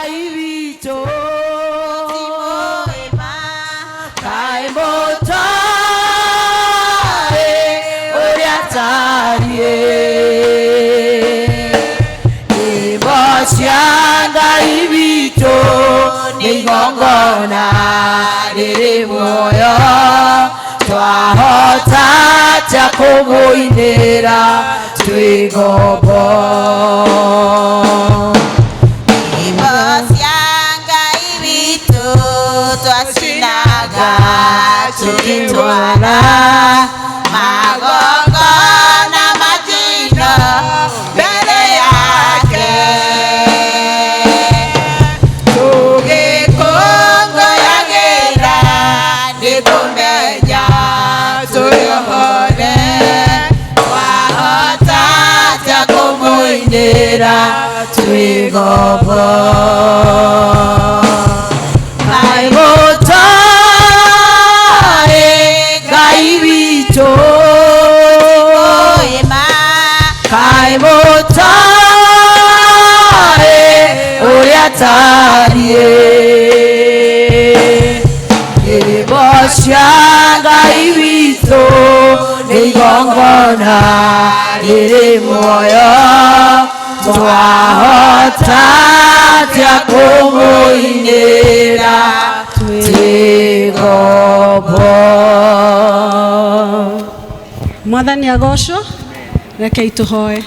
Ngai witũ. Kaĩ mũtoĩ ũrĩa atariĩ. Nyĩmbo cia Ngai witũ nĩ igongona rĩrĩ muoyo, twahota atĩa kũmũinĩra twĩ ngombo? Nyĩmbo cia Ngai witũ twacinaga tũgĩtwara magongona ma njino mbere yake, tũgĩkũngũyagĩra nĩ kũmenya tũrĩ ohore, twahota atĩa kũmũinĩra twĩ ngombo? Kaĩ mũtoĩ Ngai witũ? Kaĩ mũtoĩ ũrĩa atariĩ? Nyĩmbo cia Ngai witũ nĩ igongona rĩrĩ muoyo, twahota atĩa kũmũinĩra twĩ ngombo? Mwathani agocwo. Rekei tũhoe.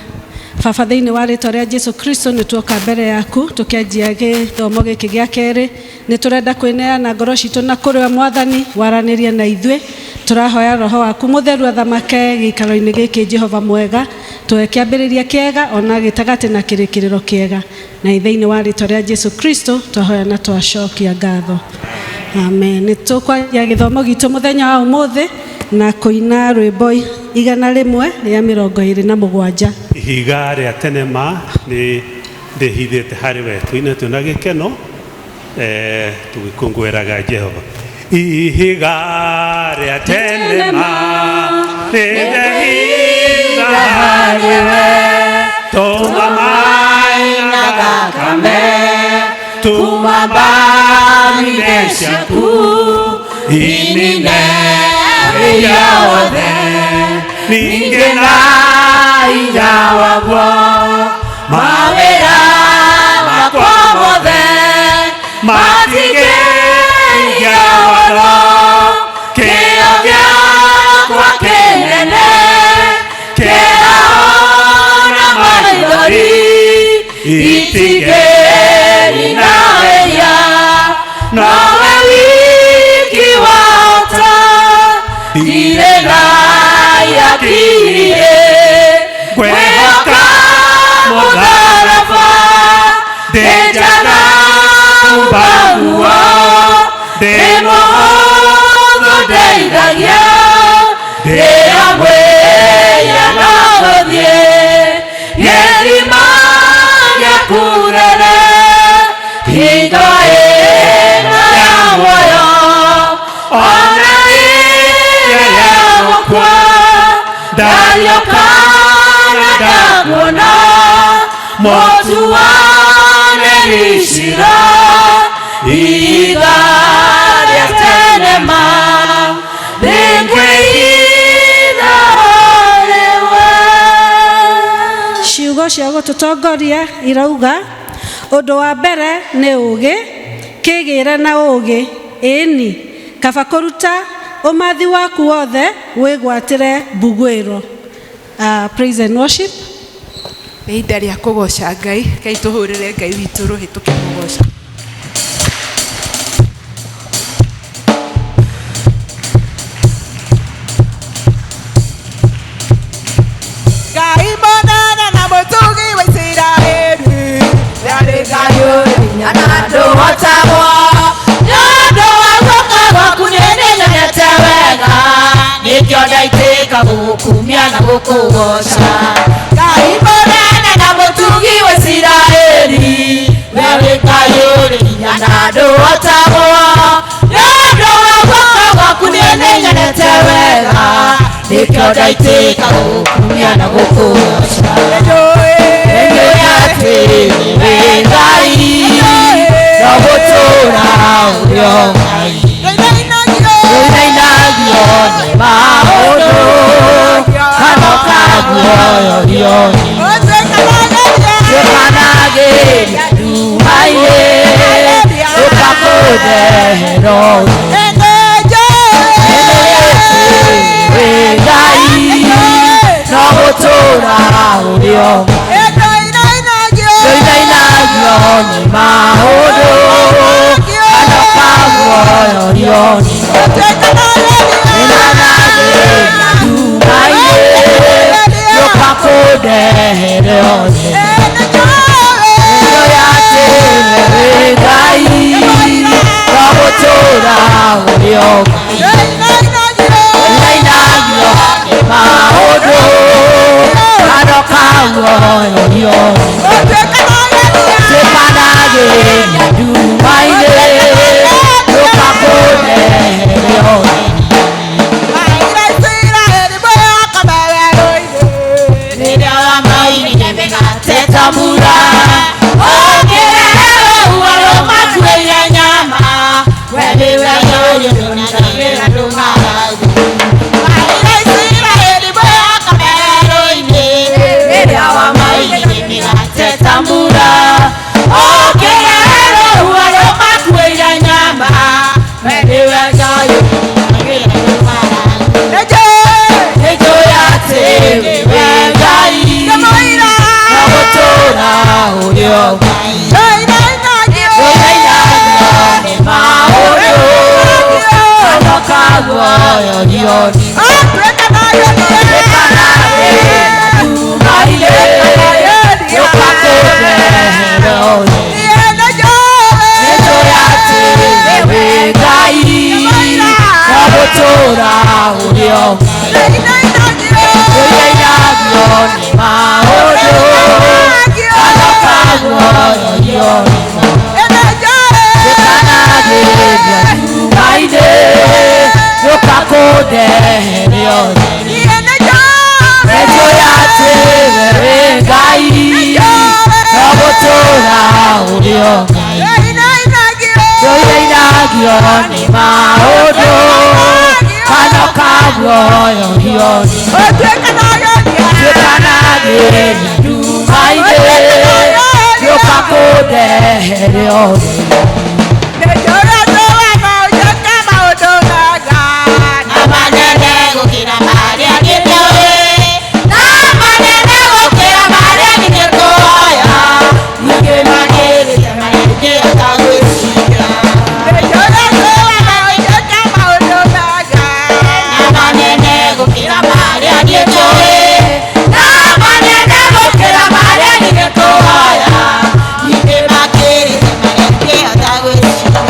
Baba, thĩinĩ wa rĩtwa rĩa Jesu Kristo, nĩ tuoka mbere yaku tũkĩanjia gĩthomo gĩkĩ gĩa kerĩ. Nĩ tũrenda kwĩneana ngoro citũ na kũrĩ we, Mwathani, waranĩrie na ithuĩ. Tũrahoya Roho waku Mũtheru athamake gĩikaro-inĩ gĩkĩ. Jehova mwega, tũhe kĩambĩrĩria kĩega ona gĩtagatĩ na kĩrĩkĩrĩro kĩega, na thĩinĩ wa rĩtwa rĩa Jesu Kristo twahoya na twacokia ngatho, amen. Nĩ tũkwanjia gĩthomo gitũ mũthenya wa ũmũthĩ na kũina rwĩmbo 127. Ihiga rĩa tene ma nĩ ndĩhithĩte harĩ we. Tũine twĩna gĩkeno, tũgĩkũngũĩraga Jehova. Ihiga rĩa tene ma nĩ ndehitha harĩ we, tũma maĩ na thakame tuma mbaru-inĩ ciaku inine wĩya wothe, ningĩ na hinya waguo mawĩra makwa mothe matingĩhingia watho, kĩo gĩakwa kĩnene kĩraho na maithori itingĩrina wĩya, nowe wiki wahota, ndirĩ na yakirire ngwĩhoka mũtharaba, ndĩnjaga kumbaguo, ndĩ mũhũthũ ndeithagia, ndĩramwĩya na gũthiĩ gĩthima gĩakurere hingo ĩno ya muoyo ona ĩrĩa ya gũkua, ndariũka na ndakuona mũtuanĩri cira, ihiga rĩa tene ma ndĩngwĩhitha harĩ we. Ciugo cia gũtũtongoria irauga, ũndũ wa mbere nĩ ũũgĩ, kĩgĩre na ũũgĩ, ĩni kaba kũruta ũmathi waku wothe wĩgwatĩre mbuguĩro. Praise and worship. Nĩ ihinda rĩa kũgoca Ngai. Rekei tũhũrĩre Ngai witũ rũhĩ tũkĩmũgoca. Ngai mũnene na mũtugi wa Isiraeli, Nĩ Ngai ũrĩ hinya na ndũhotagwo, nĩ ũndũ wa guoko gwaku nĩ nĩnyonete wega, nĩkĩo ndaitĩka gũgũkumia na gũkũgoca. Ngai mũnene na mũtugi wa Isiraeli, we wĩ Ngai ũrĩ hinya na ndũhotagwo, nĩ ũndũ wa guoko gwaku nĩ nĩnyonete wega, nĩkĩo ndaitĩka gũgũkumia na gũkũgoca. Nĩnjũĩ Nĩnjũĩ atĩ nĩwe Ngai. kũndehera wĩ Ngai no gũtũũra ũrĩ o Ndoinainagio nĩ maũndũ kana kamuoyo rĩoni Nĩnanathĩna ndumainĩ Gũka kũndehere othe Nĩnjũĩ atĩ we wĩ Ngai no gũtũũra ũrĩ o Ndoinainagio nĩ maũndũ kana kamuoyo rĩoni Tuĩkanageria ndumainĩ Gũka kũndehere othe Tamura Okerero uwaro makuire nyama Wewe yoyo ndonagĩra ndũng'aragu Rĩrĩa wamaigire mĩgate ta mbura Okerero uwaro makuire nyama Wewe yoyo ndonagĩra ndũng'aragu Nĩnjũĩ atĩ wĩ Ngai no gũtũũra ũrĩ o Ngai Ndoinainagio nĩ maũndũ kana kaguoyo rĩoni Tuĩkanageria ndumainĩ Gũka kũndehere othe Nĩnjũĩ atĩ wĩ Ngai no gũtũũra ũrĩ o Ngai Ndoinainagio nĩ maũndũ kana kaguoyo rĩoni Tuĩkanageria ndumainĩ Gũka kũndehere othe Nĩnjũĩ atĩ we wĩ Ngai no gũtũũra ũrĩ o Ngai Ndoinainagio nĩ maũndũ kana kaguoyo rĩoni Tuĩkanageria ndumainĩ Gũka kũndehere othe Manene gũkĩra marĩa ngĩtũĩ Na manene gũkĩra marĩa ngĩtũoya Ningĩ makĩrĩte marĩa ndingĩhota gwĩciria Na manene gũkĩra marĩa ngĩtũĩ Na manene gũkĩra marĩa ngĩtũoya Ningĩ makĩrĩte marĩa ndingĩhota gwĩciria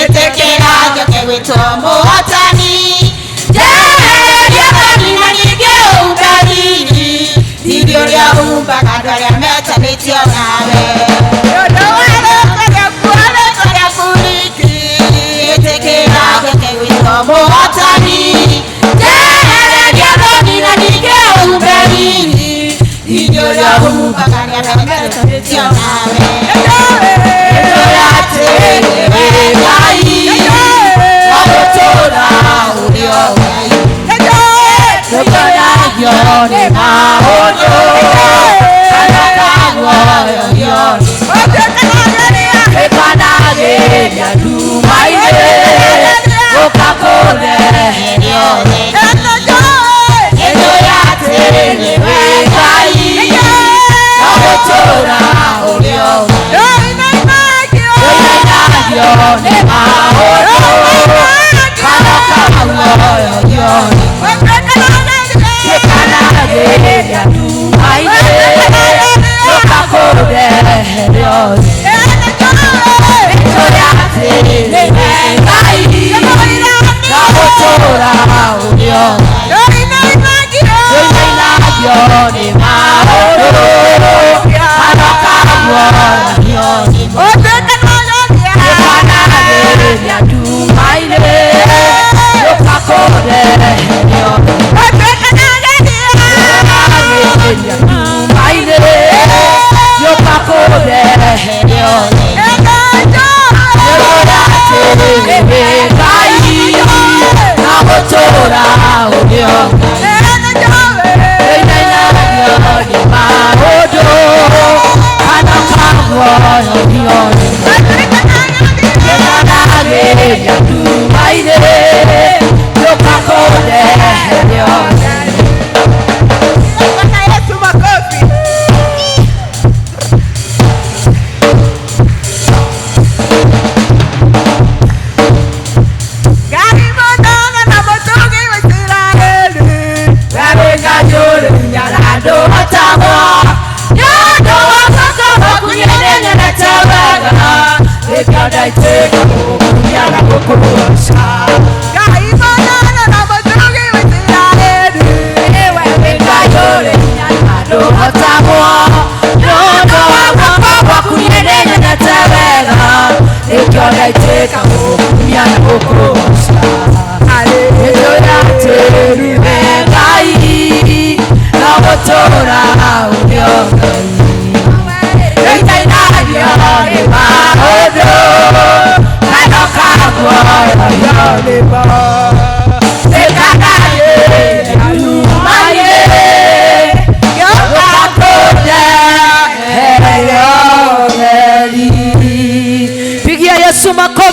Ĩtĩkĩra njoke gwĩtwo mũhotani Njehereria thoni na ningĩ ũmbe riri Riri ũrĩa umbaga andũ arĩa metanĩtio nawe Ĩtĩkĩra njoke gwĩtwo mũhotani Njehereria thoni na ningĩ ũmbe riri Riri ũrĩa umbaga andũ arĩa metanĩtio nawe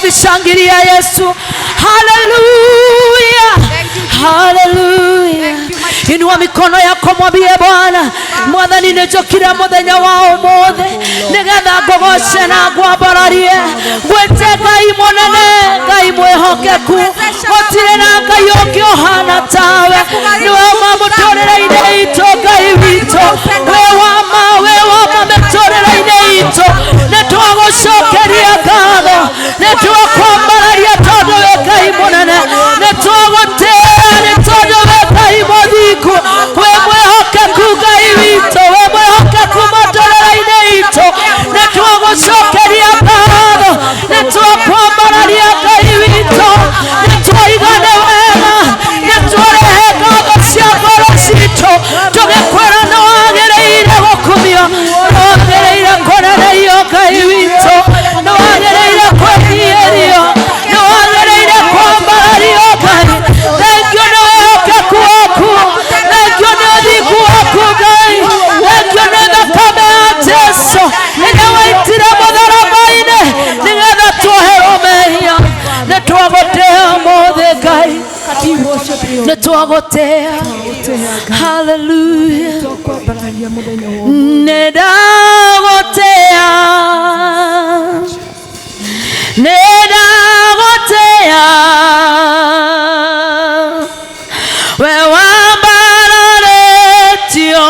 Makofi, shangilia Yesu. Haleluya, haleluya. Inua mikono yako mwambie Bwana, Mwathani nĩnjũkire mũthenya wa ũmũthĩ nĩgetha ngũgoce na ngwambararie, ngwĩte Ngai mũnene, Ngai mwĩhokeku, gũtirĩ na Ngai ũngĩ ũhana tawe. Nĩwe ũma mũtũrĩre-inĩ itũ, Ngai witũ, wĩ wa ma, wĩ wa ma mĩtũrĩre-inĩ itũ. Nĩtwagũcokeria ngatho, nĩtwakwambararia tondũ wĩ Ngai mũnene, nĩtwagũtĩĩa nĩ tondũ wĩ Ngai mũthingu, wĩ mwĩhokeku Ngai witũ, wĩ mwĩhokeku mũtũrĩre-inĩ itũ. Nĩtwagũcokeria ngatho, nĩtwakwambararia Ngai witũ, nĩtwaiga nĩ wega, nĩtwarehe ngatho cia ngoro citũ, tũgĩkwĩra nĩwagĩrĩire gũkumio, nĩwagĩrĩire kũneneio Ngai witũ, nĩwagĩrĩire kwĩnyihĩrio, nĩwagĩrĩire kwambarario Ngai. Thengiũ nĩ wĩhokeku waku, thengiũ nĩ ũthingu waku Ngai, thengiũ nĩ thakame ya Jesu ĩrĩa waitire mũtharaba-inĩ nĩgetha tuoherwo mehia. Nĩtwagũtĩĩa ũmũthĩ Ngai, nĩtwagũtĩĩa. Haleluya, nĩndagũtĩĩa, nĩndagũtĩĩa, we wambararĩtio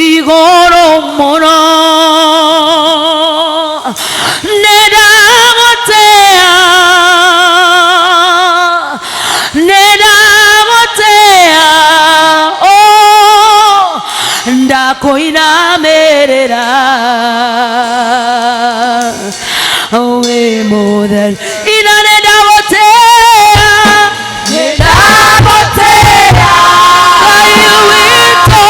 igũrũ mũno. Nĩndagũtĩĩa, nĩndagũtĩĩa, oh, ndakũinamĩrĩra wĩ mũtheru. Ina nĩndagũtĩĩa, nĩndagũtĩĩa Ngai witũ,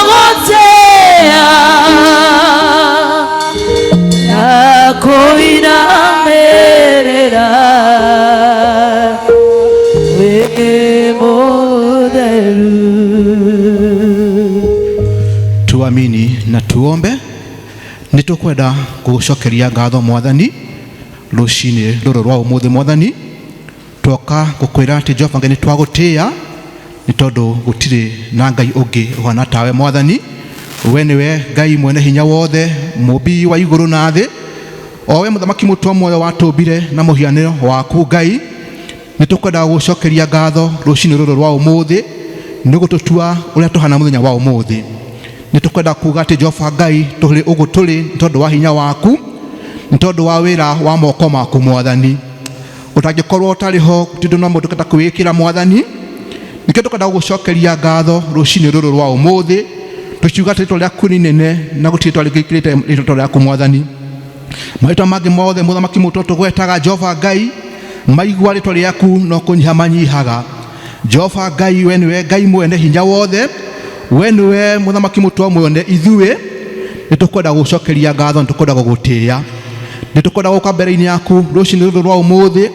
Nĩndagũtĩĩa na kũinamĩrĩra wĩ mũtheru. Tuamini na tuombe. Nĩ tũkwenda gũgũcokeria ngatho, Mwathani, rũcinĩ rũrũ rwa ũmũthĩ. Mwathani, twoka gũkwĩra atĩ Jehova Ngai nĩ twagũtĩĩa, nĩ tondũ gũtirĩ na Ngai ũngĩ ũhana tawe. Mwathani, we nĩwe Ngai mwene hinya wothe, mũmbi wa igũrũ na thĩ, o we mũthamaki mũtwa muoyo watũmbire na mũhianĩro waku. Ngai, nĩ tũkwenda gũcokeria ngatho rũcinĩ rũrũ rwa ũmũthĩ nĩ gũtũtua ũrĩa tũhana mũthenya wa ũmũthĩ. Nĩ tũkwenda kuga atĩ Jehova Ngai, tũrĩ ũguo tũrĩ nĩ tondũ wa hinya waku, nĩ tondũ wa wĩra wa moko maku. Mwathani, ũtangĩkorwo ũtarĩ ho tondũ no mũndũ kenda kwĩĩkĩra. Mwathani, nĩkĩo tũkwenda gũgũcokeria ngatho rũcinĩ rũrũ rwa ũmũthĩ, tũkiuga atĩ rĩtwa rĩaku nĩ inene na gũtirĩ rĩtwa rĩngĩkĩrĩte rĩtwa rĩaku. Mwathani, marĩtwa mangĩ mothe, mũthamaki mũtũ tũgwetaga, Jehova Ngai, maigua rĩtwa rĩaku no kũnyiha manyihaga. Jehova Ngai, we nĩwe Ngai mwene hinya wothe, we nĩwe mũthamaki mũtwa muoyo. Ithuĩ nĩ tũkwenda gũcokeria ngatho, nĩ tũkwenda gũgũtĩĩa, nĩ tũkwenda gũka mbere-inĩ yaku rũcinĩ rũrũ rwa ũmũthĩ,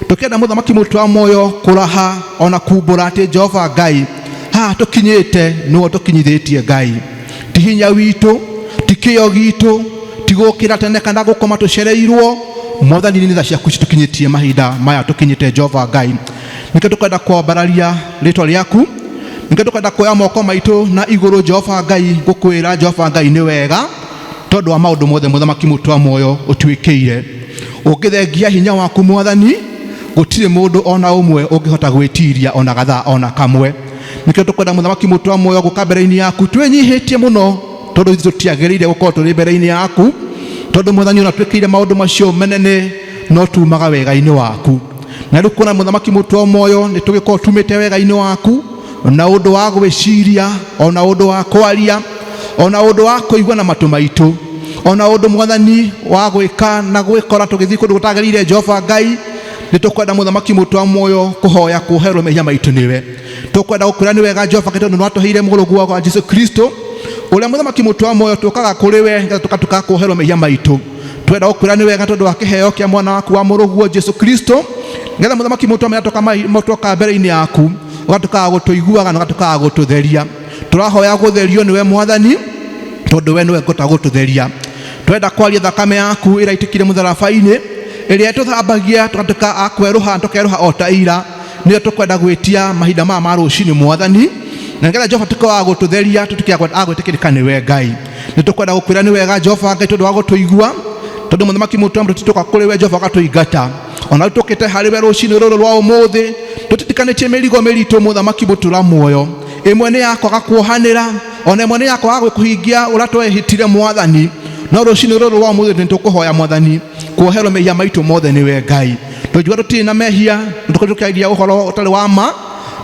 tũkĩenda, mũthamaki mũtwa muoyo, kũraha ona kumbũra atĩ Jehova Ngai, haha tũkinyĩte nĩwe tũkinyithĩtie. Ngai, ti hinya witũ, ti kĩyo gitũ, ti gũkĩra tene kana gũkoma tũcereirwo. Mwathani, nĩ tha ciaku citũkinyĩtie mahinda maya tũkinyĩte. Jehova Ngai, nĩkĩo tũkwenda kwambararia rĩtwa rĩaku, nĩkĩo tũkwenda kuoya moko maitũ na igũrũ, Jehova Ngai, gũkwĩra Jehova Ngai nĩ wega, tondũ wa maũndũ mothe, mũthamaki mũtwa muoyo, ũtuĩkĩire. Ũngĩthengia hinya waku, Mwathani, gũtirĩ mũndũ ona ũmwe ũngĩhota gwĩtiria ona gathaa ona kamwe. Nĩkĩo tũkwenda, mũthamaki mũtwa muoyo, gũka mbere-inĩ yaku twĩnyihĩtie mũno, tondũ ithuĩ tũtiagĩrĩire gũkorwo tũrĩ mbere-inĩ yaku, tondũ Mwathani, ona twĩkĩire maũndũ macio menene, no tumaga wega-inĩ waku. Na rĩu kuona, mũthamaki mũtwa muoyo, nĩ tũgĩkorwo tumĩte wega-inĩ waku na ũndũ wa gwĩciria, ona ũndũ wa kwaria, ona ũndũ wa kũigua na matũ maitũ, ona ũndũ, Mwathani, wa gwĩka na gwĩkora tũgĩthiĩ kũndũ gũtagĩrĩire. Jehova Ngai, nĩ tũkwenda, mũthamaki mũtwa muoyo, kũhoya kuoherwo mehia maitũ nĩwe. Tũkwenda gũkwĩra nĩ wega, Jehova Ngai, tondũ nĩ watũheire mũrũguo wa Jesu Kristo, ũrĩa, mũthamaki mũtwa muoyo, tũkaga kũrĩ we nĩgetha tũkatuĩka kuoherwo mehia maitũ. Twenda gũkwĩra nĩ wega tondũ wa kĩheo kĩa mwana waku wa mũrũguo Jesu Kristo, nĩgetha, mũthamaki mũtwa muoyo, twoka mbere-inĩ yaku ũgatuĩkaga gũtũiguaga na ũgatuĩkaga gũtũtheria. Tũrahoya gũtherio nĩwe, Mwathani, tondũ we nĩwe ngũta gũtũtheria. Twenda kwaria thakame yaku ĩrĩa ĩitĩkire mũtharaba-inĩ, ĩrĩa ĩtũthambagia tũgatuĩka a kwerũha, tũkerũha o ta ira, nĩyo tũkwenda gwĩtia mahinda maya ma rũcinĩ, Mwathani, na nĩgetha Jehova tuĩke wa gũtũtheria, tũtuĩke a gwĩtĩkĩrĩka nĩwe. Ngai, nĩ tũkwenda gũkwĩra nĩ wega, Jehova Ngai, tondũ wa gũtũigua, tondũ mũthamaki mũtwa tũtitũka kũrĩ we, Jehova, ũgatũingata. Ona rĩu tũkĩte harĩ we rũcinĩ rũrũ rwa ũmũthĩ tũtitikanĩtie mĩrigo mĩritũ, mũthamaki mũtũra muoyo. Ĩmwe nĩ ya kwaga kuohanĩra, ona ĩmwe nĩ ya kwaga kũhingia ũrĩa twehĩtire, Mwathani. No rũcinĩ rũrũ rwa ũmũthĩ nĩ tũkũhoya, Mwathani, kuoherwo mehia maitũ mothe nĩwe. Ngai, tũnjua tũtirĩ na mehia, tũkorwo tũkĩaria ũhoro ũtarĩ wa ma,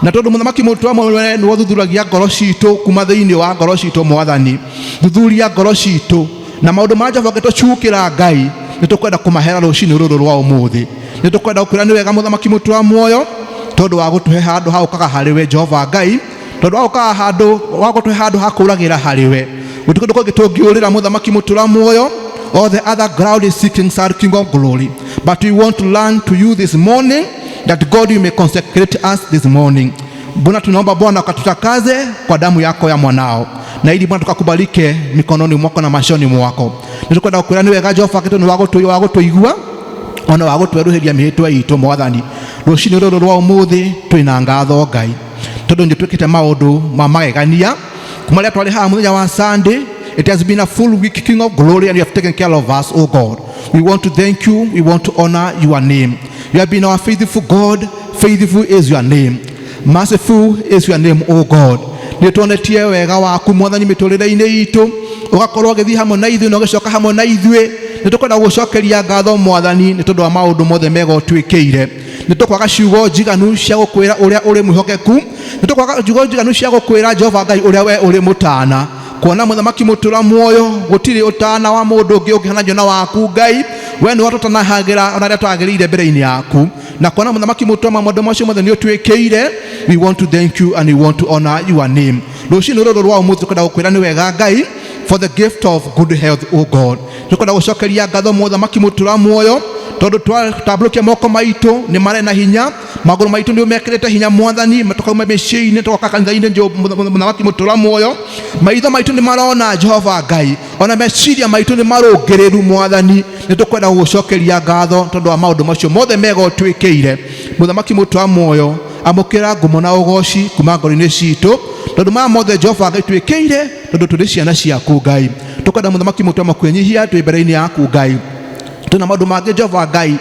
na tondũ, mũthamaki mũtwa muoyo, nĩwe ũthuthuragia ngoro citũ kuma thĩinĩ wa ngoro citũ. Mwathani, thuthuria ngoro citũ na maũndũ ma Jehova ũngĩtũcukĩra. Ngai, nĩ tũkwenda kũmahera rũcinĩ rũrũ rwa ũmũthĩ. Nĩ tũkwenda gũkwĩra nĩ wega, mũthamaki mũtwa muoyo, tondũ wa gũtũhe handũ ha gũkaga harĩ we, Jehova Ngai, tondũ wa gũkaga handũ wa gũtũhe handũ ha kũũragĩra harĩ we. Gũtirĩ kũndũ kũngĩ tũngĩũrĩra, mũthamaki mũtũra muoyo. All the other ground is sinking sand, King of glory, but we want to learn to you this morning, that God, you may consecrate us this morning. Bwana, tunaomba, Bwana, ukatutakaze kwa damu yako ya mwanao, na ili, Bwana, tukakubalike mikononi mwako na machoni mwako. Nĩ tũkwenda gũkwĩra nĩ wega, Jehova, tondũ wa gũtũigua ona wa gũtwerũhĩria mĩhĩtwa itũ. Mwathani, rũcinĩ rũrũ rwa ũmũthĩ twĩna ngatho, Ngai, tondũ nĩ twĩkĩte maũndũ ma magegania kuma rĩrĩa twarĩ haha mũthenya wa Sunday. It has been a full week, King of glory, and you have taken care of us. Oh God, we want to thank you, we want to honor your name. You have been our faithful God. Faithful is your name, merciful is your name, oh God. Nĩ tuonetie wega waku, Mwathani, mĩtũrĩre-inĩ itũ, ũgakorwo ũgĩthiĩ hamwe na ithuĩ na ũgĩcoka hamwe na ithuĩ. Nĩ tũkwenda gũcokeria ngatho, Mwathani, nĩ tondũ wa maũndũ mothe mega ũtwĩkĩire. Nĩ tũkwaga ciugo njiganu cia gũkwĩra ũrĩa ũrĩ mwĩhokeku. Nĩ tũkwaga ciugo njiganu cia gũkwĩra, Jehova Ngai, ũrĩa we ũrĩ mũtana. Kuona, mũthamaki mũtũra muoyo, gũtirĩ ũtana wa mũndũ ũngĩ ũngĩhananio na waku. Ngai, We nĩ watũtanahagĩra ona rĩrĩa twagĩrĩire mbere-inĩ yaku, na kuona mũthamaki mũtũma maũndũ macio mothe nĩ ũtwĩkĩire. We want to thank you and we want to honor your name. Rũcinĩ rũrũ rwa ũmũthĩ tũkwenda gũkwĩra nĩ wega Ngai, for the gift of good health, O God. Tũkwenda gũcokeria ngatho mũthamaki mũtũra muoyo, tondũ twatambũrũkia moko maitũ nĩ marĩ na hinya, magũrũ maitũ nĩ ũmekĩrĩte hinya mwathani, tũkauma mĩciĩ-inĩ tũgoka kanitha-inĩ, mũthamaki mũtũra muoyo. Maitho maitũ nĩ marona Jehova Ngai, ona meciria maitũ nĩ marũngĩrĩru mwathani. Nĩ tũkwenda gũgũcokeria ngatho tondũ wa maũndũ macio mothe mega ũtwĩkĩire. Mũthamaki mũtũra muoyo, amũkĩra ngumo na ũgoci kuma ngoro-inĩ citũ, tondũ maya mothe Jehova Ngai twĩkĩire tondũ tũrĩ ciana ciaku Ngai. Tũkwenda mũthamaki mũtũra kwĩnyihia twĩ mbere-inĩ yaku Ngai. Twĩna maũndũ mangĩ Jehova Ngai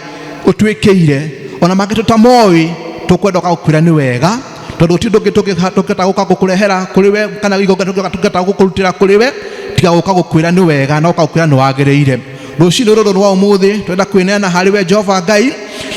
ũtwĩkĩire, ona mangĩ tũtamoĩ, tũkwenda gũkwĩra nĩ wega, tondũ gũtirĩ ũndũ ũngĩ tũngĩhota gũka gũkũrehera kũrĩ we, kana igongona tũngĩhota gũkũrutĩra kũrĩ we, tiga gũka gũkwĩra nĩ wega na gũka gũkwĩra nĩ wagĩrĩire. Rũcinĩ rũrũ rwa ũmũthĩ twenda kwĩneana harĩ we Jehova Ngai,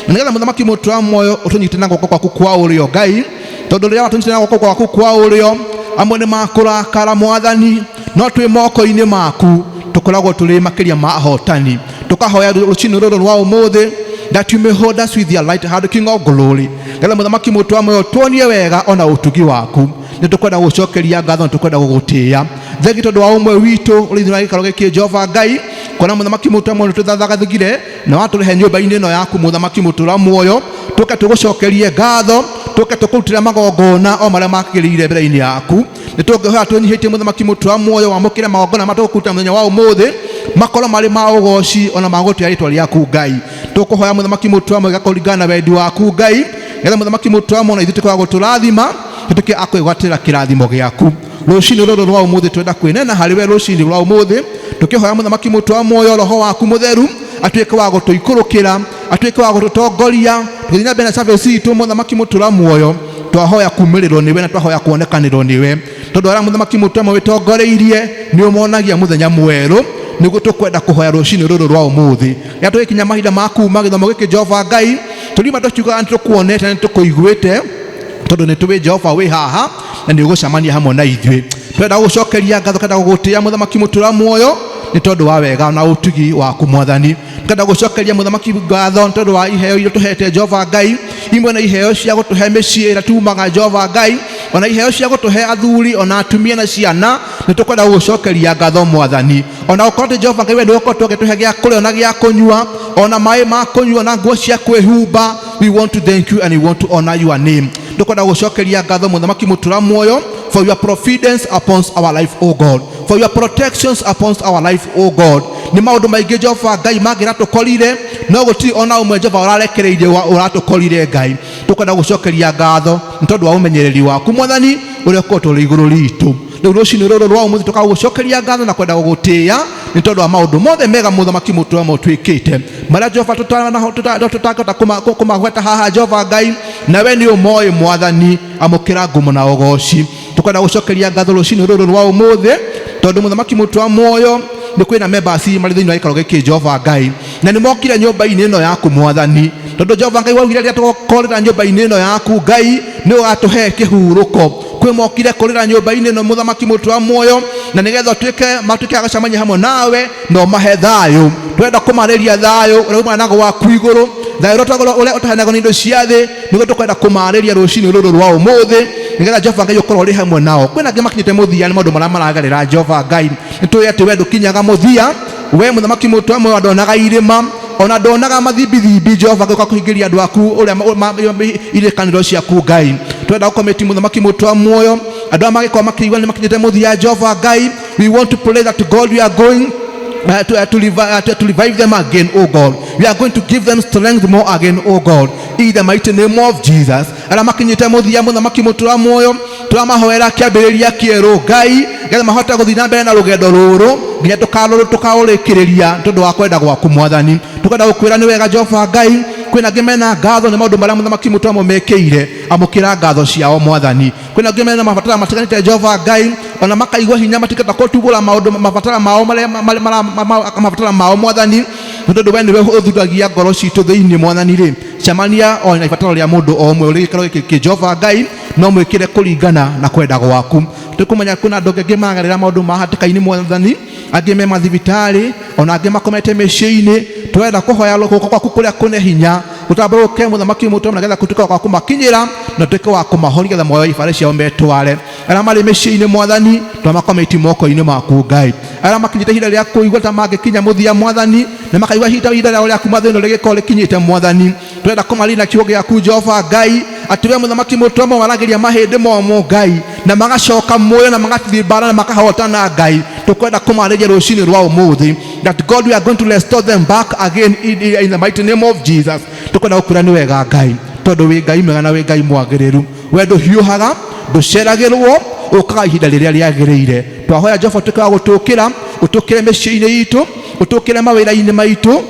na nĩgetha mũthamaki mũtũra muoyo ũtũnyite na guoko gwaku kwa ũrĩo Ngai, tondũ rĩrĩa watũnyite na guoko gwaku kwa ũrĩo, amwe nĩ makũrakara mwathani, no twĩ moko-inĩ maku tũkoragwo tũrĩ makĩria ma ahotani. Tũkahoya rũcinĩ rũrũ rwa ũmũthĩ that you may hold us with your right hand, King of Glory, nĩgetha mũthamaki mũtũra muoyo tuonie wega ona ũtugi waku. Nĩ tũkwenda gũcokeria ngatho, nĩ tũkwenda gũgũtĩĩa. Thengi tondũ wa ũmwe witũ ũrĩ thĩinĩ wa gĩikaro gĩkĩ Jehova Ngai, kuona mũthamaki mũtũra muoyo nĩtũthathagathigire na watũrehe nyũmba-inĩ ĩno yaku mũthamaki mũtũra muoyo, tũke tũgũcokerie ngatho, tũke tũkũrutĩre magongona o marĩa makĩrĩire mbere-inĩ yaku. Nĩ tũngĩhoya twĩnyihĩtie mũthamaki mũtũra muoyo, wamũkĩre magongona marĩa tũgũkũruta mũthenya wa ũmũthĩ, makorwo marĩ ma ũgoci ona ma gũtĩa rĩtwa rĩaku Ngai. Tũkũhoya mũthamaki mũtũra muoyo kũringana na wendi waku Ngai, nĩgetha mũthamaki mũtũra muoyo na ithuĩ tũkoragwo gũtũrathima, tũtuĩke a kwĩgwatĩra kĩrathimo gĩaku. Rũcinĩ rũrũ rwa ũmũthĩ twenda kwĩnena harĩ we. Rũcinĩ rwa ũmũthĩ tũkĩhoya mũthamaki mũtũra muoyo, roho waku mũtheru atuĩke wa gũtũikũrũkĩra, atuĩke wa gũtũtongoria tũgĩthiĩ na mbere na service itũ. Mũthamaki mũtũra muoyo, twahoya kumĩrĩrwo nĩwe na twahoya kuonekanĩrwo nĩwe, tondũ arĩa mũthamaki mũtũra muoyo wĩtongoreirie nĩ ũmonagia mũthenya mwerũ. Nĩguo tũkwenda kũhoya rũcinĩ rũrũ rwa ũmũthĩ, rĩrĩa tũgĩkinya mahinda ma kuma gĩthomo gĩkĩ Jehova Ngai, tũrima tũkiugaga nĩ tũkuonete na nĩ tũkũiguĩte, tondũ nĩ tũĩ Jehova wĩ haha na nĩ ũgũcemania hamwe na ithuĩ. Twenda gũcokeria ngatho, twenda gũgũtĩĩa mũthamaki mũtũra muoyo nĩ tondũ wa wega na ũtugi waku mwathani. Twenda gũcokeria mũthamaki ngatho nĩ tondũ wa iheo iria tũhete Jehova Ngai, imwe na iheo cia gũtũhe mĩciĩ ĩrĩa tumaga Jehova Ngai, ona iheo cia gũtũhe athuri ona atumia na ciana. Nĩ tũkwenda gũgũcokeria ngatho mwathani, ona gũkorwo atĩ Jehova Ngai we nĩ ũkoretwo ũgĩtũhe gĩa kũrĩa ona gĩa kũnyua, ona maĩ ma kũnyua na nguo cia kwĩhumba. We want to thank you and we want to honor your name. Tũkwenda gũcokeria ngatho mũthamaki mũtũra muoyo for your providence upon our life, O God, for your protections upon our life, O God. Nĩ maũndũ maingĩ Jehova Ngai mangĩratũkorire, no gũtirĩ ona ũmwe Jehova ũrarekereirie ũratũkorire Ngai. Tũkwenda gũcokeria ngatho nĩ tondũ wa ũmenyereri waku mwathani ũrĩa ũkoretwo ũrĩ igũrũ ritũ. Rĩu rũcinĩ rũrũ rwa ũmũthĩ tũkagũcokeria ngatho na kwenda gũgũtĩĩa nĩ tondũ wa maũndũ mothe mega mũthamaki mũtũra twĩkĩte, marĩa Jehova tũtangĩhota kũmagweta haha Jehova Ngai, nawe nĩ ũmoĩ mwathani. Amũkĩra ngumo na ũgoci. Tũkwenda gũcokeria ngatho rũcinĩ rũrũ rwa ũmũthĩ tondũ mũthamaki mũtũra muoyo nĩ kwĩna members marĩ thĩinĩ wa gĩikaro gĩkĩ Jehova Ngai, na nĩ mokire nyũmba-inĩ ĩno yaku mwathani, tondũ Jehova Ngai waugire rĩrĩa tũgokorera nyũmba-inĩ ĩno yaku Ngai nĩ ũgatũhe kĩhurũko. Kwĩ mokire kũrĩra nyũmba-inĩ ĩno mũthamaki mũtũra muoyo, na nĩgetha ũtuĩke matuĩke a gũcemania hamwe nawe na ũmahe thayũ. Twenda kũmarĩria thayũ ũrĩa umanaga na gwaku igũrũ, thayũ ũrĩa ũtaheanagwo nĩ indo cia thĩ. Nĩguo tũkwenda kũmarĩria rũcinĩ rũrũ rwa ũmũthĩ, nĩgetha Jehova Ngai ũkorwo ũrĩ hamwe nao. Kwĩna angĩ makinyĩte mũthia nĩ maũndũ marĩa maragerera Jehova Ngai. Nĩ tũĩ atĩ we ndũkinyaga mũthia, we mũthamaki mũtũra muoyo ndonaga irĩma ona ndonaga mathimbithimbi. Jehova Ngai ũkakũhingĩria andũ aku ũrĩa irĩkanĩro ciaku Ngai. Twenda gũkomĩti mũthamaki mũtũra muoyo andũ arĩa mangĩkorwo makĩigua nĩ makinyĩte mũthia Jehova Ngai. We want to pray that God, we are going to revive them again, oh God. We are going to give them strength more again, oh God. In the mighty name of Jesus. Arĩa makinyĩte mũthia mũthamaki mũtũra muoyo tũramahoera kĩambĩrĩria kĩerũ Ngai, nĩgetha mahote gũthiĩ na mbere na rũgendo rũrũ nginya tũkarũrĩkĩrĩria tondũ wa kwenda gwaku mwathani. Tũkwenda gũkwĩra nĩ wega Jehova Ngai. Kwĩna angĩ mena ngatho nĩ maũndũ marĩa mũthamaki mũtũra muoyo mekĩire, amũkĩra ngatho ciao mwathani. Kwĩna angĩ mena mabatara matiganĩte Jehova Ngai, ona makaigua hinya matikenda kũtugũra maũndũ mabatara mao marĩa mabatara mao mwathani, nĩ tondũ we nĩwe ũthuragia ngoro citũ thĩinĩ mwathani. Rĩ cemania o na ibataro rĩa mũndũ o ũmwe ũrĩ gĩikaro gĩkĩ kĩ Jehova Ngai, no mwĩkĩre kũringana na kwenda gwaku. Tũkũmenya kwĩna andũ angĩ maragerera maũndũ ma hatĩka-inĩ Mwathani, angĩ me mathibitarĩ, ona angĩ makomete mĩciĩ-inĩ. Tũrenda kũhoya guoko gwaku kũrĩa kũne hinya gũtambũrũke, Mũthamaki mũtwe, nĩgetha kũtuĩke wa kũmakinyĩra na ũtuĩke wa kũmahonia, nĩgetha moe ibarĩ ciao metware. Arĩa marĩ mĩciĩ-inĩ, Mwathani, twamakomĩti moko-inĩ maku, Ngai. Arĩa makinyĩte ihinda rĩa kũigua ta mangĩkinya mũthia, Mwathani, na makaigua ihinda rĩao rĩa kuma thĩna rĩgĩkorwo rĩkinyĩte, Mwathani, tũrenda kũmarina kiugo gĩaku, Jehova Ngai, atĩ we Mũthamaki mũtwe waragĩria mahĩndĩ momũ, Ngai, na magacoka muoyo na magathiĩ mbara na makahotana. Ngai, tũkwenda kũmarĩria rũcinĩ rwa ũmũthĩ that God, we are going to restore them back again in the mighty name of Jesus. Tũkwenda gũkwĩra nĩ wega, Ngai, tondũ wĩ Ngai mwega na wĩ Ngai mwagĩrĩru. We ndũhiũhaga, ndũceragĩrwo, ũkaga ihinda rĩrĩa rĩagĩrĩire. Twahoya, Jehova, ũtuĩke wa gũtũkĩra, ũtũkĩre mĩciĩ-inĩ itũ, ũtũkĩre mawĩra-inĩ maitũ,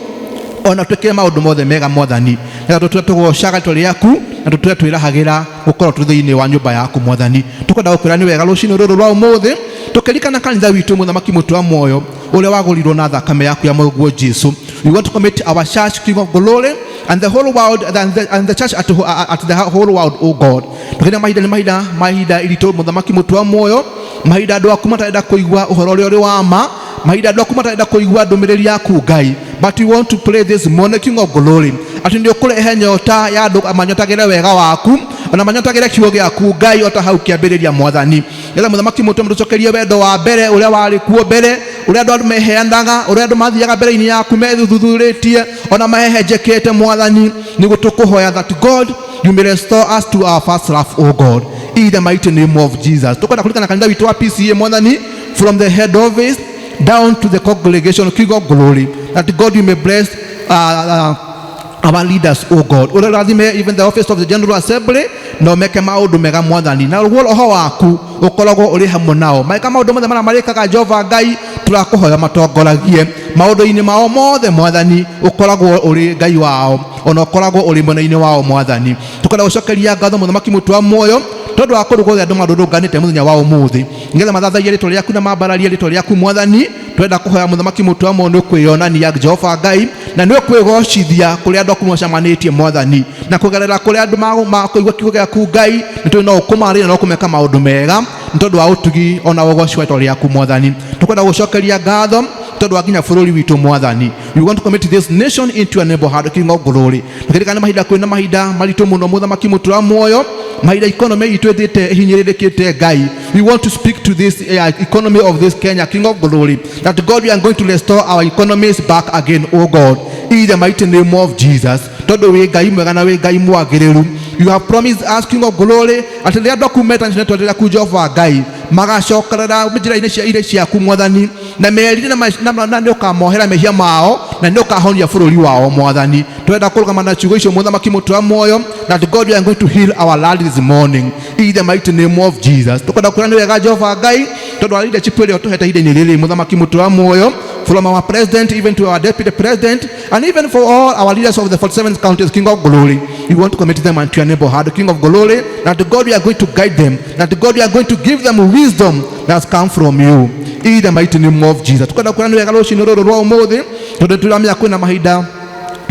ona twĩkĩre maũndũ mothe mega, Mwathani, nĩgetha tũtũre tũgoocaga rĩtwa rĩaku na tũtũre twĩrahagĩra gũkorwo tũrĩ thĩinĩ wa nyũmba yaku. Mwathani, tũkwenda gũkwĩra nĩ wega rũcinĩ rũrũ rwa ũmũthĩ, tũkĩririkana kanitha witũ, Mũthamaki mũtwe wa muoyo, ũrĩa wagũrirwo na thakame yaku ya mũrũguo Jesu. We want to commit our church, King of Glory, and the whole world and the church at the whole world, O God. Tũkĩria mahinda nĩ mahinda iritũ, Mũthamaki mũtwe wa muoyo, mahinda andũ aku matarenda kũigua ũhoro ũrĩa ũrĩ wa ma, mahinda andũ aku matarenda kũigua ndũmĩrĩri yaku, Ngai. But we want to pray this morning, King of Glory, atĩ nĩ ũkũrehe nyota ya andũ manyotagĩre wega waku ona manyotagĩre kiugo gĩaku, Ngai, o ta hau kĩambĩrĩria, Mwathani, nĩgetha Mũthamaki mũtwe mũtũcokerie wendo wa mbere ũrĩa warĩ kuo mbere, ũrĩa andũ meheanaga, ũrĩa andũ mathiaga mbere-inĩ yaku methuthurĩtie ona mahehenjekete. Mwathani, nĩguo tũkũhoya that God, you may restore us to our first love, O God, in the mighty name of Jesus. Tukwenda kuririkana kanitha witũ wa PCA, Mwathani, from the head office down to the congregation, King of Glory, that God, you may bless our leaders, O God. Ũrathime even the office of the General Assembly na ũmeke maũndũ mega, Mwathani, na ũguo roho waku ũkoragwo ũrĩ hamwe nao meka maũndũ mothe marĩa marĩkaga. Jehova Ngai, tũrakũhoya matongoragie maũndũ-inĩ mao mothe. Mwathani, ũkoragwo ũrĩ Ngai wao ona ũkoragwo ũrĩ mwena-inĩ wao. Mwathani, tũkwenda gũcokeria ngatho, Mũthamaki mũtwe wa muoyo, tondũ wa kũndũ guothe andũ marũrũnganĩte mũthenya wa ũmũthĩ nĩgetha mathathaiye rĩtwa rĩaku na mambararie rĩtwa rĩaku. Mwathani, twenda kũhoya, Mũthamaki mũtwe wa muoyo, nĩ ũkwĩyonania, Jehova Ngai, na nĩ ũkwĩgocithia kũrĩa andũ aku macemanĩtie, Mwathani, na kũgerera kũrĩa andũ makũigua kiugo gĩaku. Ngai, nĩ tũĩ no ũkũmarĩria na ũkũmeka maũndũ mega nĩ tondũ wa ũtugi ona ũgoci wa rĩtwa rĩaku. Mwathani, tũkwenda gũcokeria ngatho tondũ wa nginya bũrũri witũ. Mwathani, we want to commit this nation into your able hand, King of Glory. Tũkĩririkana mahinda kwĩna mahinda maritũ mũno, Mũthamaki mũtwe wa muoyo, mahinda economy itũ ĩthiĩte ĩhinyĩrĩrĩkĩte. Ngai, we want to speak to this economy of this Kenya, King of Glory, that God, we are going to restore our economies back again, O God, in the mighty name of Jesus, tondũ wĩ Ngai mwega na wĩ Ngai mwagĩrĩru. You have promised us, King of Glory, atĩ rĩrĩa andũ aku metanĩte rĩaku, Jehova Ngai, magacokerera njĩra-inĩ cia irĩ ciaku, Mwathani, na merire na nĩ ũkamohera mehia mao na nĩ ũkahonia bũrũri wao. Mwathani, twenda kũrũgama na ciugo icio, Mũthamaki mũtwe wa muoyo, that God, we are going to heal our land this morning in the mighty name of Jesus. Tũkwenda kwĩra nĩ wega, Jehova Ngai, tondũ wa leadership ĩrĩa ũtũhete ihinda-inĩ rĩrĩ, Mũthamaki mũtwe wa muoyo, from our president even to our deputy president and even for all our leaders of the 47 counties. King of Glory, we want to commit them unto your able hand, King of Glory, that God, we are going to guide them, that God, we are going to give them wisdom that's come from you, in the mighty name of Jesus. Tukwenda kwĩra nĩ wega rũcinĩ rũrũ rwa ũmũthĩ, tondũ tũramenya kwĩna mahinda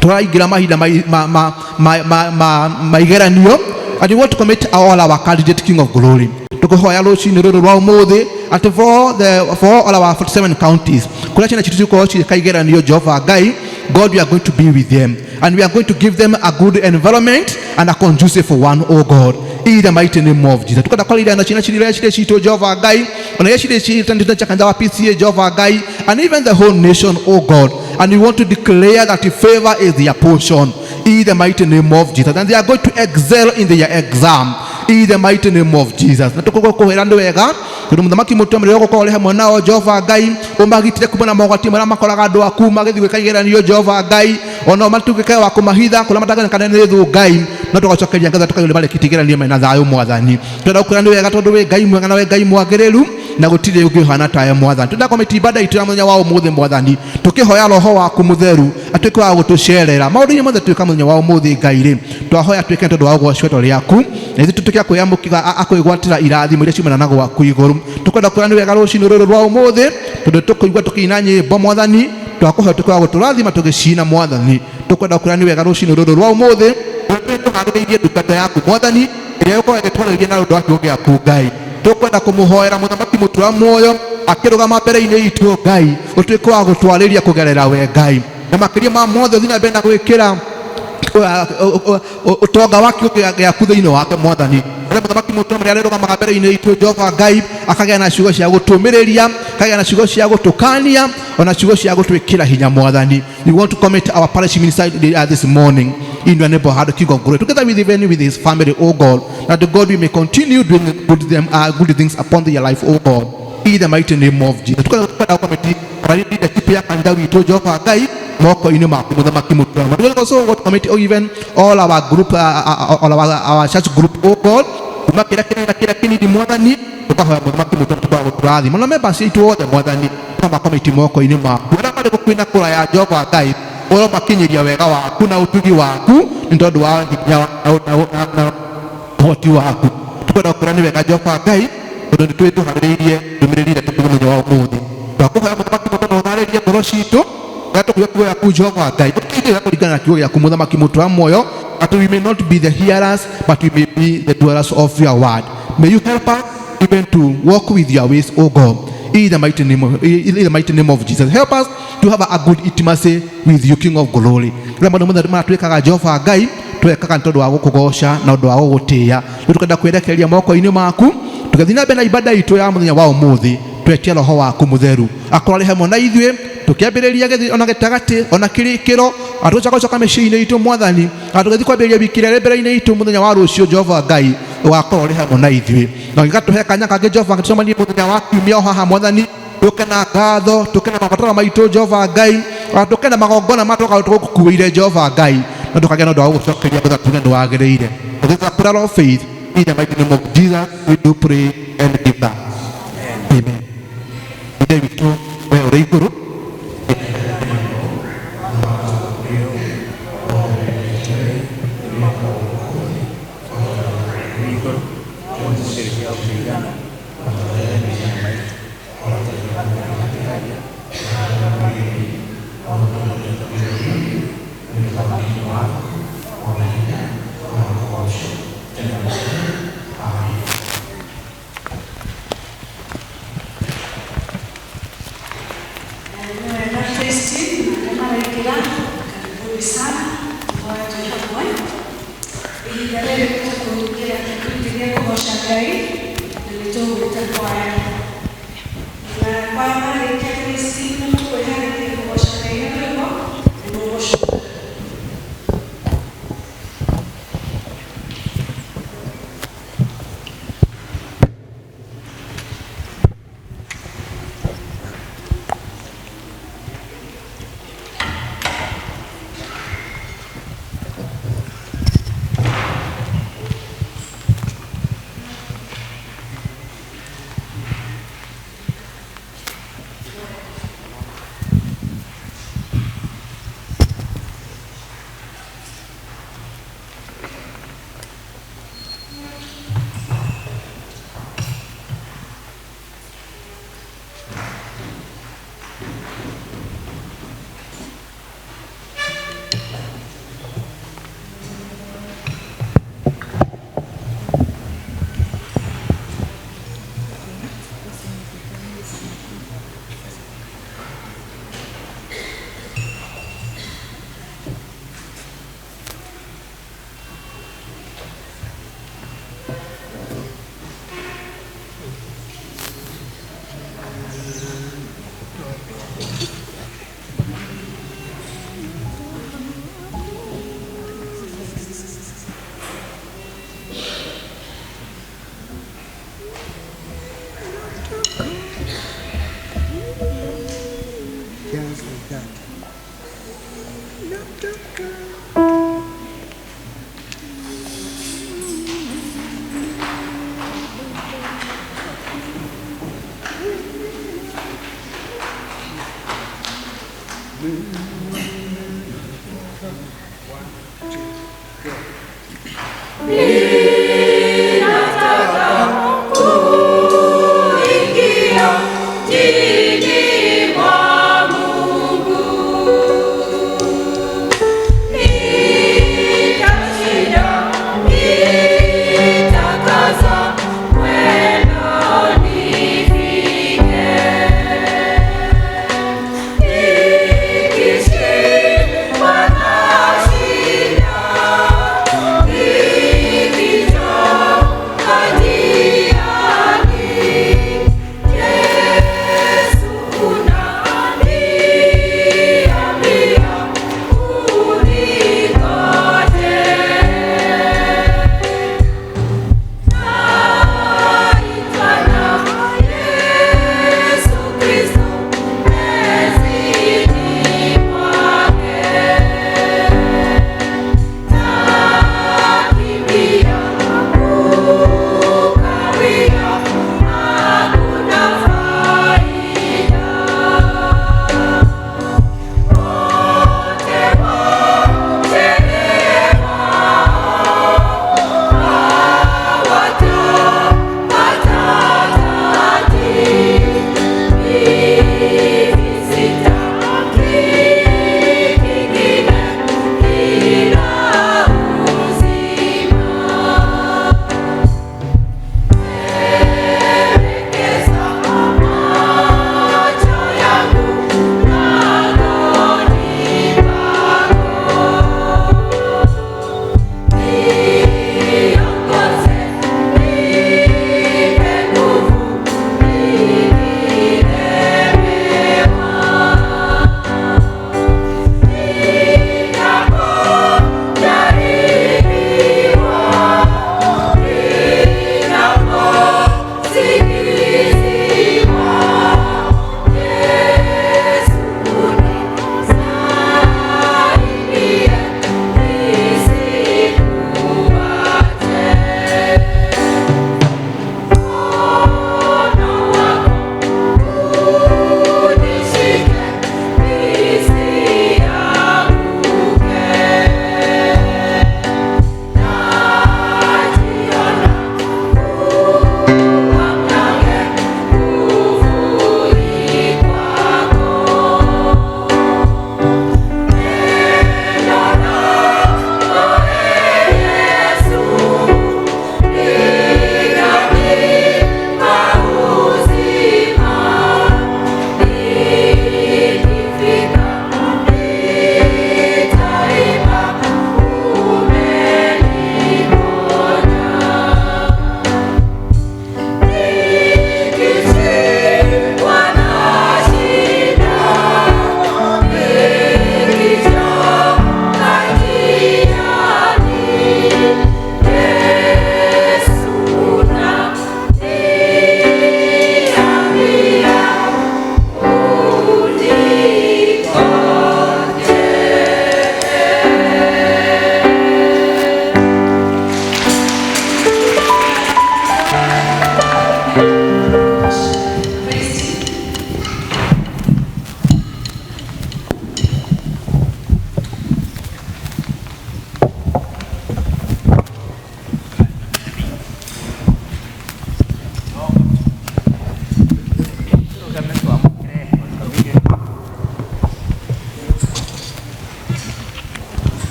tũraingĩra mahinda ma igeranio, and we want to commit all our candidate, King of Glory. Tukuhoya rũcinĩ rũrũ rwa ũmũthĩ atĩ for all our 47 counties kũrĩa ciana citũ cikorwo cigĩka igeranio, Jehova Ngai, God, we are going to be with them and we are going to give them a good environment and a conducive one, O God, in the mighty name of Jesus. Tukenda kwarĩria na ciana cirĩ cirĩ citũ, Jehova Ngai, ona iria cirĩ ciĩtanĩte cia kanitha wa PCA, Jehova Ngai, and even the whole nation, O God, and we want to declare that favor is their portion in the mighty name of Jesus, and they are going to excel in their exam in the mighty name of Jesus. Na tũkũkwĩra nĩ wega tondũ Mũthamaki mũtwe mũrĩo gũkorwo ũrĩ hamwe nao. Jehova Ngai, ũmagitĩre kuma na mogwati marĩa makoraga andũ aku magĩthiĩ gwĩka igeranio. Jehova Ngai, ona matuĩke wa kũmahitha kũrĩa matangĩonekana nĩ thũ. Ngai, no tũgacokeria ngatho tũkaigua marĩkĩtie igeranio mena thayũ. Mwathani, twenda gũkwĩra nĩ wega tondũ wĩ Ngai mwega na wĩ Ngai mwagĩrĩru na gũtirĩ ũngĩ ũhana tawe. Mwathani, twenda kũmĩti ibada itũ ya mũthenya wa ũmũthĩ. Mwathani, tũkĩhoya roho waku mũtheru atuĩke wa gũtũcerera maũndũ-inĩ mothe twĩka mũthenya wa ũmũthĩ. Ngai rĩ, twahoya twĩke tondũ wa ũgoci rĩtwa rĩaku na ithuĩ tũtuĩke a kwĩyamũkĩra akwĩgwatĩra irathimo iria ciumana na gwaku igũrũ. Tũkwenda kwĩra nĩ wega rũcinĩ rũrũ rwa ũmũthĩ tondũ tũkũigua tũkĩina nyĩmbo. Mwathani, twakũhoya tuĩke wa gũtũrathima tũgĩcina. Mwathani, tũkwenda kwĩra nĩ wega rũcinĩ rũrũ rwa ũmũthĩ tũharĩrĩirie ndungata yaku, Mwathani, ĩrĩa ĩgũkorwo ĩgĩtwarĩria na ũndũ wa kiugo gĩaku. Ngai, Tũkwenda kũmũhoera mũthamaki mũtura muoyo akĩrũgama mbere-inĩ itũ Ngai, ũtuĩke wa gũtwarĩria kũgerera we Ngai, na makĩria ma mothe ũthiĩ na mbere na gwĩkĩra ũtonga wa kiugo gĩaku thĩinĩ wake mwathani. Ũrĩa mũthamaki mũtura marĩa arĩrũgamaga mbere-inĩ itũ Jehova Ngai, akagĩa na ciugo cia gũtũmĩrĩria, akagĩa na ciugo cia gũtũkania, ona ciugo cia gũtwĩkĩra hinya mwathani. We want to commit our parish minister this morning in your neighbor hand, King of Glory, together with even with his family, oh God, that the God we may continue doing good, them, good things upon their life, oh God, in the mighty name of Jesus. Tukwenda commit leadership ya kanitha witũ Jehova Ngai moko-inĩ maku mũthamaki mũtura. We also want to commit even all our group, all our church group, oh God, kuma kĩrĩa kĩnene na kĩrĩa kĩnini mwathani, tukahoya mũthamaki mũtura tũkagũtũrathima na members itũ othe mwathani, tukamakомiti moko-inĩ maku arĩa marĩ gũkuhĩ na kũraya Jehova Ngai, ũromakinyĩria wega waku na ũtugi waku nĩ tondũ wa hinya na ũhoti waku. Tukwenda gũkwĩra nĩ wega Jehova Ngai, tondũ nĩ twĩtũharĩrĩirie ndũmĩrĩri ĩrĩa tũkuga mũthenya wa ũmũthĩ. Twakũhoya mũthamaki mũtura ũtharĩrie ngoro citũ ũrĩa tũkuga kiugo gĩaku Jehova Ngai, ũtũteithie kũringana na kiugo gĩaku mũthamaki mũtura muoyo, that we may not be the hearers but we may be the doers of your word. May you help us even to walk with your ways, O God, in the mighty name of, in the mighty name of Jesus. Help us to have a good intimacy with you, King of Glory. Rĩrĩa maũndũ mothe marĩa twĩkaga Jehova Ngai, twekaga nĩ tondũ wa gũkũgoca na ũndũ wa gũgũtĩĩa. Rĩu tũkenda kwĩrekereria moko-inĩ maku tũgĩthiĩ na mbere na ibada itũ ya mũthenya wa ũmũthĩ. Twetia roho waku mũtheru akorwo arĩ hamwe na ithuĩ tũkĩambĩrĩria gĩthĩ ona gĩtagatĩ ona kĩrĩkĩro, atũcoka mĩciĩ-inĩ itũ mwathani, atũgĩthiĩ kwambĩrĩria wiki ĩrĩa ĩrĩ mbere-inĩ itũ mũthenya wa rũciũ Jehova Ngai, ũgakorwo ũrĩ hamwe na ithuĩ na ũgĩgatũhe kanya kangĩ Jehova tũcemanie mũthenya wa kiumia o haha mwathani, tũke na ngatho, tũke na mabataro maitũ Jehova Ngai, ona tũke na magongona marĩa tũgakorwo tũgũkuĩire Jehova Ngai, na tũkagĩa na ũndũ wa gũgũcokeria ngatho tuge nĩ wagĩrĩire. This is a prayer of faith. In the mighty name of Jesus we do pray and give thanks. Amen. Ithe witũ we ũrĩ igũrũ, Wega Christine, na arĩa maraingĩra, karibuni sana, tũhoe twĩ hamwe. Ihinda rĩrĩ tũkũingĩra kĩbindi gĩa kũgoca Ngai na nĩ tũgwĩta kwaya. Na kwaya marĩkia Christine, nĩ tũkwĩharĩria kũgoca Ngai na rwĩmbo nĩ mũgũcoka.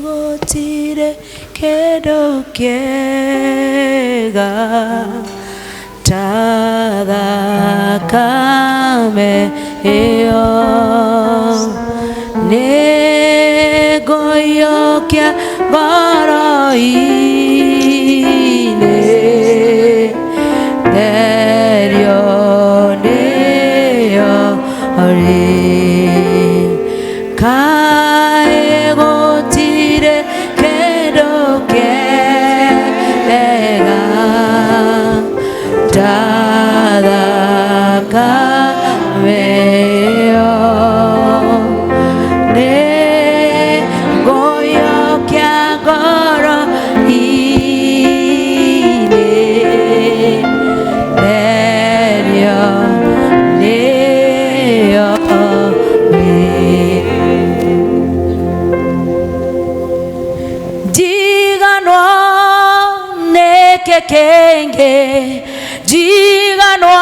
Gũtirĩ kĩndũ kĩega ta thakame ĩyo nĩngũiyũkia ngoro-inĩ therio nĩyo rĩ kaĩ gũtirĩ kĩndũ kĩega ta thakame ĩyo nĩngũiyũkia ngoro-inĩ therio nĩyo rĩ. Njiganwo nĩkĩ kĩngĩ njiganwo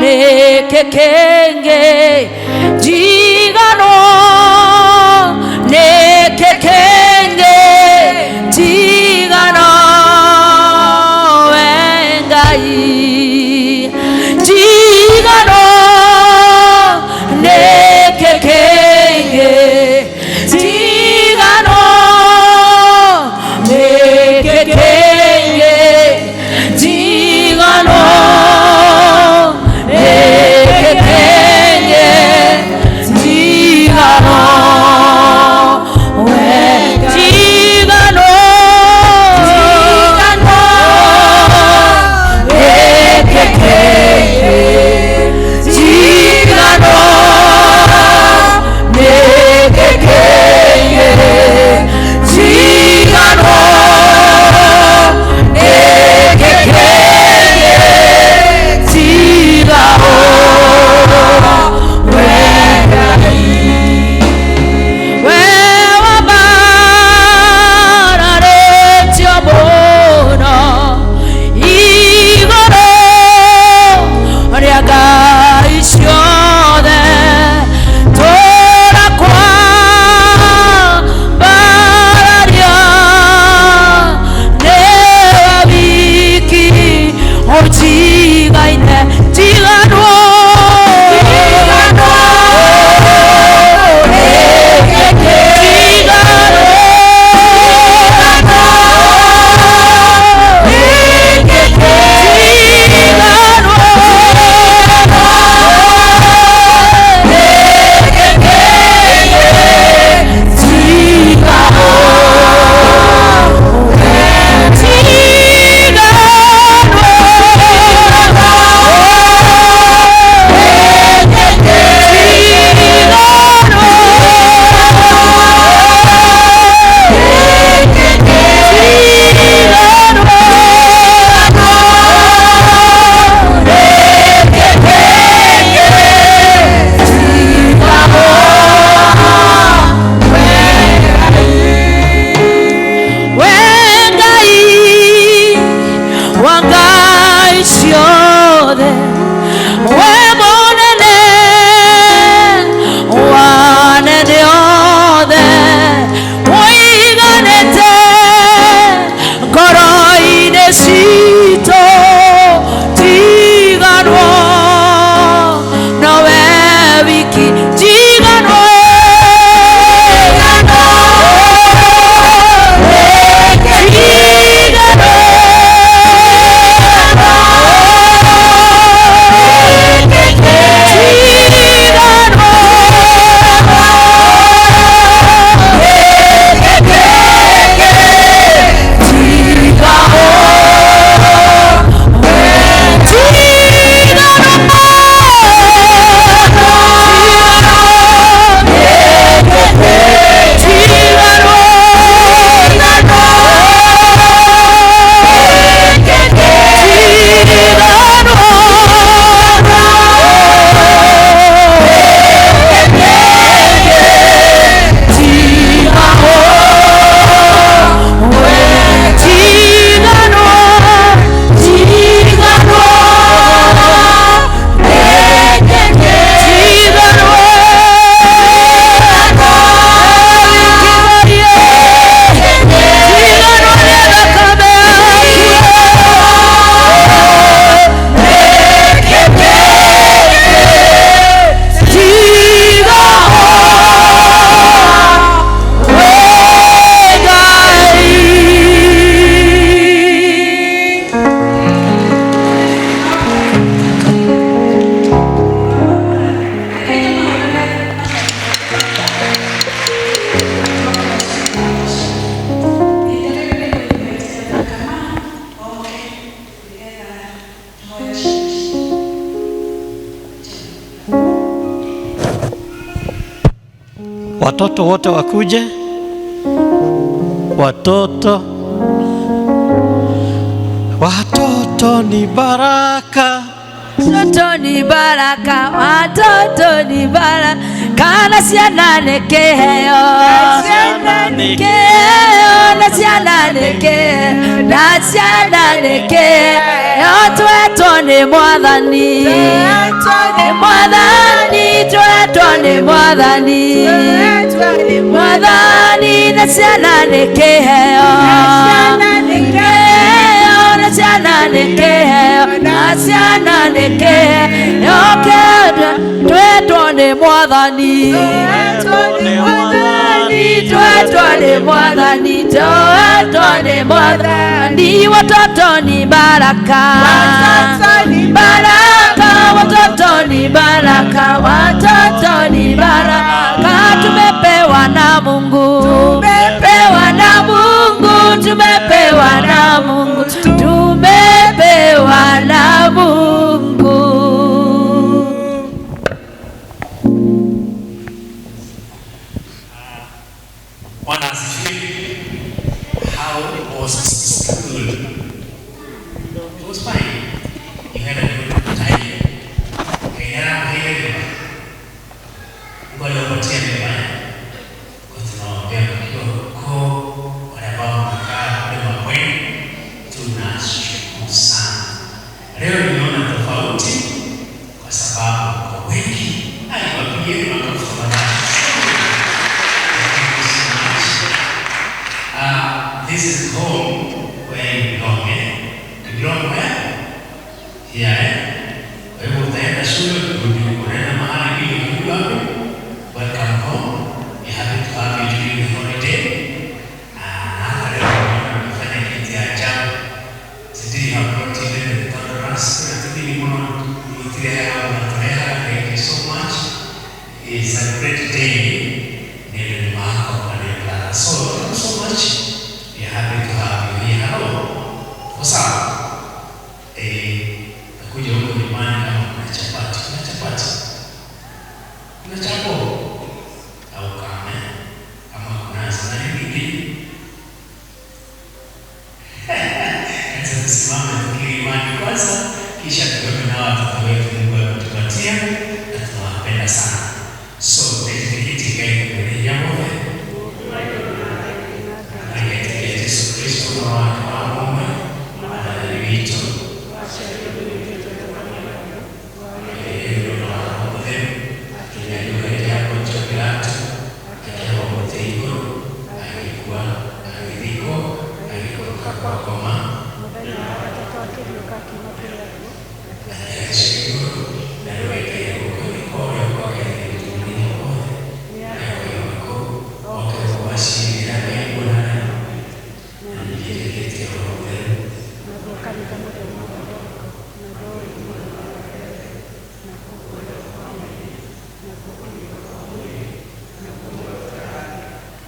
nĩkĩ kĩngĩ njiganwo nĩkĩ kĩngĩ njiganwo we Ngai njiganwo nĩkĩ kĩngĩ njiganwo nĩkĩ kĩngĩ njiganwo nĩkĩ kĩngĩ Watoto wote wakuje, watoto, watoto ni baraka. Watoto ni baraka, watoto ni baraka, kana ciana nĩ kĩheo, Ciana nĩ kĩheo, na ciana nĩ kĩheo, na ciana nĩ kĩheo, twetwo nĩ Mwathani, nĩ Mwathani, twetwo nĩ Mwathani, Mwathani, na ciana nĩ kĩheo, kĩheo, na ciana nĩ kĩheo, na ciana nĩ kĩheo, kĩheo, twetwo nĩ Mwathani, twetwo nĩ Mwathani, twetwo nĩ Mwathani, watoto ni baraka, baraka, watoto ni baraka, watoto ni baraka, tumepewa na Mungu, tumepewa na Mungu, tumepewa na Mungu, tumepewa na Mungu. Bwana asifiwe. How was school? It was fine. You had a good time. Kenya heri. Mungu aliwapatia neema. Kwa tunawaombea mkiwa huko, wale ambao mnakaa kule mabweni, tunashukuru sana. Leo nimeona tofauti kwa sababu kwa wengi. Ai, wapigieni makofi tafadhali. Thank you so much. This is home where you belong, eh? You belong where? Here, eh? Kwa hivyo utaenda shule, urudi huko, unaenda mahali ili urudi wapi? Welcome home. We happy to have you during the holiday. Na hata leo naona umefanya kitu ya ajabu. Today you have brought even the thunderous. Today you want to thank you so much. It's a great day. Nili wako na So, thank you so much. We are happy to have you here. Hello. What's up? Nakuja huko nyumbani kama kuna chapati. Kuna chapati? Kuna chapo? Au kame? Kama kuna sana nyingine? Acha tusimame tukiri imani kwanza, kisha tuombe na watoto wetu Mungu ametupatia na tunawapenda sana. So, tutikiti kai kwenye jambo. Yesu Kristo mwana wa Mungu analiwito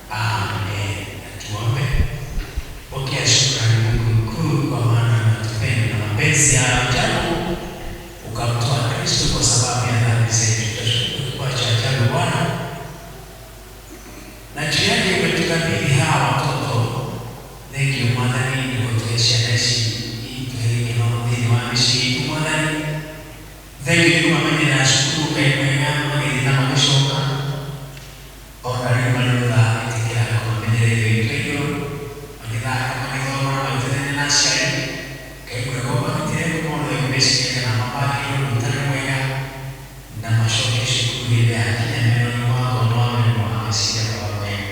Amen. Tuombe. Pokea shukrani Mungu mkuu, kwa maana unatupenda na mapenzi ya ajabu ukamtoa Kristo kwa sababu ya dhambi zetu. Tunashukuru kwa cha ajabu Bwana, na juu yake umetukabidhi hawa watoto. Thank you Mwathani nĩgũtũhe ciana ici itũhe gĩkeno thĩinĩ wa mĩciĩ itũ Mwathani. Thank you nĩ kũmamenyerera cukuru Ngai mwega magĩthiĩ na magĩcoka ona rĩu marĩ gũthaa ĩtĩkĩra kũmamenyerera irio itũ igũrũ magĩthaka magĩthoma na magĩteithania na aciari Ngai mwega ũmagitĩre kuma ũndũ meciria kana mabangĩrwo ũndũ ũtarĩ mwega na macoke cukuru hĩndĩ yakinya meno nĩ mwaka ũndũ wa meno wa meciria kwa mwega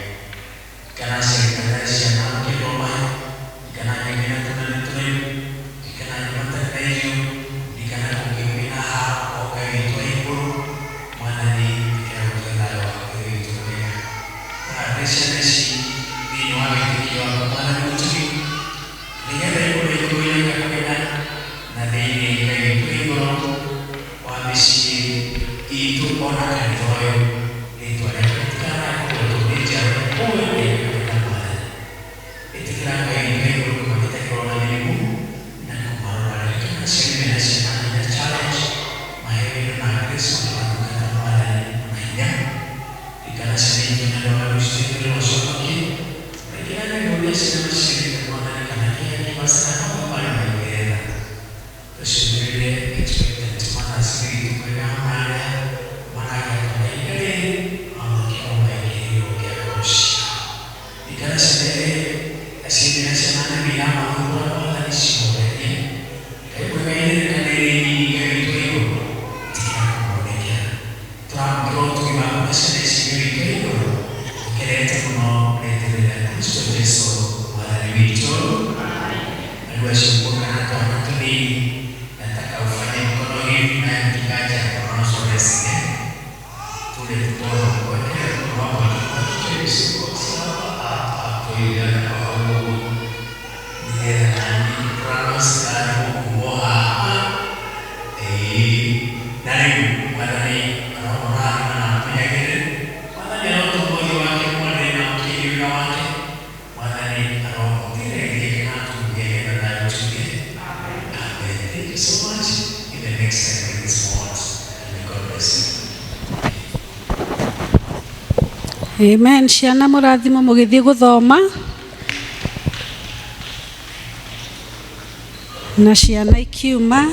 kana aciari kana ciana makĩthoma kana nyingine tũnene kana matarĩ na irio kana kũngĩumĩra o Ngai witũ wa igũrũ Mwathani ĩtĩkĩra gũtũhe thayũ waku witũ mwega tũhande ciana ici thĩinĩ wa wĩtĩkio waku Mwathani mũtugi nĩgetha igũrũ itũire kwenda na thĩinĩ Ngai witũ igũrũ wa mĩciĩ itũ ona kanitha ũyũ rĩtwa rĩaku rĩtikanakorwo nĩ njiarwa ũyũ nĩ Mwathani ĩtĩkĩra Ngai witũ igũrũ kũmagitagĩrwo na mĩrimũ na kũmarora rĩrĩa aciari mena ciana mena challenge maheo na grace makĩmatungata Mwathani na hinya ikana ciana citũ na ndwaru citĩkĩrwo ũconokie. Rĩngĩ ũrĩa ciana ciĩrĩte Mwathani kana kĩrĩa kĩmacana marĩ maigĩrĩra. Tũcũthĩrĩrie expectant mothers witũ mwega marĩa maragĩa kana ihinda rĩrĩ mamũkĩro maingĩrĩirwo kĩa ngoro ciao. Ikara ciana aciari na ciana nĩ iramathumbũra Mwathani cihorerie. Ngai mwega irĩrĩ kana irĩ nini Ngai witũ wa igũrũ tigĩra kũmonekera. Tũramũkĩra ũtugi waku na ciana ici Ngai witũ wa igũrũ tũkenete mũno rĩtwa rĩa Kristo Jesu Mwathani witũ. Rĩu acio muoka na twana tũnini nataka ufanye mkono hivi naye mchungaji apronounce blessing eh? Tule mkono kuwekea mkono wako kwa kichwa hivi siko sawa hapa tuiliana kwa Mungu nĩgetha nani pronounce thayũ kuoha ĩĩ na rĩu Mwathani aromũrathima na amũmenyagĩrĩre Mwathani arotongoria wake mwanene na ũkĩrie wĩra wake Mwathani aromũteithĩrĩrie kana atũgĩre na thayũ tuge Amen. Thank you so much. In the next time, bring this word. And may God bless you. Amen. Ciana mũrathimo mũgĩthiĩ gũthoma na ciana ikiuma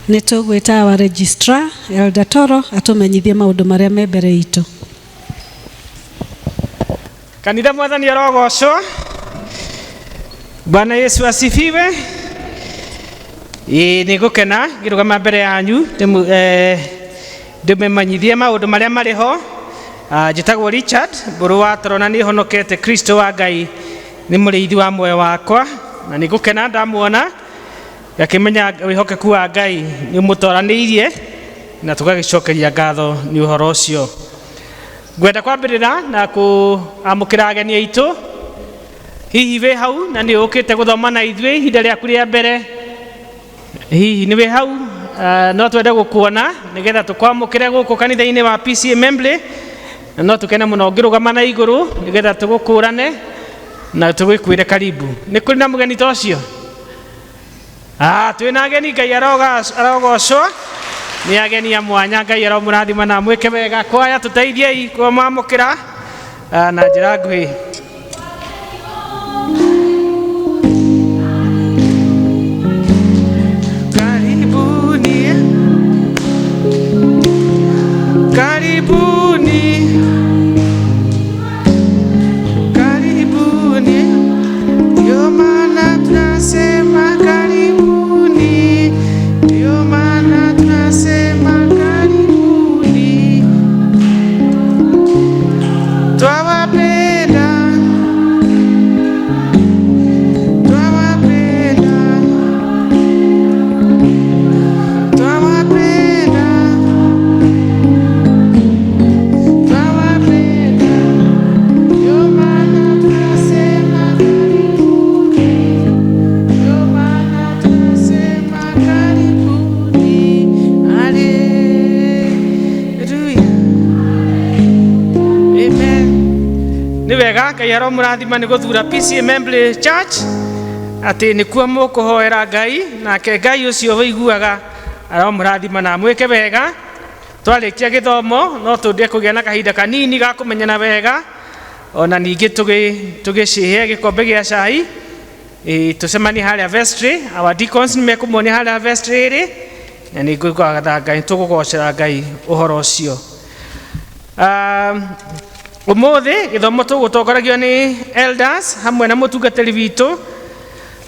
nĩ tũgwĩta our registrar Elder Toro atũmenyithie maũndũ marĩa me mbere itũ. Kanitha Mwathani arogocwo. Bwana Yesu asifiwe. Ĩĩ nĩ ngũkena ngĩrũgama mbere yanyu ndĩmũmenyithie maũndũ marĩa marĩ ho. Njĩtagwo Richard Mbũrũ wa Toro na nĩ honokete Kristo wa Ngai nĩ mũrĩithi wa muoyo wakwa na nĩ ngũkena ndamuona ngakĩmenya wĩhokeku wa Ngai nĩ ũmũtoranĩirie na tũgagĩcokeria ngatho nĩ ũhoro ũcio. Ngwenda kwambĩrĩra na kũamũkĩra ageni aitũ hihi wĩ hau na nĩ ũkĩte gũthoma na ithuĩ ihinda rĩaku rĩa mbere hihi nĩ wĩ hau no twende gũkuona nĩgetha tũkwamũkĩre gũkũ kanitha-inĩ wa PCEA Membley na no tũkene mũno ũngĩrũgama na igũrũ nĩgetha tũgũkũrane na tũgĩkwĩre karibu. Nĩ kũrĩ na mũgeni ta ũcio? Twĩna ageni Ngai arogocwo nĩ ageni a mwanya Ngai aromũrathima na amwĩke wega. Kwaya tũteithiei kũmamũkĩra na njĩra nguhĩ. Karibuni, karibuni, karibuni, ndio maana tunasema karibuni, ndio maana tunasema karibuni, twawapenda, twawapenda, twawapenda, twawapenda, ndio maana tunasema karibuni, ndio maana tunasema karibuni, haleluya, amen. Nĩ wega Ngai aromũrathima nĩ gũthura PCEA Membley Church atĩ nĩkuo mũkũhoera Ngai nake Ngai ũcio wĩiguaga aromũrathima na amwĩke wega. Twarĩkia gĩthomo no tũndie kũgĩa na kahinda kanini ga kũmenyana wega ona ningĩ tũgĩcihe gĩkombe gĩa cai. Tũcemanie harĩa vestry, our deacons nĩ mekũmuonia harĩa vestry ĩrĩ na nĩ ngũgatha Ngai tũgũgocera Ngai ũhoro ũcio. Ũmũthĩ gĩthomo tũgũtongoragio nĩ elders hamwe na mũtungatĩri witũ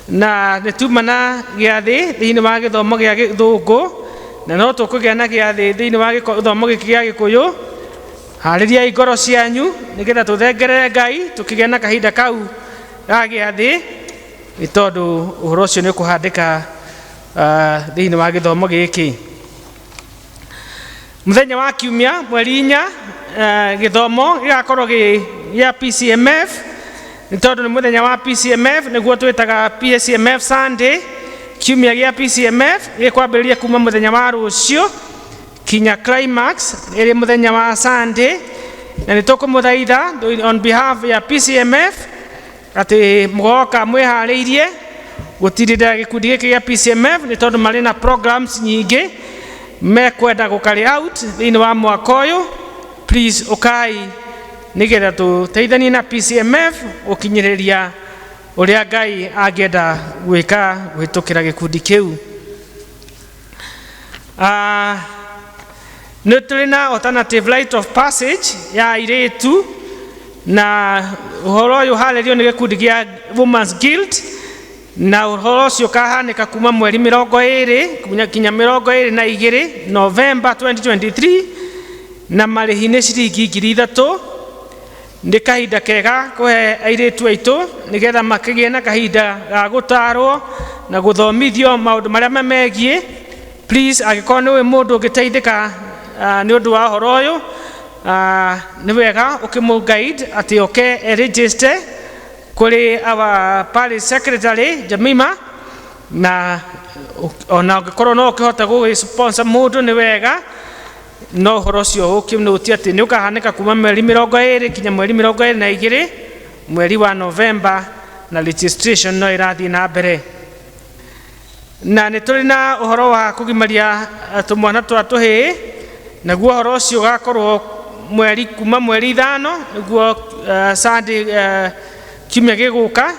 na nĩ tuma na gĩathĩ thĩinĩ wa gĩthomo gĩa gĩthũngũ na no tũkũgĩa na gĩathĩ thĩinĩ wa gĩthomo gĩkĩ gĩa gĩkũyũ. Harĩriai ngoro cianyu nĩgetha tũthengerere Ngai tũkĩgĩa na kahinda kau ga gĩathĩ nĩ tondũ ũhoro ũcio nĩ ũkũhandĩka thĩinĩ wa gĩthomo gĩkĩ. Mũthenya wa kiumia mweri 4 gĩthomo gĩgakorwo gĩ gĩa PCMF nĩ tondũ nĩ mũthenya wa PCMF nĩguo twĩtaga PCMF Sunday. Kiumia gĩa PCMF gĩkwambĩrĩria kuma mũthenya wa rũciũ kinya climax ĩrĩ mũthenya wa Sunday na nĩ tũkũmũthaitha on behalf ya PCMF atĩ mũgoka mwĩharĩirie gũtirĩrĩra gĩkundi gĩkĩ gĩa PCMF nĩ tondũ marĩ na programs nyingĩ mekwenda gũ carry out thĩinĩ wa mwaka ũyũ. Please ũkai Nĩgetha tũteithanie na PCMF gũkinyĩrĩria ũrĩa Ngai angĩenda gwĩka kũhĩtũkĩra gĩkundi kĩu. Nĩ tũrĩ na alternative rite of passage ya airĩtu, na ũhoro ũyũ ũharĩrio nĩ gĩkundi gĩa Women's Guild, na ũhoro ũcio ũkahanĩka kuma mweri 20 kinya 22 November 2023, na marĩhi nĩ ciringi 3,000. Nĩ kahinda kega kũhe airĩtu aitũ nĩgetha makĩgĩe na kahinda ga gũtarwo na gũthomithio maũndũ marĩa mamegiĩ. Please, angĩkorwo nĩ ũĩ mũndũ ũngĩteithĩka nĩ ũndũ wa ũhoro ũyũ, nĩ wega ũkĩmũ guide atĩ oke e register kũrĩ our parish secretary Jamima, na ona ũngĩkorwo no ũkĩhote gũgĩ sponsor mũndũ nĩ wega. No ũhoro ũcio ũkĩnũti atĩ nĩ ũkahanĩka kuma mweri 20 kinya mweri 22 mweri wa November, na registration no ĩrathiĩ na mbere. Na nĩ tũrĩ na ũhoro wa kũgimaria tũmwana twa tũhĩĩ, naguo ũhoro ũcio ũgakorwo mweri kuma mweri 5, nĩguo Sunday kiumia gĩgũka,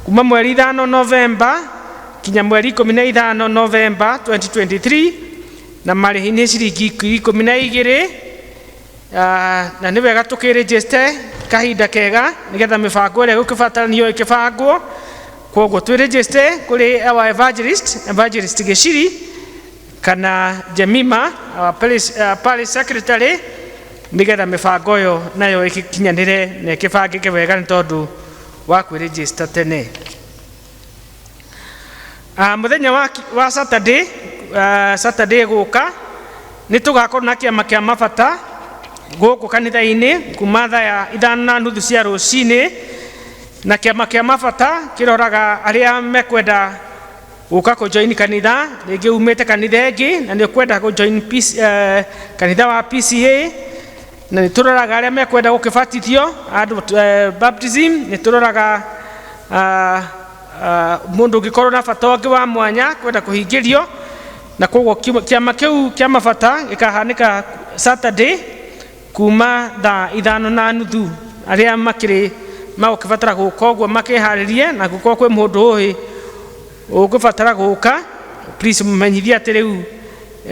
kuma mweri 5 November kinya mweri 15 November 2023, na marĩhi nĩ ciringi 12,000. Na nĩ wega tũkĩrĩnjĩste kahinda kega nĩgetha mĩbango ĩrĩa ĩgũkĩbataranio ĩkĩbangwo. Koguo twĩrĩnjĩste kũrĩ our evangelist Gĩciri kana Jemima, our parish secretary, nĩgetha mĩbango ĩyo nayo ĩgĩkinyanĩre na ĩkĩbangĩke wega nĩ tondũ wa kwĩrĩnjĩsta tene. Mũthenya wa Saturday, Saturday gũka nĩ tũgakorwo na kĩama kĩa mabata gũkũ kanitha-inĩ kuma thaa 5:30 cia rũcinĩ, na kĩama kĩa mabata kĩroraga arĩa mekwenda gũka kũjoin kanitha, rĩngĩ umĩte kanitha ĩngĩ na nĩ ũkwenda kũjoin kanitha wa PCA, na nĩ tũroraga arĩa mekwenda gũkĩbatithio andũ baptism, nĩ tũroraga mũndũ ũngĩkorwo na bata ũngĩ wa mwanya kwenda kũhingĩrio, na koguo kĩama kĩu kĩa mabata gĩkahanĩka Saturday kuma thaa 5:30. Arĩa makĩrĩ magũkĩbatara gũka ũguo makĩharĩrie, na gũkorwo kwĩ mũndũ ũĩ ũgũbatara gũka, please mũmenyithie atĩ rĩu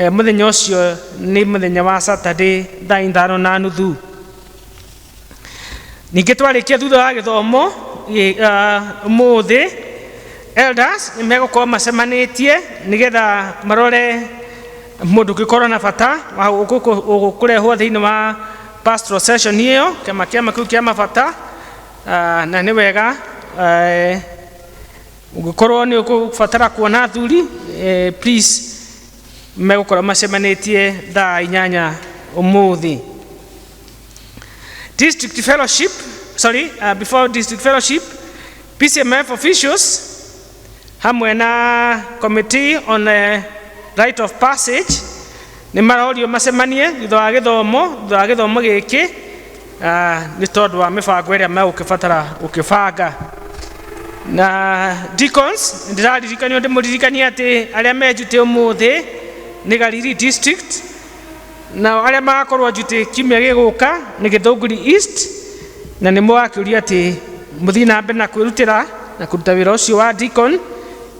mũthenya ũcio nĩ mũthenya wa Saturday thaa 5:30. Ningĩ twarĩkia thutha wa gĩthomo ũmũthĩ, elders nĩ megũkorwo macemanĩtie nĩgetha marore mũndũ ũngĩkorwo na bata wa kũrehwo thĩinĩ wa pastoral session ĩyo, kĩama kĩu kĩa mabata. Na nĩ wega ũngĩkorwo nĩ ũgũbatara kuona athuri, please megũkorwo macemanĩtie thaa 8 ũmũthĩ. District fellowship, sorry, before district fellowship, PCMF officials hamwe na committee on rite of passage nĩ marorio macemanie thutha wa gĩthomo, thutha wa gĩthomo gĩkĩ, nĩ tondũ wa mĩbango ĩrĩa megũkĩbatara gũkĩbanga. Na deacons, ndĩraririkanio ndĩmũririkanie atĩ arĩa me njutĩ ũmũthĩ nĩ Gariri district, na arĩa magakorwo njutĩ kiumia gĩgũka nĩ Gĩthũngũri East, na nĩ mũgakĩũria atĩ mũthiĩ na mbere na kwĩrutĩra na kũruta wĩra ũcio wa deacon.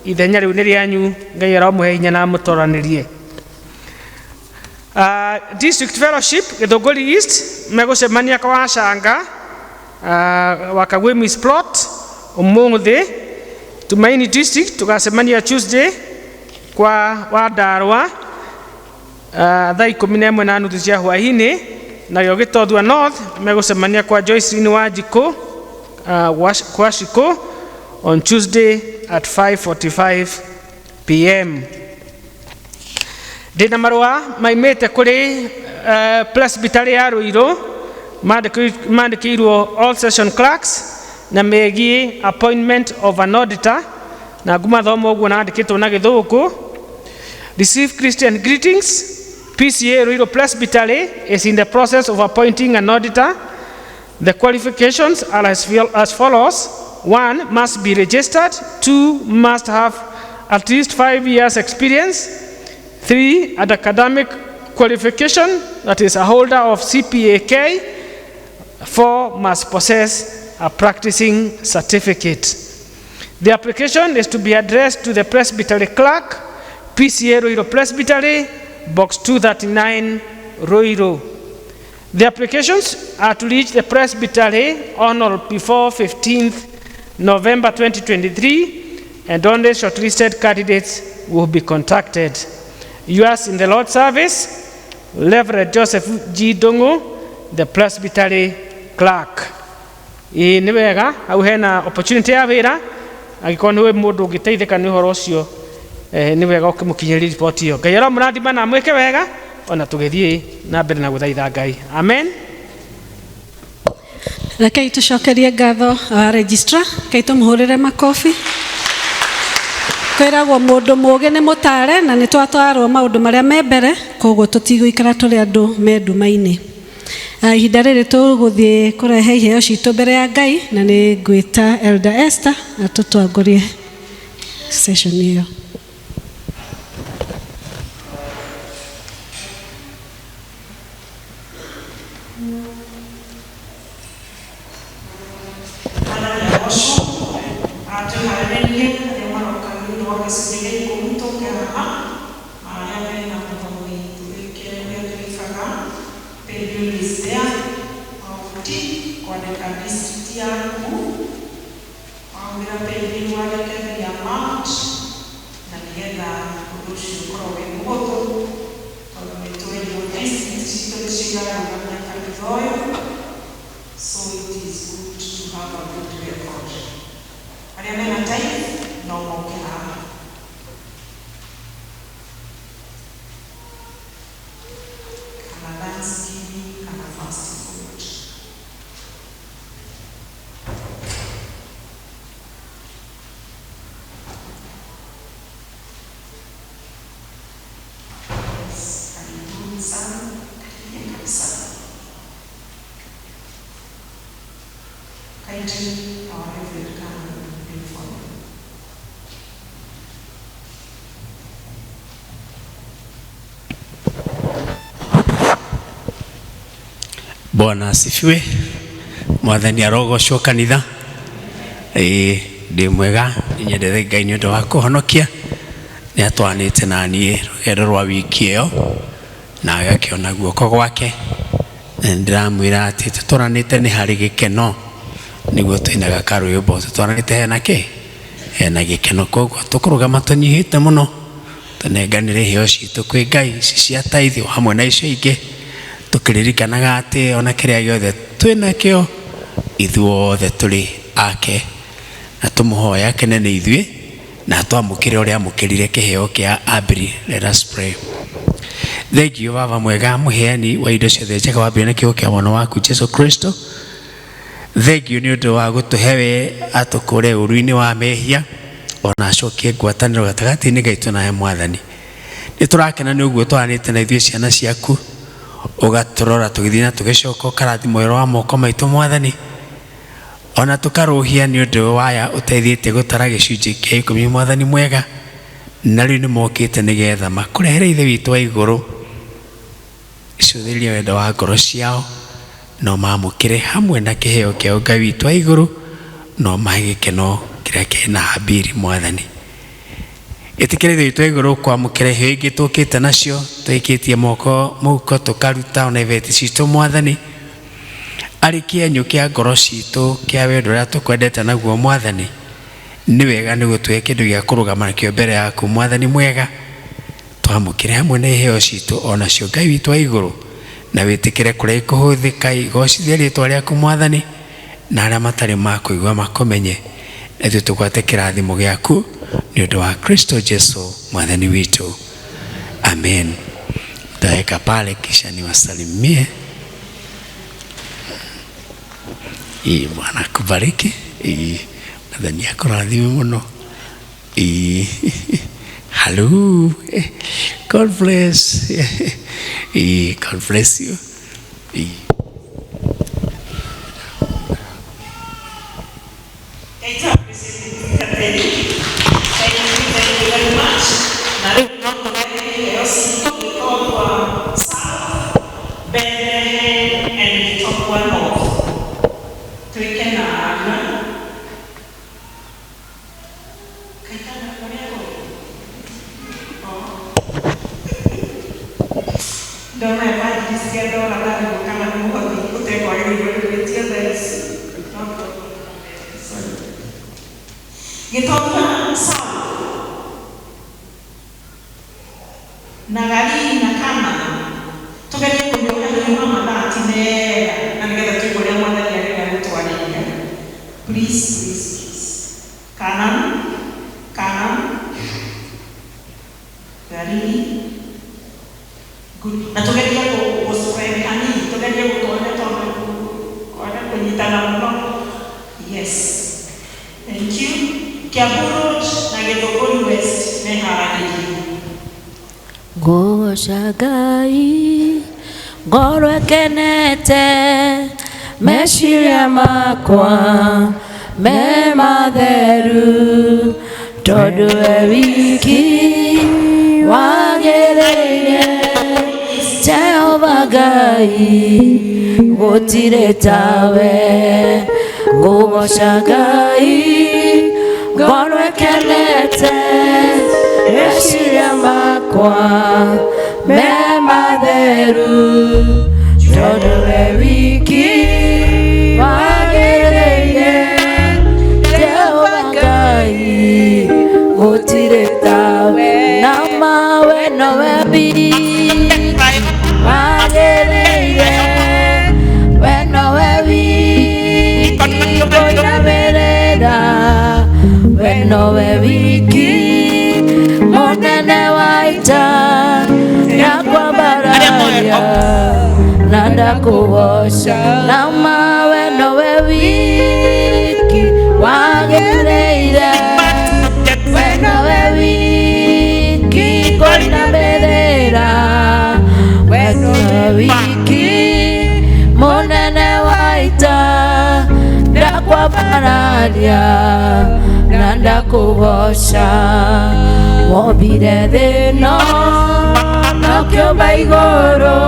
Ithenya rĩu nĩ rĩanyu, Ngai aromũhe hinya na amũtoranĩrie. District fellowship Gĩthũngũri East megũcemania kwa Wacanga, wa Kagwemi's plot ũmũthĩ. Tumaini district tũgacemania Tuesday kwa Wandarwa, thaa 11:30 cia hwaĩ-inĩ. Narĩo Gĩtothua North megũcemania kwa Joycelyn Wanjikũ, kwa Shiko on Tuesday at 5:45 pm. Ndĩna marũa maimĩte kũrĩ presbytery ya Ruiru, mandĩkĩirwo all session clerks na megiĩ appointment of an auditor, na ngumathoma ũguo nandĩkĩtwo na Gĩthũngũ. Receive Christian greetings. PCA Ruiru Presbytery is in the process of appointing an auditor. The qualifications are as follows. 1, must be registered. 2, must have at least 5 years experience. 3, an academic qualification, that is a holder of CPAK, 4 must possess a practicing certificate. The application is to be addressed to the Presbytery Clerk, PCA Ruiru Presbytery, Box 239, Ruiru. The applications are to reach the Presbytery on or before 15th November 2023, and only shortlisted candidates will be contacted. Yours in the Lord's service, Reverend Joseph G. Dongo, the Presbytery Clerk. Ĩĩ nĩ wega hau hena opportunity ya wĩra angĩkorwo nĩ mũndũ ũngĩteithĩka nĩ ũhoro ũcio nĩ wega ũkĩmũkinyĩria riboti ĩyo. Ngai aromũrathima na amwĩke wega ona tũgĩthiĩ na mbere na gũthaitha Ngai. Amen. Rekei tũcokerie ngatho registrar, rekei tũmũhũrĩre makobi. Kwĩragwo mũndũ mũũgĩ nĩ mũtare na nĩ twatwarwo maũndũ marĩa me mbere, koguo tũtigũikara tũrĩ andũ me nduma-inĩ. Ihinda rĩrĩ tũgũthiĩ kũrehe iheo citũ mbere ya Ngai na nĩ ngwĩta Elder Esther atũtongorie session ĩyo. Twĩharĩrĩrie arĩa maroka nĩ ũndũ wa gĩcunjĩ gĩa ikũmi tũke haha na arĩa mena mũthoni twĩke ũrĩa twĩkaga. Paybill is there, maũbuti kwandĩka district yaku, wahũthĩra paybill wandĩke the amount na nĩgetha ũndũ ũcio ũkorwo wĩ mũhũthũ tondũ nĩ twerirwo district citũ nĩcio irarũgamia kanitha ũyũ, so it is good to have a good record. Arĩa mena tithe no moke haha. Kana thanksgiving kana first fruit. Yes, karibuni sana, karibia kabisa. Kindly, our Reverend come and pray for them. Bwana asifiwe. Mwathani arogocwo kanitha. Ĩĩ ndĩ mwega, nyendete Ngai nĩ ũndũ wa kũhonokia. Nĩ atwanĩte na niĩ rũgendo rwa wiki ĩyo na agakĩona guoko gwake. Na nĩndĩramwĩra atĩ tũtwaranĩte nĩ harĩ gĩkeno, nĩguo tũinaga karwĩmbo tũtwaranĩte hena kĩ? Hena gĩkeno. Koguo tũkũrũgama tũnyihĩte mũno tũnenganĩre iheo citũ kwĩ Ngai ici cia tithe o hamwe na icio ingĩ, tũkĩririkanaga atĩ ona kĩrĩa gĩothe twĩnakĩo ithuothe tũrĩ ake, na tũmũhoya akene nĩ ithuĩ na twamũkĩre ũrĩa amũkĩrire kĩheo kĩa Abiri. Let us pray. Thank you Baba mwega, mũheani wa indo ciothe njega, wambire na kĩheo kĩa mwana waku Jesu Kristo. Thank you nĩ ũndũ wa gũtũhe we atũkũre ũru-inĩ wa mehia ona acokie ngwatanĩro gatagatĩ-inĩ gaitũ nawe Mwathani. Nĩ tũrakena nĩ ũguo twaranĩte na ithuĩ ciana ciaku, ũgatũrora tũgĩthiĩ na tũgĩcoka, ũkarathima wĩra wa moko maitũ Mwathani, ona tũkarũhia nĩ ũndũ waya ũteithĩtie gũtara gĩcunjĩ kĩa ikũmi Mwathani mwega, na rĩu nĩ mokĩte nĩgetha makũrehere Ithe witũ wa igũrũ icũthĩrĩrie wendo wa ngoro ciao, no mamũkĩre hamwe na kĩheo kĩa Ngai witũ wa igũrũ, no mahe gĩkeno kĩrĩa kĩna Habili Mwathani. Ĩtĩkĩra Ithe witũ wa igũrũ kwamũkĩra iheo ingĩ tũkĩte nacio, tũikĩtie moko mũhuko tũkaruta ona ibeti citũ Mwathani, arĩ kĩenyũ kĩa ngoro citũ kĩa wendo ũrĩa tũkwendete naguo Mwathani. Nĩ wega nĩguo tuoe kĩndũ gĩa kũrũgama nakĩo mbere yaku Mwathani mwega, twamũkĩre hamwe na iheo citũ onacio Ngai witũ wa igũrũ, na wĩtĩkĩre kũrĩa ikũhũthĩka igocithie rĩtwa rĩaku Mwathani, na arĩa matarĩ makũigua makũmenye, na ithuĩ tũgwate kĩrathimo gĩaku nĩ ũndũ wa Kristo Jesu Mwathani witũ. Amen. Mtaweka pale kisha niwasalimie. Ii, Bwana akubariki. Ii, Mwathani akũrathime mũno. Ii, hello. God bless. Ii, God bless you. Ii. Thank you, thank you very much. Na rĩu no tũrehe iheo citũ Gĩtongwa South, Bethlehem and Gĩtongwa North. Twĩke na arua. Kaitana kũrĩa kũrĩ? Ndona evangelist ndora na thimũ kana nĩ mũhothi ũtekwagĩrĩirwo nĩ gwĩtio thaa ici. No sorry. Gĩtonga South na Galili na Canaan tugerie kũhiũha hiũha mathaa ti mega na nĩgetha tũigue ũrĩa mwathani arenda gũtwarĩria. Please, please, please. Canaan, Canaan, Galili. Good. Na tugerie gũ-spread hanini, tugerie gũtwara tondũ kwaga kũnyitana mũno. Yes. Thank you. Kiambu Road na Githũngũri West meharagĩrie. Ngũgoca Ngai ngoro ĩkenete meciria makwa me matheru tondũ we wiki wagĩrĩire Jehova Ngai gũtirĩ tawe. Ngũgoca Ngai ngoro ĩkenete meciria makwa me matheru tondũ we wiki wagĩrĩire Jehova Ngai gũtirĩ tawe. Na mawe nowe wiki wagĩrĩire we nowe wiki kũinamĩrĩra we nowe wiki mũnene wa ita ndakwambararia na ndakũgoca. Na mawe nowe wiki wagĩrĩire we nowe wiki kũinamĩrĩra we nowe wiki mũnene wa ita ndakwambararia na ndakũgoca. Wombire thĩ ĩno na ũkĩũmba igũrũ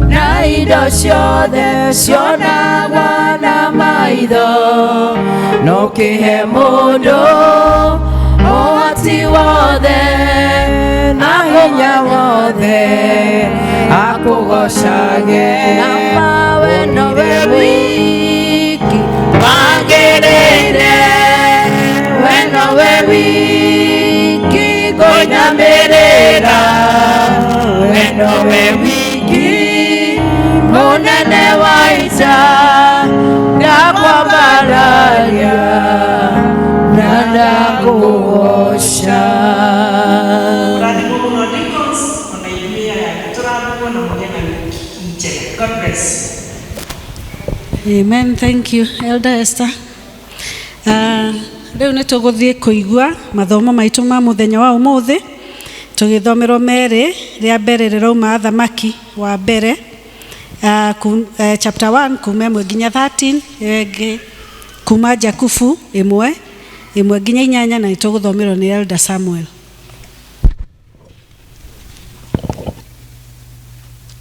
na indo ciothe cionagwo na maitho na ũkĩhe mũndũ ũhoti wothe na hinya wothe akũgocage. Na mawe nowe wiki wagĩrĩire we nowe wiki kũinamĩrĩra we nowe wiki mũnene wa ita ndakwambararia na ndakũgoca. Ũrathimwo mũno deacons, ona ithuĩ aya tũrathimwo na mũgĩe na wiki njega. God bless you. Amen. Thank you, Elder Esther. Rĩu nĩ tũgũthiĩ kũigua mathomo maitũ ma mũthenya wa ũmũthĩ tũgĩthomerwo merĩ. Rĩa mbere rĩrauma Athamaki wa mbere chapter 1 kuma 1 nginya 13, ĩyo ĩngĩ kuma Jakubu 1:1 nginya 8, na nĩ tũgũthomerwo nĩ Elder Samuel.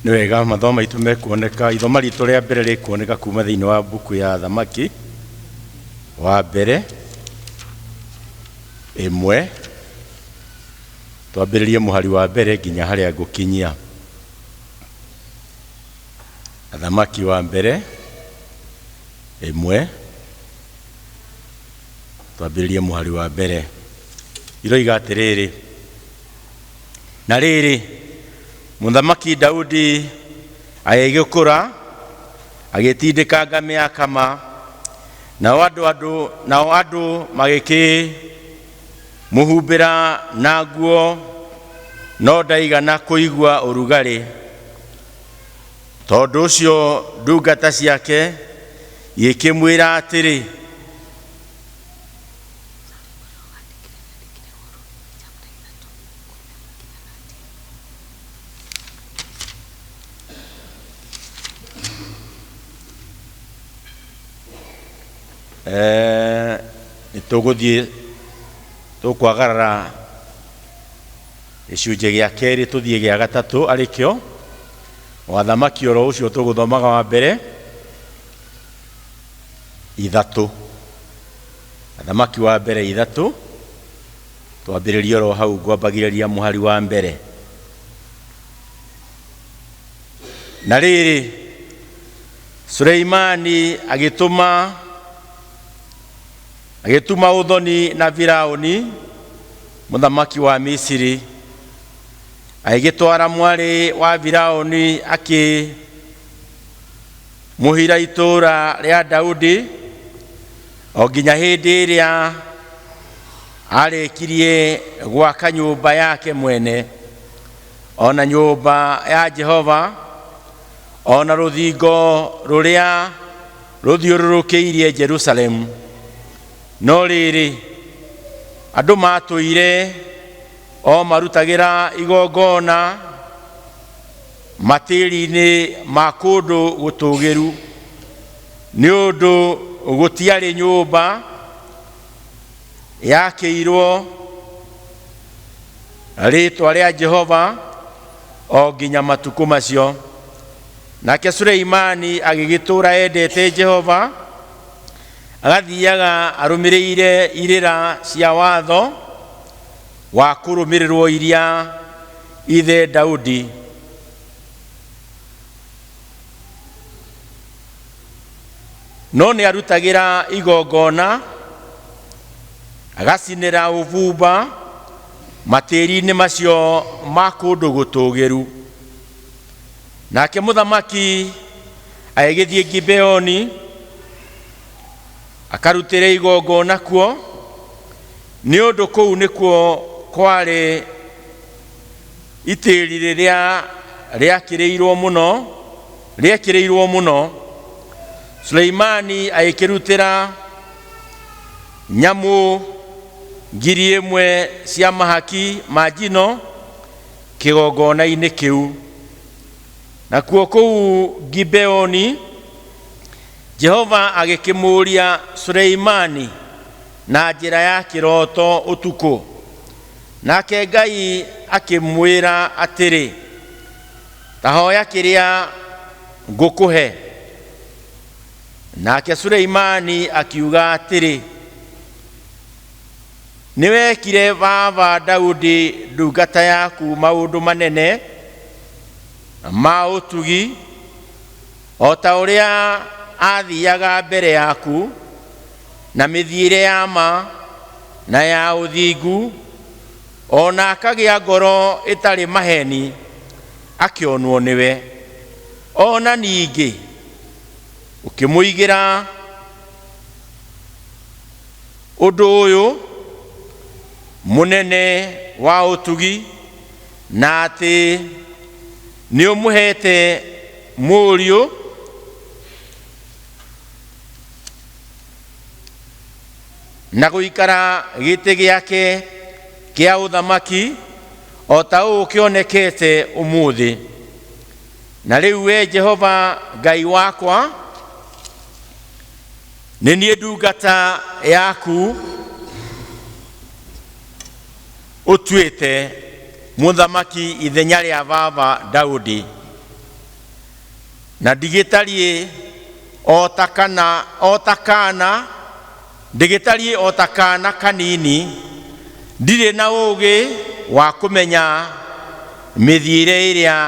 Nĩ wega, mathomo maitũ mekuoneka, ithoma ritũ rĩa mbere rĩkuoneka kuma thĩinĩ wa mbuku ya Thamaki wa mbere 1, twambĩrĩrie mũhari wa mbere nginya harĩa ngũkinyia. Athamaki wa mbere 1, twambĩrĩrie mũhari wa mbere. Iroiga atĩrĩrĩ, na rĩrĩ, mũthamaki Daudi agĩgĩkũra agĩtindĩkanga mĩaka ma, nao andũ magĩkĩmũhumbĩra na nguo, no ndaigana kũigua ũrugarĩ. Tondũ ũcio ndungata ciake igĩkĩmwĩra atĩrĩ, nĩ tũgũthiĩ tũkwagarara gĩcunjĩ gĩa kerĩ tũthiĩ gĩa gatatũ arĩkĩo wathamaki oro ũcio tũgũthomaga wa mbere. Ithatũ. Athamaki wa mbere ithatũ, twambĩrĩrie oro hau ngwambagĩrĩria mũhari wa mbere. Na rĩrĩ, Suleimani agĩtũma agĩtuma ũthoni na Firaũni mũthamaki wa Misiri, agĩgĩtwara mwarĩ wa Firaũni akĩmũhira itũũra rĩa Daudi o nginya hĩndĩ ĩrĩa arĩkirie gwaka nyũmba yake mwene, o na nyũmba ya Jehova, o na rũthingo rũrĩa rũthiũrũrũkĩirie Jerusalemu. No rĩrĩ, andũ matũire o marutagĩra igongona matĩri-inĩ ma kũndũ gũtũũgĩru, nĩ ũndũ gũtiarĩ nyũmba yakĩirwo rĩĩtwa rĩa Jehova o nginya matukũ macio. Nake Suleimani agĩgĩtũũra endete Jehova, agathiaga arũmĩrĩire irĩra cia watho wa kũrũmĩrĩrwo iria ithe Daudi no nĩ arutagĩra igongona agacinĩra ũbumba matĩri-inĩ macio ma kũndũ gũtũũgĩru. Nake mũthamaki agĩgĩthiĩ Gibeoni akarutĩre igongona kuo, nĩ ũndũ kũu nĩkuo kwarĩ itĩri rĩrĩa rĩakĩrĩirwo mũno rĩekĩrĩirwo mũno. Suleimani agĩkĩrutĩra nyamũ 1,000 cia mahaki ma njino kĩgongona-inĩ kĩu. Nakuo kũu Gibeoni Jehova agĩkĩmũũria Suleimani na njĩra ya kĩroto ũtukũ. Nake Ngai akĩmwĩra atĩrĩ, Ta hoya kĩrĩa ngũkũhe. Nake Suleimani akiuga atĩrĩ, Nĩwekire baba Daudi ndungata yaku maũndũ manene ma ũtugi, o ta ũrĩa aathiaga mbere yaku na mĩthiĩre ya ma na ya ũthingu, o na akagĩa ngoro ĩtarĩ maheni akĩonwo nĩwe. O na ningĩ ũkĩmũigĩra ũndũ ũyũ mũnene wa ũtugi, na atĩ nĩũmũheete mũriũ na gũikara gĩtĩ gĩake kĩa ũthamaki o ta ũũ kĩonekete ũmũthĩ. Na rĩu we Jehova Ngai wakwa, nĩ niĩ ndungata yaku ũtuĩte mũthamaki ithenya rĩa baba Daudi, na ndigĩtariĩ o ta kana o ta kana ndĩgĩtariĩ o ta kana kanini, ndirĩ na ũũgĩ wa kũmenya mĩthiĩre ĩrĩa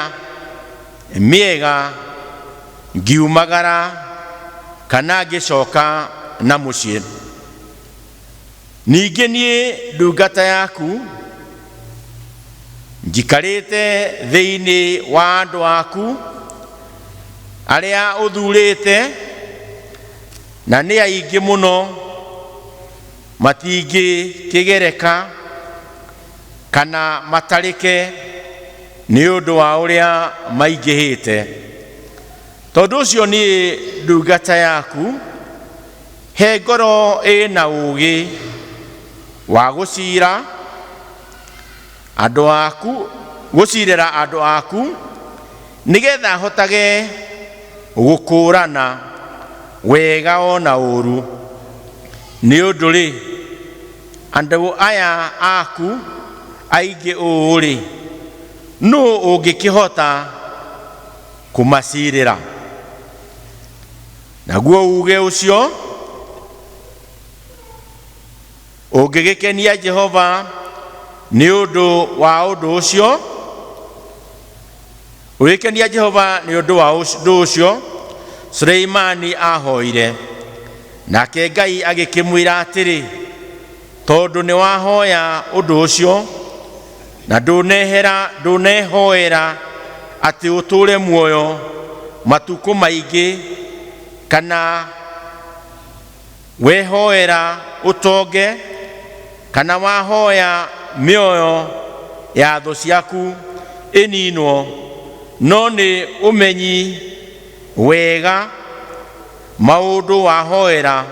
mĩega ngiumagara kana ngĩcoka na mũciĩ. Ningĩ niĩ ndungata yaku njikarĩte thĩinĩ wa andũ aku arĩa ũthuurĩte, na nĩ aingĩ mũno, matingĩkĩgereka kana matarĩke nĩ ũndũ wa ũrĩa maingĩhĩte. Tondũ ũcio niĩ ndungata yaku, he ngoro ĩna ũũgĩ wa gũcira andũ aku, gũcirĩra andũ aku, nĩgetha hotage gũkũũrana wega o na ũũru. Nĩ ũndũ-rĩ, andũ aya aku aingĩ ũũ-rĩ, nũũ ũngĩkĩhota kũmacirĩra? Naguo uuge ũcio Ũngĩgĩkenia Jehova nĩ ũndũ wa ũndũ ũcio, ũgĩkenia Jehova nĩ ũndũ wa ũndũ ũcio Suleimani ahoire. Nake Ngai agĩkĩmwĩra atĩrĩ, tondũ nĩ wahoya ũndũ ũcio na ndũnehoera atĩ ũtũũre muoyo matukũ maingĩ, kana wehoera ũtonge, kana wahoya mĩoyo ya thũ ciaku ĩninwo, no nĩ ũmenyi wega maũndũ wahoera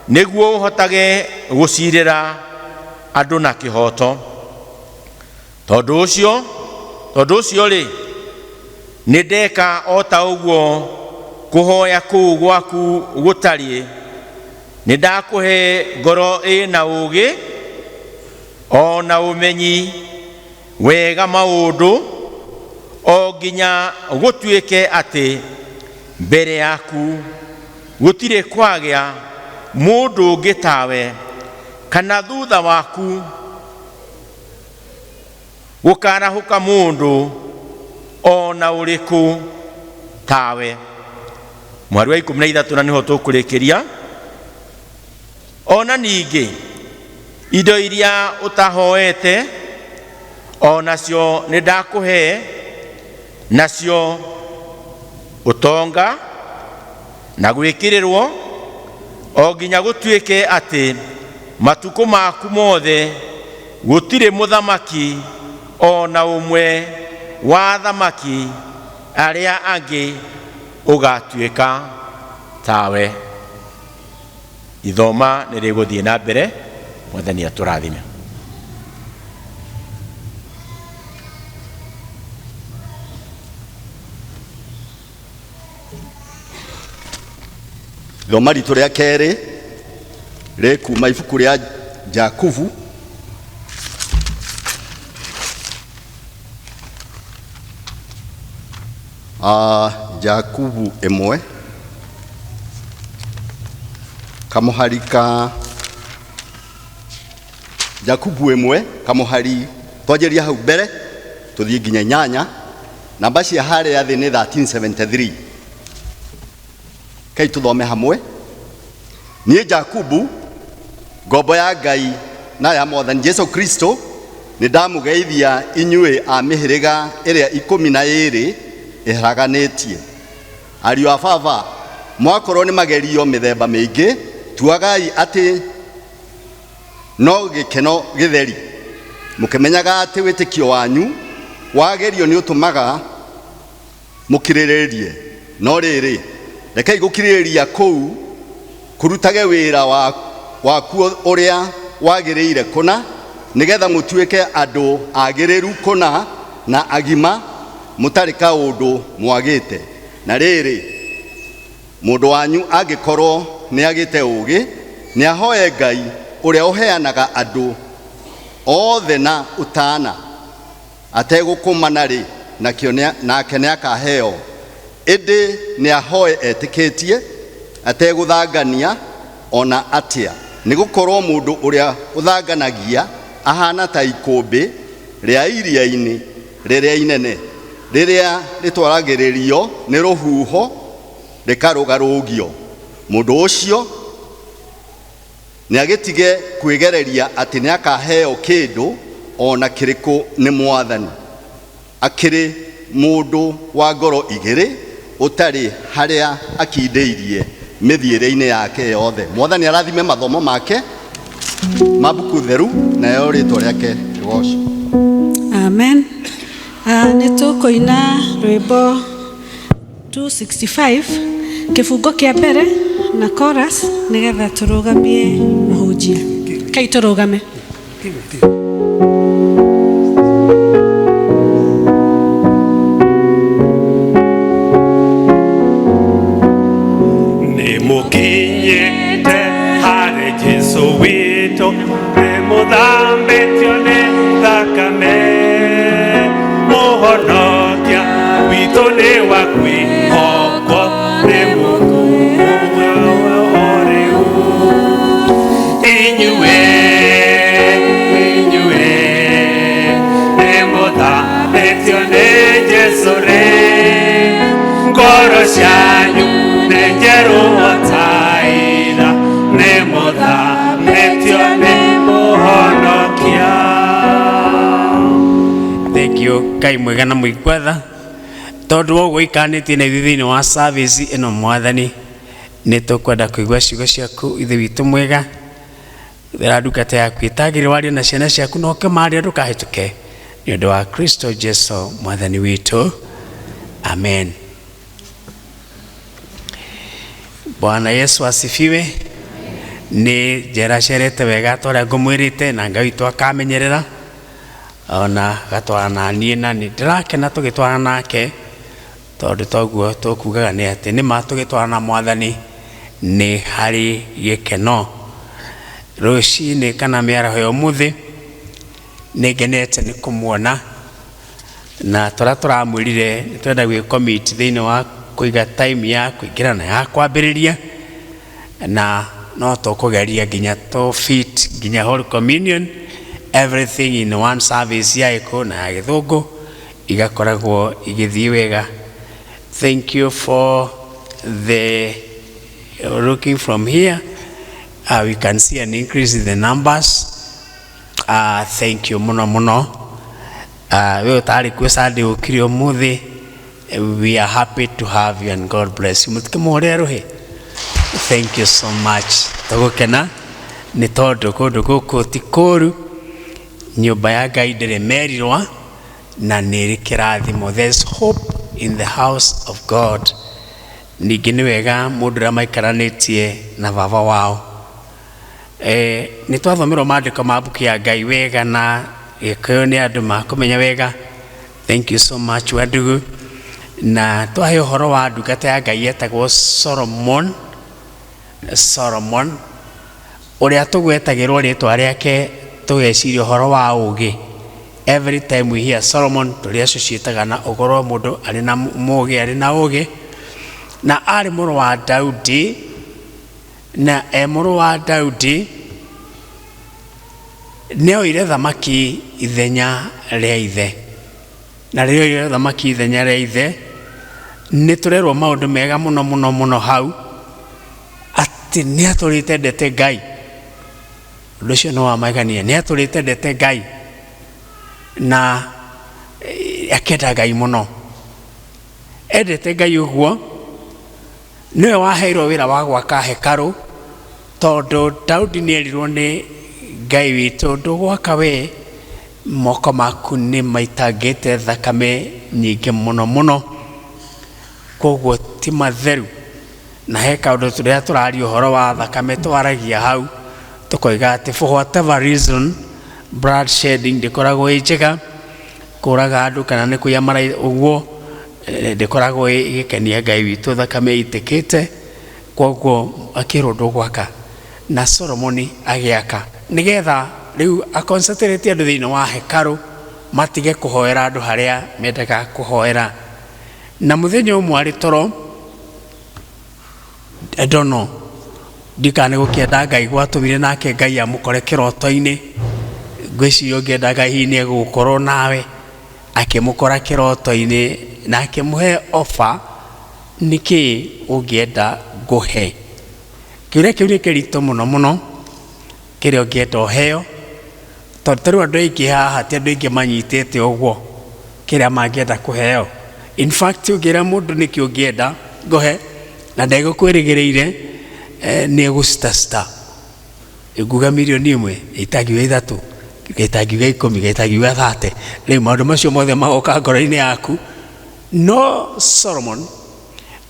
nĩguo ũhotage gũcirĩra andũ na kĩhooto. Tondũ ũcio rĩ, nĩ ndeka o ta ũguo kũhoya kũu gwaku gũtariĩ, nĩ ndakũhe ngoro ĩna ũũgĩ o na ũmenyi wega maũndũ, o nginya gũtuĩke atĩ mbere yaku gũtirĩ kwagĩa mũndũ ũngĩ tawe, kana thutha waku gũkarahũka mũndũ o na ũrĩkũ tawe. Mweri wa 13 na nĩho tũkũrĩkĩria. Ona ningĩ indo iria ũtahoete o nacio nĩ ndakũhe, nacio ũtonga na gwĩkĩrĩrwo, o nginya gũtuĩke atĩ matukũ maku mothe gũtirĩ mũthamaki o na ũmwe wa athamaki arĩa angĩ ũgatuĩka tawe. Ithoma nĩ rĩgũthiĩ na mbere, Mwathani atũrathime. Ithoma ritũ rĩa kerĩ rĩkuma ibuku rĩa Jakubu Jakubu 1 kamuhari ka Jakubu 1 kamuhari twanjĩrĩria hau mbere tũthiĩ nginya 8. Namba cia harĩa thĩ nĩ 1373. Kai tũthome hamwe. Niĩ Jakubu ngombo ya Ngai na ya Mwathani Jesu Kristo nĩ ndamũgeithia inyuĩ a mĩhĩrĩga ĩrĩa 12 ĩharaganĩtie. Ariũ a baba, mwakorwo nĩ magerio mĩthemba mĩingĩ, tuagai atĩ no gĩkeno gĩtheri, mũkĩmenyaga atĩ wĩtĩkio wanyu wagerio nĩ ũtũmaga mũkirĩrĩrie. No rĩrĩ, rekei gũkirĩrĩria kũu kũrutage wĩra wakuo ũrĩa wagĩrĩire kũna, nĩgetha mũtuĩke andũ agĩrĩru kũna na agima, mũtarĩ kaũndũ mwagĩte. Na rĩrĩ, mũndũ wanyu angĩkorwo nĩagĩte ũũgĩ, nĩahoe Ngai ũrĩa ũheanaga andũ othe na ũtana, ategũkũmana rĩ, nake nĩakaheo. Ĩndĩ nĩahoe etĩkĩtie, ategũthangania ona atĩa, nĩgũkorwo mũndũ ũrĩa ũthanganagia ahana ta ikũmbĩ rĩa iria-inĩ rĩrĩa inene, rĩrĩa rĩtwaragĩrĩrio nĩ rũhuho rĩkarũgarũgio. Mũndũ ũcio nĩagĩtige kwĩgereria atĩ nĩakaheo kĩndũ ona kĩrĩkũ nĩ Mwathani, akĩrĩ mũndũ wa ngoro igĩrĩ, ũtarĩ harĩa akindĩirie mĩthiĩre-inĩ yake yothe. Mwathani arathime mathomo make ma mbuku theru, nayo rĩtwa rĩake rĩgocwo. Amen. Nĩ tũkũina rwĩmbo 265 kĩbungo kĩa mbere na chorus nĩgetha tũrũgamie mũhunjia. Kai tũrũgame. Nĩ mũkinyĩte harĩ Jesũ witũ, nĩ mũthambĩtio nĩ thakame, Mũhonokia witũ nĩ wa kwĩhokwo, nĩ mũkũũ o rĩu. Inyuĩ Ngoro cianyu nĩ njerũ o ta ira, nĩ mũthambĩtio nĩ Mũhonokia. Thank you Ngai mwega na mũigua tha, tondũ wa ũguo ikanĩtie na ithuĩ thĩinĩ wa service ĩno. Mwathani, nĩ tũkwenda kũigua ciugo ciaku. Ithe witũ mwega, thera ndungata yaku ĩtagĩrĩre warie na ciana ciaku, na ũkĩmaria ndũkahĩtũke, nĩ ũndũ wa Kristo Jesu Mwathani witũ, amen. Bwana Yesu asifiwe. Nĩ njeracerete wega ta ũrĩa ngũmwĩrĩte, na Ngai witũ akamenyerera ona gatwara na niĩ, na nĩ ndĩrakena tũgĩtwarana nake, tondũ toguo tũkugaga nĩ atĩ nĩ ma tũgĩtwarana na Mwathani nĩ harĩ gĩkeno. Rũcinĩ kana mĩaraho ya ũmũthĩ, nĩ ngenete nĩ kũmuona, na tũrĩa tũramwĩrire nĩ twenda gwĩcommit thĩinĩ wa kũiga time ya kũingĩra na ya kwambĩrĩria, na no tũkũgeria nginya tũ fit nginya Holy Communion, everything in one service, ya ĩkũ na ya Gĩthũngũ igakoragwo igĩthiĩ wega. Thank you for the looking from here, we can see an increase in the numbers. Thank you muno muno. We ũtarĩ kuo Sunday ũkire ũmũthĩ, we are happy to have you and God bless you. Mũtikĩmũhũrĩre rũhĩ. Thank you so much. Tũgũkena nĩ tondũ kũndũ gũkũ ti kũũru, nyũmba ya Ngai ndĩrĩ merirwa na nĩ ĩrĩ kĩrathimo. There's hope in the house of God. Ningĩ nĩ wega mũndũ ũrĩa maikaranĩtie na baba wao. Nĩ twathomerwo maandĩko ma mbuku ya Ngai wega na Gĩkũyũ nĩ andũ makũmenya wega. Thank you so much, Wandugu. Na twahe ũhoro wa ndungata ya Ngai yetagwo Solomon. Solomon ũrĩa tũgwetagĩrwo rĩtwa rĩake tũgeciria ũhoro wa ũũgĩ. Every time we hear Solomon, tũrĩ associataga na ũkorwo mũndũ arĩ na mũũgĩ, arĩ na ũũgĩ, na arĩ mũrũ wa Daudi, na e mũrũ wa Daudi nĩ oire thamaki ithenya rĩa ithe, na rĩrĩa oire thamaki ithenya rĩa ithe, nĩ tũrerwo maũndũ mega mũno mũno mũno hau, atĩ nĩ atũrĩte endete Ngai. Ũndũ ũcio nĩ wamagania, nĩ atũrĩte endete Ngai na akenda Ngai mũno, endete Ngai ũguo nĩwe waheirwo wĩra wa gwaka hekarũ, tondũ Daudi nĩ erirwo nĩ Ngai witũ, "Ndũgwaka we, moko maku nĩ maitangĩte thakame nyingĩ mũno mũno, koguo ti matheru." Na he kaũndũ tũrĩa tũraria ũhoro wa thakame, twaragia hau tũkoiga atĩ for whatever reason, blood shedding ndĩkoragwo ĩ njega, kũraga andũ kana nĩ kũiya mara ũguo, ndĩkoragwo ĩgĩkenia Ngai witũ, thakame ĩitĩkĩte. Koguo akĩrwo, "Ndũgwaka," na Solomoni agĩaka nĩgetha rĩu aconcentrate andũ thĩinĩ wa hekarũ, matige kũhoera andũ harĩa mendaga kũhoera. Na mũthenya ũmwe arĩ toro, I don't know, ndikana nĩ gũkĩenda Ngai gwatũmire nake Ngai amũkore kĩroto-inĩ. Ngwĩciria ũngĩenda Ngai hihi nĩ egũgũkorwo nawe. Akĩmũkora kĩroto-inĩ na akĩmũhe offer, "Nĩkĩ ũngĩenda ngũhe?" Kĩũria kĩu nĩ kĩritũ mũno mũno, kĩrĩa ũngĩenda ũheo, tondũ ta rĩu andũ aingĩ haha ti andũ aingĩ manyitĩte ũguo kĩrĩa mangĩenda kũheo. In fact, ũngĩra mũndũ nĩkĩ ũngĩenda ngũhe na ndegũkwĩrĩgĩrĩire, nĩ egũcitasita, nguga 1 million, itangiuga 3, itangiuga 10, itangiuga 30. Rĩu maũndũ macio mothe magoka ngoro-inĩ yaku. No Solomon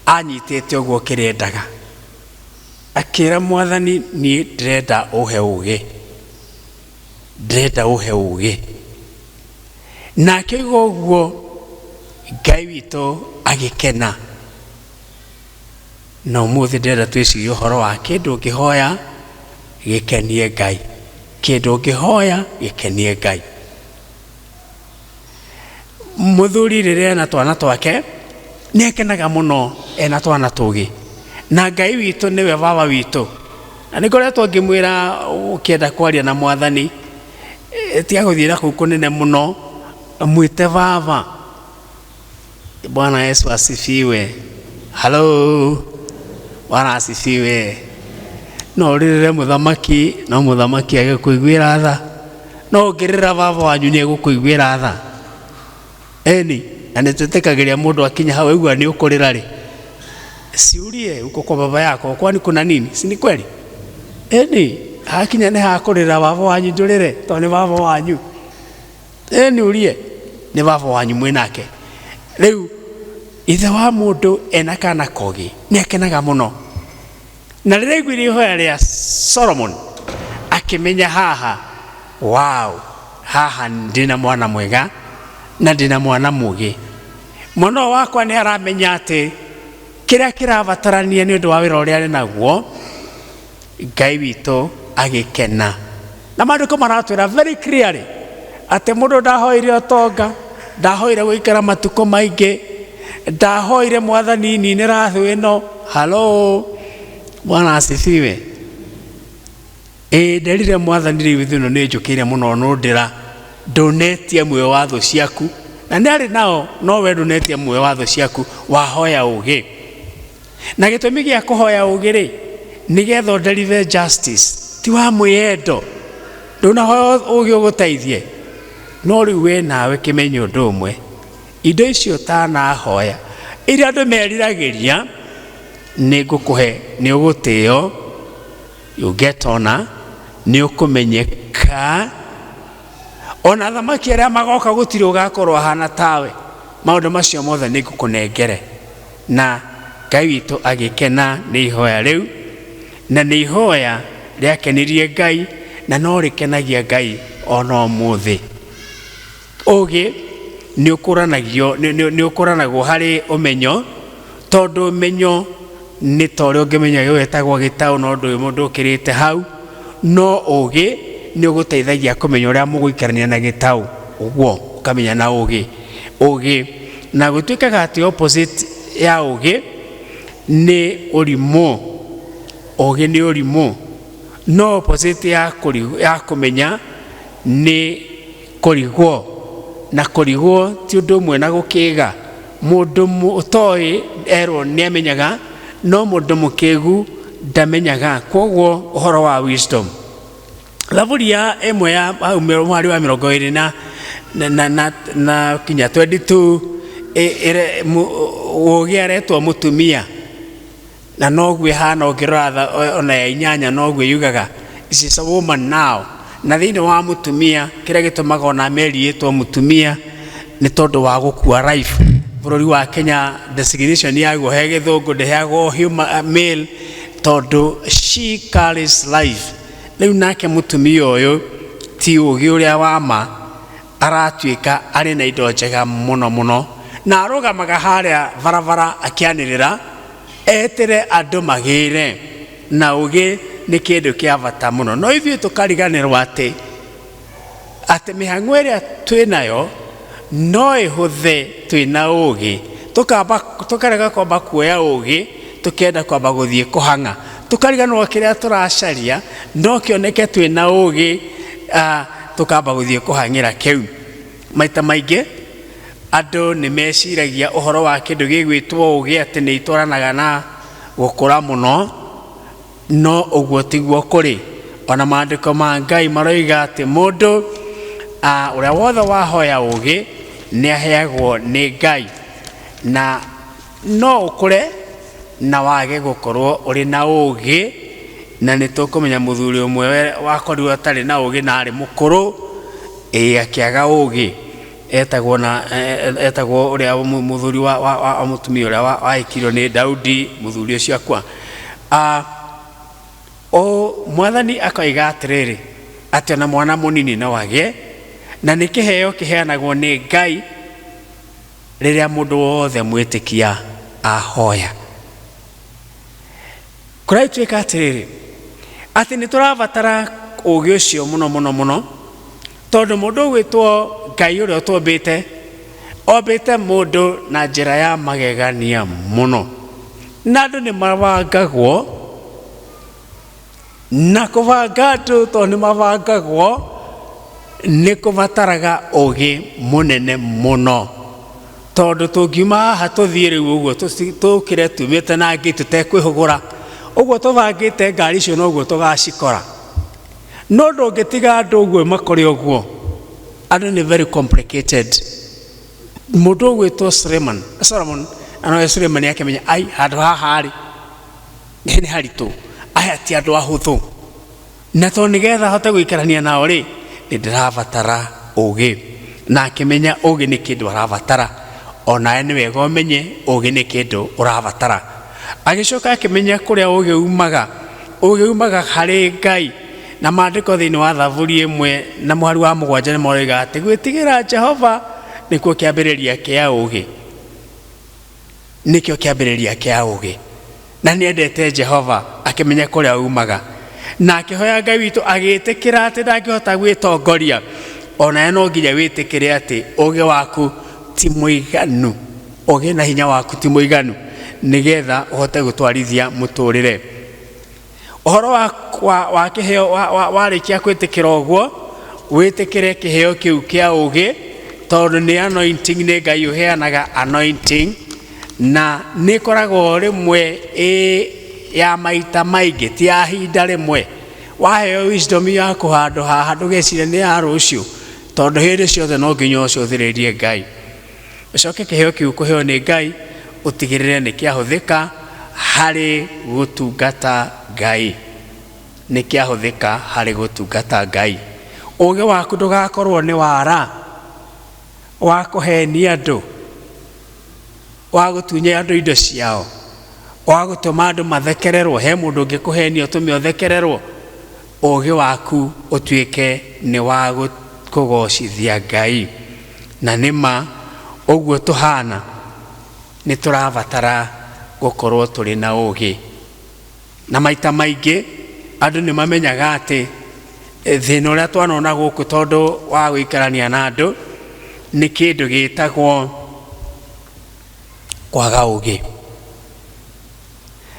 anyitĩte ũguo kĩrĩa endaga, akĩra Mwathani, "Niĩ ndĩrenda ũhe ũũgĩ, ndĩrenda ũhe ũũgĩ." Na akĩiga ũguo, Ngai witũ agĩkena. Na ũmũthĩ ndĩrenda twĩcirie ũhoro wa kĩndũ ũngĩhoya gĩkenie Ngai, kĩndũ ũngĩhoya gĩkenie Ngai. Mũthuri rĩrĩa ena twana twake nĩ akenaga mũno, ena twana tũgĩ, na Ngai witũ nĩwe baba witũ, na nĩ ngoretwo ngĩmwĩra, ũkĩenda kwaria na Mwathani, tiga gũthiĩ na kũu kũnene mũno, mwĩte baba. Bwana Yesu asifiwe. Halo, Bwana asifiwe. No ũrĩrĩre mũthamaki, no mũthamaki agĩkũiguĩra tha. No ũngĩrĩra baba wanyu nĩ egũkũiguĩra tha. Eni, na nĩ twĩtĩkagĩria mũndũ akinya hau aigua nĩ ũkũrĩra rĩ, siurie huko kwa baba yako, kwani kuna nini? Si ni kweli? Eni, hakinya nĩ hakũrĩra baba wanyu ndũrĩre, tondũ nĩ baba wanyu. Eni urie, nĩ baba wanyu mwĩnake. Rĩu ithe wa mũndũ ena kana kogi nĩ akenaga mũno. Na rĩrĩa aiguire ihoya rĩa Solomon akĩmenya haha, wow, haha ndĩna mwana mwega na ndĩna mwana mũgĩ. Mwana ũyũ wakwa nĩ aramenya atĩ kĩrĩa kĩrabatarania nĩ ũndũ wa wĩra ũrĩa arĩ naguo, Ngai witũ agĩkena. Na maandĩko maratwĩra very clearly atĩ mũndũ ndahoire ũtonga, ndahoire gũikara matukũ maingĩ, ndahoire mwathani ninĩra thũ ĩno. Halo, Bwana asifiwe. Ĩĩ nderire mwathani rĩu thũ ĩno nĩ njũkĩire mũno nũndĩra ndũnetie muoyo wa thũ ciaku, na nĩ arĩ nao, no we ndũnetie muoyo wa thũ ciaku, wahoya ũgĩ. Na gĩtũmi gĩa kũhoya ũgĩ rĩ, nĩgetha ũndeliver justice, ti wa mwĩyendo. Ndũnahoya ũgĩ ũgũteithie, no rĩu we nawe kĩmenye ũndũ ũmwe, indo icio ũtanahoya iria andũ meriragĩria nĩ ngũkũhe, nĩ ũgũtĩo, you get honor, nĩ ũkũmenyeka. Ona athamaki arĩa magoka gũtirĩ ũgakorwo ahana tawe, maũndũ macio mothe nĩ ngũkũnengere. Na Ngai witũ agĩkena nĩ ihoya rĩu, na nĩ ihoya rĩakenirie Ngai, na no rĩkenagia Ngai ona ũmũthĩ. Ũgĩ nĩ ũkũranagio, nĩ ũkũranagwo harĩ ũmenyo, tondũ ũmenyo nĩ ta ũrĩa ũngĩmenya wĩtagwo gĩtaũ, no ndũĩ mũndũ ũkĩrĩte hau. No ũgĩ nĩ ũgũteithagia kũmenya ũrĩa mũgũikarania na gĩtaũ, ũguo ũkamenya na ũgĩ. Ũgĩ na gũtuĩkaga atĩ opposite ya ũgĩ nĩ ũrimũ. Ũgĩ nĩ ũrimũ, no opposite ya kũmenya nĩ kũrigwo. Na kũrigwo ti ũndũ ũmwe na gũkĩga. Mũndũ ũtoĩ erwo nĩ amenyaga, no mũndũ mũkĩgu ndamenyaga. Kwoguo ũhoro wa wisdom, Thaburi ya ĩmwe ya mwari wa 22 na kinya 22, ũgĩ aretwo mũtumia, na noguo ĩhana ũngĩrora ona ya 8 noguo yugaga is a woman now. Na thĩinĩ wa mũtumia kĩrĩa gĩtũmaga ona Mary ĩtwo mũtumia nĩ tondũ wa gũkua life. Bũrũri wa Kenya designation yaguo he gĩthũngũ ndĩheagwo human male, tondũ she carries life. Rĩu nake mũtumia ũyũ ti ũgĩ ũrĩa wa ma, aratuĩka arĩ na indo njega mũno mũno, na arũgamaga harĩa barabara akĩanĩrĩra etĩre andũ magĩre. Na ũgĩ nĩ kĩndũ kĩa bata mũno, no ithuĩ tũkariganĩrwo atĩ mĩhang'o ĩrĩa twĩnayo no ĩhũthe twĩna ũgĩ. Tũkarega kwamba kuoya ũgĩ, tũkenda kwamba gũthiĩ kũhang'a, tũkariganĩrwo kĩrĩa tũracaria no kĩoneke twĩna ũgĩ, tũkamba gũthiĩ kũhang'ĩra kĩu. Maita maingĩ andũ nĩ meciragia ũhoro wa kĩndũ gĩgwĩtwo ũgĩ atĩ nĩ itwaranaga na gũkũra mũno, no ũguo tiguo kũrĩ. Ona maandĩko ma Ngai maroiga atĩ mũndũ ũrĩa wothe wahoya ũgĩ nĩ aheagwo nĩ Ngai, na no ũkũre na wage gũkorwo ũrĩ na ũgĩ. Na nĩ tũkũmenya mũthuri ũmwe wakorirwo atarĩ na ũgĩ na arĩ mũkũrũ, ĩĩ akĩaga ũgĩ, etagwo na etagwo ũrĩa mũthuri wa mũtumia ũrĩa wahĩkirio nĩ Daudi, mũthuri ũcio akua. O mwathani akoiga atĩrĩrĩ, atĩ ona mwana mũnini no agĩe, na nĩ kĩheo kĩheanagwo nĩ Ngai rĩrĩa mũndũ wothe mwĩtĩkia ahoya. Kũratuĩka atĩrĩrĩ, atĩ nĩ tũrabatara ũgĩ ũcio mũno mũno mũno, tondũ mũndũ ũgwĩtwo Ngai ũrĩa ũtũmbĩte, ombĩte mũndũ na njĩra ya magegania mũno, na andũ nĩ mabangagwo, na kũbanga andũ tondũ nĩ mabangagwo nĩ kũbataraga ũgĩ mũnene mũno. Tondũ tũngiuma haha tũthiĩ rĩu ũguo tũkĩre tumĩte na ngĩ tũtekwĩhũgũra ũguo tũbangĩte ngari icio noguo tũgacikora. No ndũngĩtiga andũ ũguo makore ũguo. Andũ nĩ very complicated. Mũndũ ũgwĩtwo Suleiman, Solomon, na nowe Suleiman akĩmenya ai handũ haha rĩ nĩ haritũ, aya ti andũ ahũthũ, na tondũ nĩgetha hote gũikarania nao rĩ nĩ ndĩrabatara ũgĩ. Na akĩmenya ũgĩ nĩ kĩndũ arabatara, onawe nĩ wega ũmenye ũgĩ nĩ kĩndũ ũrabatara. Agĩcoka akĩmenya kũrĩa ũgĩ umaga. Ũgĩ umaga harĩ Ngai, na maandĩko thĩinĩ wa Thaburi 1 na mũhari wa 7 nĩ moigaga atĩ gwĩtigĩra Jehova nĩkuo kĩambĩrĩria kĩa ũgĩ, nĩkĩo kĩambĩrĩria kĩa ũgĩ. Na nĩendete Jehova, akĩmenya kũrĩa umaga, na akĩhoya Ngai witũ, agĩtĩkĩra atĩ ndangĩhota gwĩtongoria. Onawe no nginya wĩtĩkĩre atĩ ũgĩ waku ti mũiganu, ũgĩ na hinya waku ti mũiganu nĩgetha ũhote gũtwarithia mũtũrĩre. Ũhoro wa kĩheo warĩkia gwĩtĩkĩra ũguo, wĩtĩkĩre kĩheo kĩu kĩa ũgĩ, tondũ nĩ anointing, nĩ Ngai ũheanaga anointing, na nĩ ĩkoragwo rĩmwe ĩ ya maita maingĩ, ti ya ihinda rĩmwe. Waheo wisdom yaku handũ haha ndũgecirie nĩ ya rũciũ, tondũ hĩndĩ ciothe no nginya ũcũthĩrĩrie Ngai. Ũcoke kĩheo kĩu kũheo nĩ Ngai ũtigĩrĩre nĩ kĩahũthĩka harĩ gũtungata Ngai, nĩ kĩahũthĩka harĩ gũtungata Ngai. Ũgĩ waku ndũgakorwo nĩ wara wa kũhenia andũ, wa gũtunya andũ indo ciao, wa gũtũma andũ mathekererwo. He mũndũ ũngĩkũhenia ũtũme ũthekererwo. Ũgĩ waku ũtuĩke nĩ wa kũgocithia Ngai. Na nĩ ma ũguo tũhana, nĩ tũrabatara gũkorwo tũrĩ na ũgĩ. Na maita maingĩ andũ nĩ mamenyaga atĩ thĩna ũrĩa twanona gũkũ tondũ wa gũikarania na andũ nĩ kĩndũ gĩtagwo kwaga ũgĩ.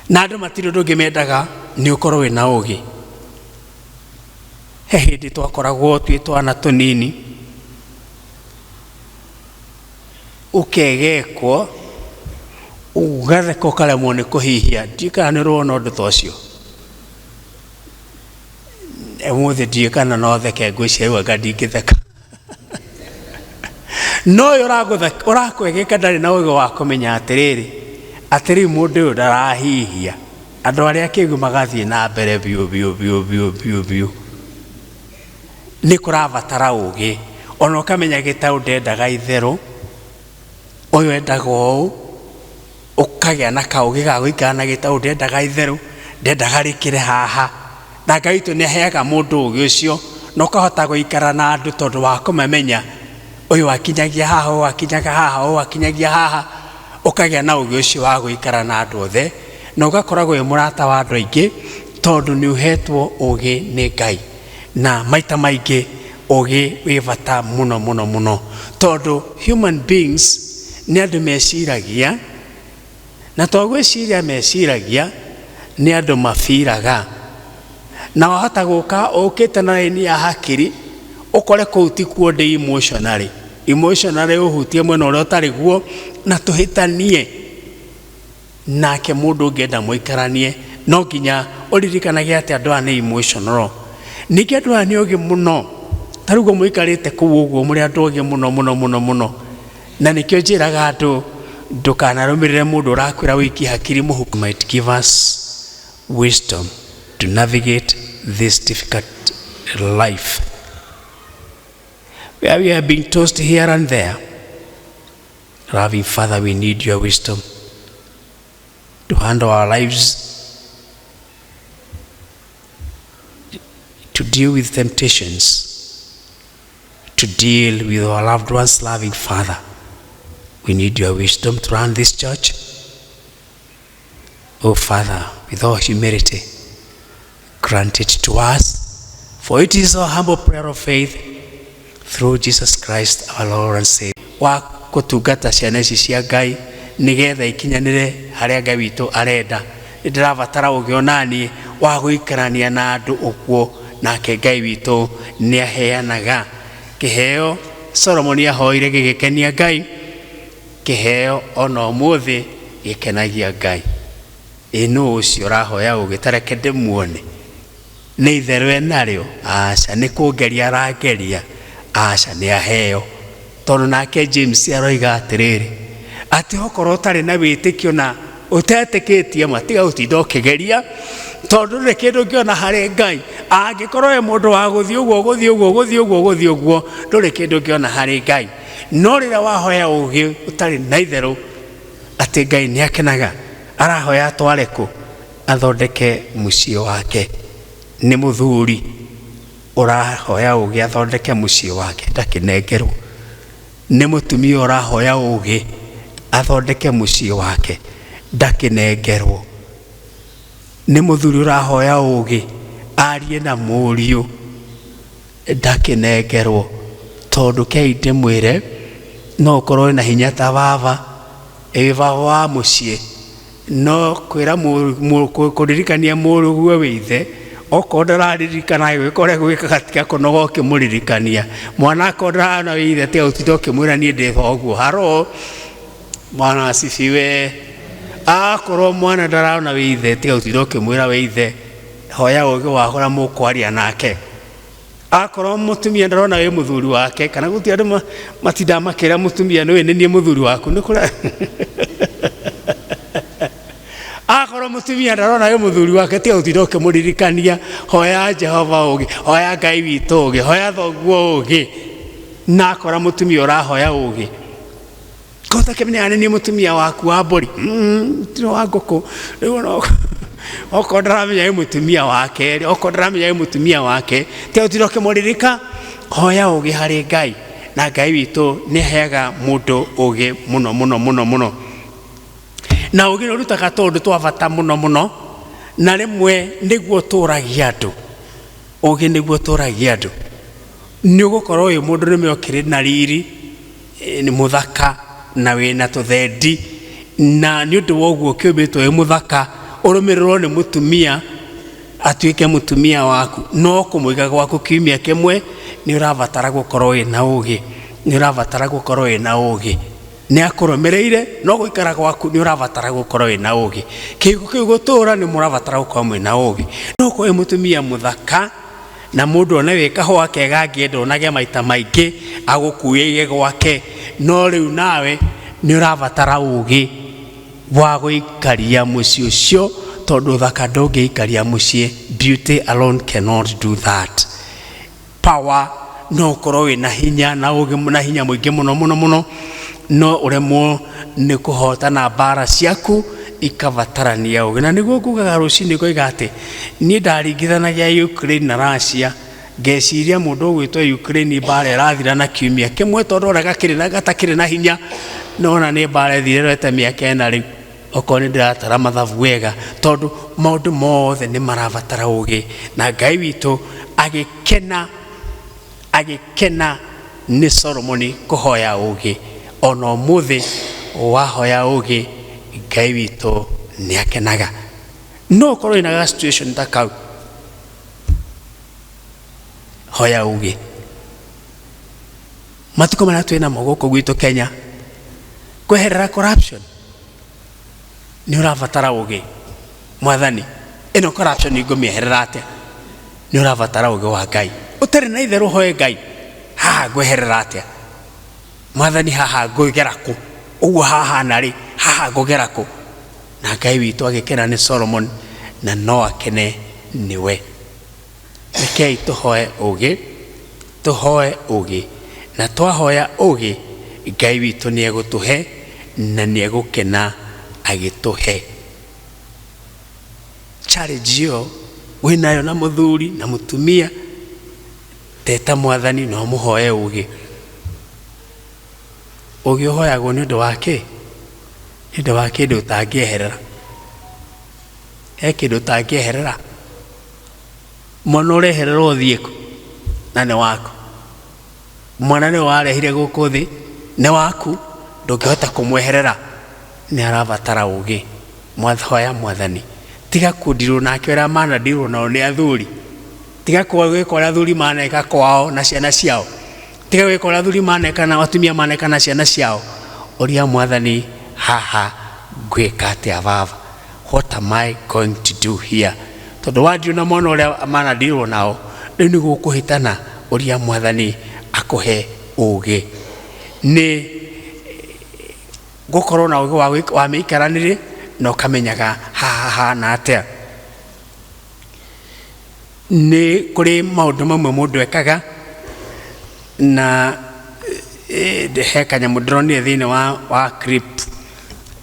Na andũ matirĩ ũndũ ũngĩ mendaga nĩ ũkorwo wĩna ũgĩ. He hĩndĩ twakoragwo twĩ twana tũnini, ũkegekwo ũgatheka ũkaremwo nĩ kũhihia. Ndiũĩ kana nĩ ũrona ũndũ ta ũcio. Ũmũthĩ ndiũĩ kana no theke, ngwĩciria rĩu anga ndingĩtheka. No ũyũ ũrakwegeka ndarĩ na ũgĩ wa kũmenya atĩrĩrĩ, atĩ rĩu mũndũ ũyũ ndarahihia. Andũ arĩa akĩgu magathiĩ na mbere biũ biũ biũ biũ biũ biũ. Nĩ kũrabatara ũgĩ, ona ũkamenya gĩtaũ ndendaga itherũ, ũyũ endaga ũũ, ũkagĩa na kaũgĩ ga gũikara na gĩtaũ ndendaga itherũ, ndendaga rĩkĩre haha. Na Ngai witũ nĩ aheaga mũndũ ũgĩ ũcio, na ũkahota gũikara na andũ tondũ wa kũmamenya, ũyũ akinyagia haha, ũyũ akinyaga haha, ũyũ akinyagia haha. Ũkagĩa na ũgĩ ũcio wa gũikara na andũ othe, na ũgakoragwo wĩ mũrata wa andũ aingĩ tondũ nĩ ũhetwo ũgĩ nĩ Ngai. Na maita maingĩ ũgĩ wĩ bata mũno mũno mũno, tondũ human beings nĩ andũ meciragia, na to gwĩciria meciragia, nĩ andũ mabiraga. Na wahota gũka ũkĩte na raini ya hakiri, ũkore kũu ti kuo ndĩ emotionally. Emotionally ũhutie mwena ũrĩa ũtarĩ guo, na tũhĩtanie. Nake mũndũ ũngĩenda mũikaranie, no nginya ũririkanage atĩ andũ aya nĩ emotional. Ningĩ andũ aya nĩ ogĩ mũno. Ta rĩu ũguo mũikarĩte kũu ũguo mũrĩ andũ ogĩ mũno mũno mũno mũno. Na nĩkĩo njĩraga andũ ndũkanarũmĩrĩre mũndũ ũrakwĩra ũikie hakiri mũhuko. Might give us wisdom to navigate this difficult life where we are being tossed here and there. Loving Father, we need your wisdom to handle our lives, to deal with temptations, to deal with our loved ones. Loving Father, we need your wisdom to run this church. Oh Father, with all humility, grant it to us, for it is our humble prayer of faith through Jesus Christ our Lord and Savior. Wa gũtungata ciana ici cia Ngai nĩgetha ikinyanĩre harĩa Ngai witũ arenda. Nĩ ndĩrabatara ũgĩ onaniĩ wa gũikarania na andũ ũguo, nake Ngai witũ nĩ aheanaga kĩheo. Solomoni ahoire gĩgĩkenia Ngai. Kĩheo ona ũmũthĩ gĩkenagia Ngai. Ĩ nũ ũcio ũrahoya ũgĩ? Ta reke ndĩmuone. Nĩ itherũ enarĩo? Aca. Nĩ kũngeria arangeria? Aca, nĩ aheo. Tondũ nake James aroiga atĩrĩrĩ, atĩ okorwo ũtarĩ na wĩtĩkio na ũtetĩkĩtie ma, tiga gũtinda ũkĩgeria, tondũ ndũrĩ kĩndũ ũngĩona harĩ Ngai. Angĩkorwo wĩ mũndũ wa gũthiĩ ũguo, gũthiĩ ũguo, gũthiĩ ũguo, gũthiĩ ũguo, ndũrĩ kĩndũ ũngĩona harĩ Ngai. No rĩrĩa wahoya ũgĩ ũtarĩ na itherũ atĩ Ngai nĩ akenaga, arahoya atware kũ? Athondeke mũciĩ wake. Nĩ mũthuri ũrahoya ũgĩ athondeke mũciĩ wake, ndakĩnengerwo. Nĩ mũtumia ũrahoya ũgĩ athondeke mũciĩ wake, ndakĩnengerwo. Nĩ mũthuri ũrahoya ũgĩ arie na mũriũ, ndakĩnengerwo. Tondũ kei ndĩmwĩre, no ũkorwo wĩna hinya ta baba, ĩ baba wa mũciĩ, no kwĩra kũririkania mũrũguo wĩ ithe, okorwo ndararirikana agĩgwĩka ũrĩa gwĩkaga, tiga kũnoga ũkĩmũririkania. Mwana akorwo ndarona wĩ ithe, tiga gũtinda ũkĩmwĩra niĩ ndĩ thoguo. Haro, mwana asifiwe. Akorwo mwana ndarona wĩ ithe, tiga gũtinda ũkĩmwĩra wĩ ithe, hoya ũgĩ wa ũrĩa mũkwaria nake. Akorwo mũtumia ndarona wĩ mũthuri wake, kana gũtirĩ andũ matindaga makĩra mũtumia nĩwe nĩ niĩ mũthuri waku, nĩ kũrĩa. Akorwo mũtumia ndarona wĩ mũthuri wake, tiga gũtinda ũkĩmũririkania. Hoya Jehova ũgĩ, hoya Ngai witũ ũgĩ, hoya thoguo ũgĩ. Na akora mũtumia ũrahoya ũgĩ, kota kĩmenya nĩ niĩ mũtumia waku wa mbũri, tiro wa ngũkũ. Rĩu ona okorwo ndaramenya wĩ mũtumia wake, okorwo ndaramenya wĩ mũtumia wake, tiga gũtinda ũkĩmũririka. Hoya ũgĩ harĩ Ngai, na Ngai witũ nĩ aheaga mũndũ ũgĩ mũno mũno mũno mũno. Na ũgĩ nĩ ũrutaga tũũndũ twa bata mũno mũno, na rĩmwe nĩguo ũtũragia andũ. Ũgĩ nĩguo ũtũragia andũ. Nĩ ũgũkorwo wĩ mũndũ rĩmwe ũkĩrĩ na riri, nĩ mũthaka na wĩna tũthendi, na nĩ ũndũ wa ũguo ũkĩũmbĩtwo wĩ mũthaka, ũrũmĩrĩrwo nĩ mũtumia atuĩke mũtumia waku, no kũmũiga gwaku kiumia kĩmwe nĩ ũrabatara gũkorwo wĩna ũgĩ, nĩ ũrabatara gũkorwo wĩna ũgĩ. Nĩ akũrũmĩrĩire, no gũikara gwaku nĩ ũrabatara gũkorwo wĩna ũgĩ. Kĩhiko kĩu gũtũra nĩ mũrabatara gũkorwo mwĩna ũgĩ. No ũkorwo wĩ mũtumia mũthaka na mũndũ one wĩ kahũa kega angĩenda onage maita maingĩ agũkuĩire gwake, no rĩu nawe nĩ ũrabatara ũgĩ wa gũikaria mũciĩ ũcio, tondũ ũthaka ndũngĩikaria mũciĩ. Beauty alone cannot do that. Power, no ũkorwo wĩna hinya na ũgĩ na hinya mũingĩ mũno mũno mũno, no ũremwo nĩ kũhotana mbara ciaku, ikabatarania ũgĩ. Na nĩguo ngugaga rũcinĩ ngoiga atĩ niĩ ndaringithanagia Ukraine na Russia, ngeciria mũndũ ũgwĩtwo Ukraine mbara ĩrathira na kiumia kĩmwe, tondũ ũrĩa gakĩrĩ na gatakĩrĩ na hinya, nona nĩ mbara ĩthire ĩrorete mĩaka ĩna rĩu, okorwo nĩ ndĩratara mathabu wega, tondũ maũndũ mothe nĩ marabatara ũgĩ. Na Ngai witũ agĩkena, agĩkena nĩ Solomoni kũhoya ũgĩ. Ona ũmũthĩ wahoya ũgĩ, Ngai witũ nĩ akenaga. No ũkorwo wĩna ga situation ta kau, hoya ũgĩ. Matukũ marĩa twĩ namo gũkũ gwitũ Kenya, kweherera corruption nĩ ũrabatara ũgĩ. Mwathani, ĩno corruption ngũmĩeherera atĩa? Nĩ ũrabatara ũgĩ wa Ngai. Ũtarĩ na itherũ hoe Ngai, haha ngweherera atĩa? Mwathani, haha ngũgera kũ? Ũguo haha narĩ, haha ngũgera kũ? Na Ngai witũ agĩkena nĩ Solomon, na no akene nĩwe. Rekei tũhoe ũgĩ, tũhoe ũgĩ, na twahoya ũgĩ, Ngai witũ nĩ egũtũhe na nĩ egũkena agĩtũhe. Challenge ĩyo wĩnayo na mũthuri na mũtumia, teta Mwathani na ũmũhoe ũgĩ. Ũgĩ ũhoyagwo nĩ ũndũ wa kĩ? Nĩ ũndũ wa kĩndũ ũtangĩeherera. He kĩndũ ũtangĩeherera. Mwana ũreherera ũthiĩ kũ? Na nĩ waku. Mwana nĩwe warehire gũkũ thĩ, nĩ waku, ndũngĩhota kũmweherera. Nĩ arabatara ũgĩ. Hoya Mwathani. Tiga kũndirwo nake ũrĩa manandirwo nao nĩ athuri. Tiga gwĩka ũrĩa athuri maneka kwao na ciana ciao. Tiga gwĩka ũrĩa athuri maneka na atumia maneka na ciana ciao. Ũria Mwathani, haha ngwĩka atĩa baba? What am I going to do here? Tondũ wandiũ na mwana ũrĩa manandirwo nao, rĩu nĩ gũkũhĩtana. Ũria Mwathani akũhe ũgĩ. Nĩ gũkorwo na ũgĩ wa mĩikaranĩrie na ũkamenyaga haha hahana atĩa. Nĩ kũrĩ maũndũ mamwe mũndũ ekaga na he kanyamũ ndĩronire thĩinĩ wa clip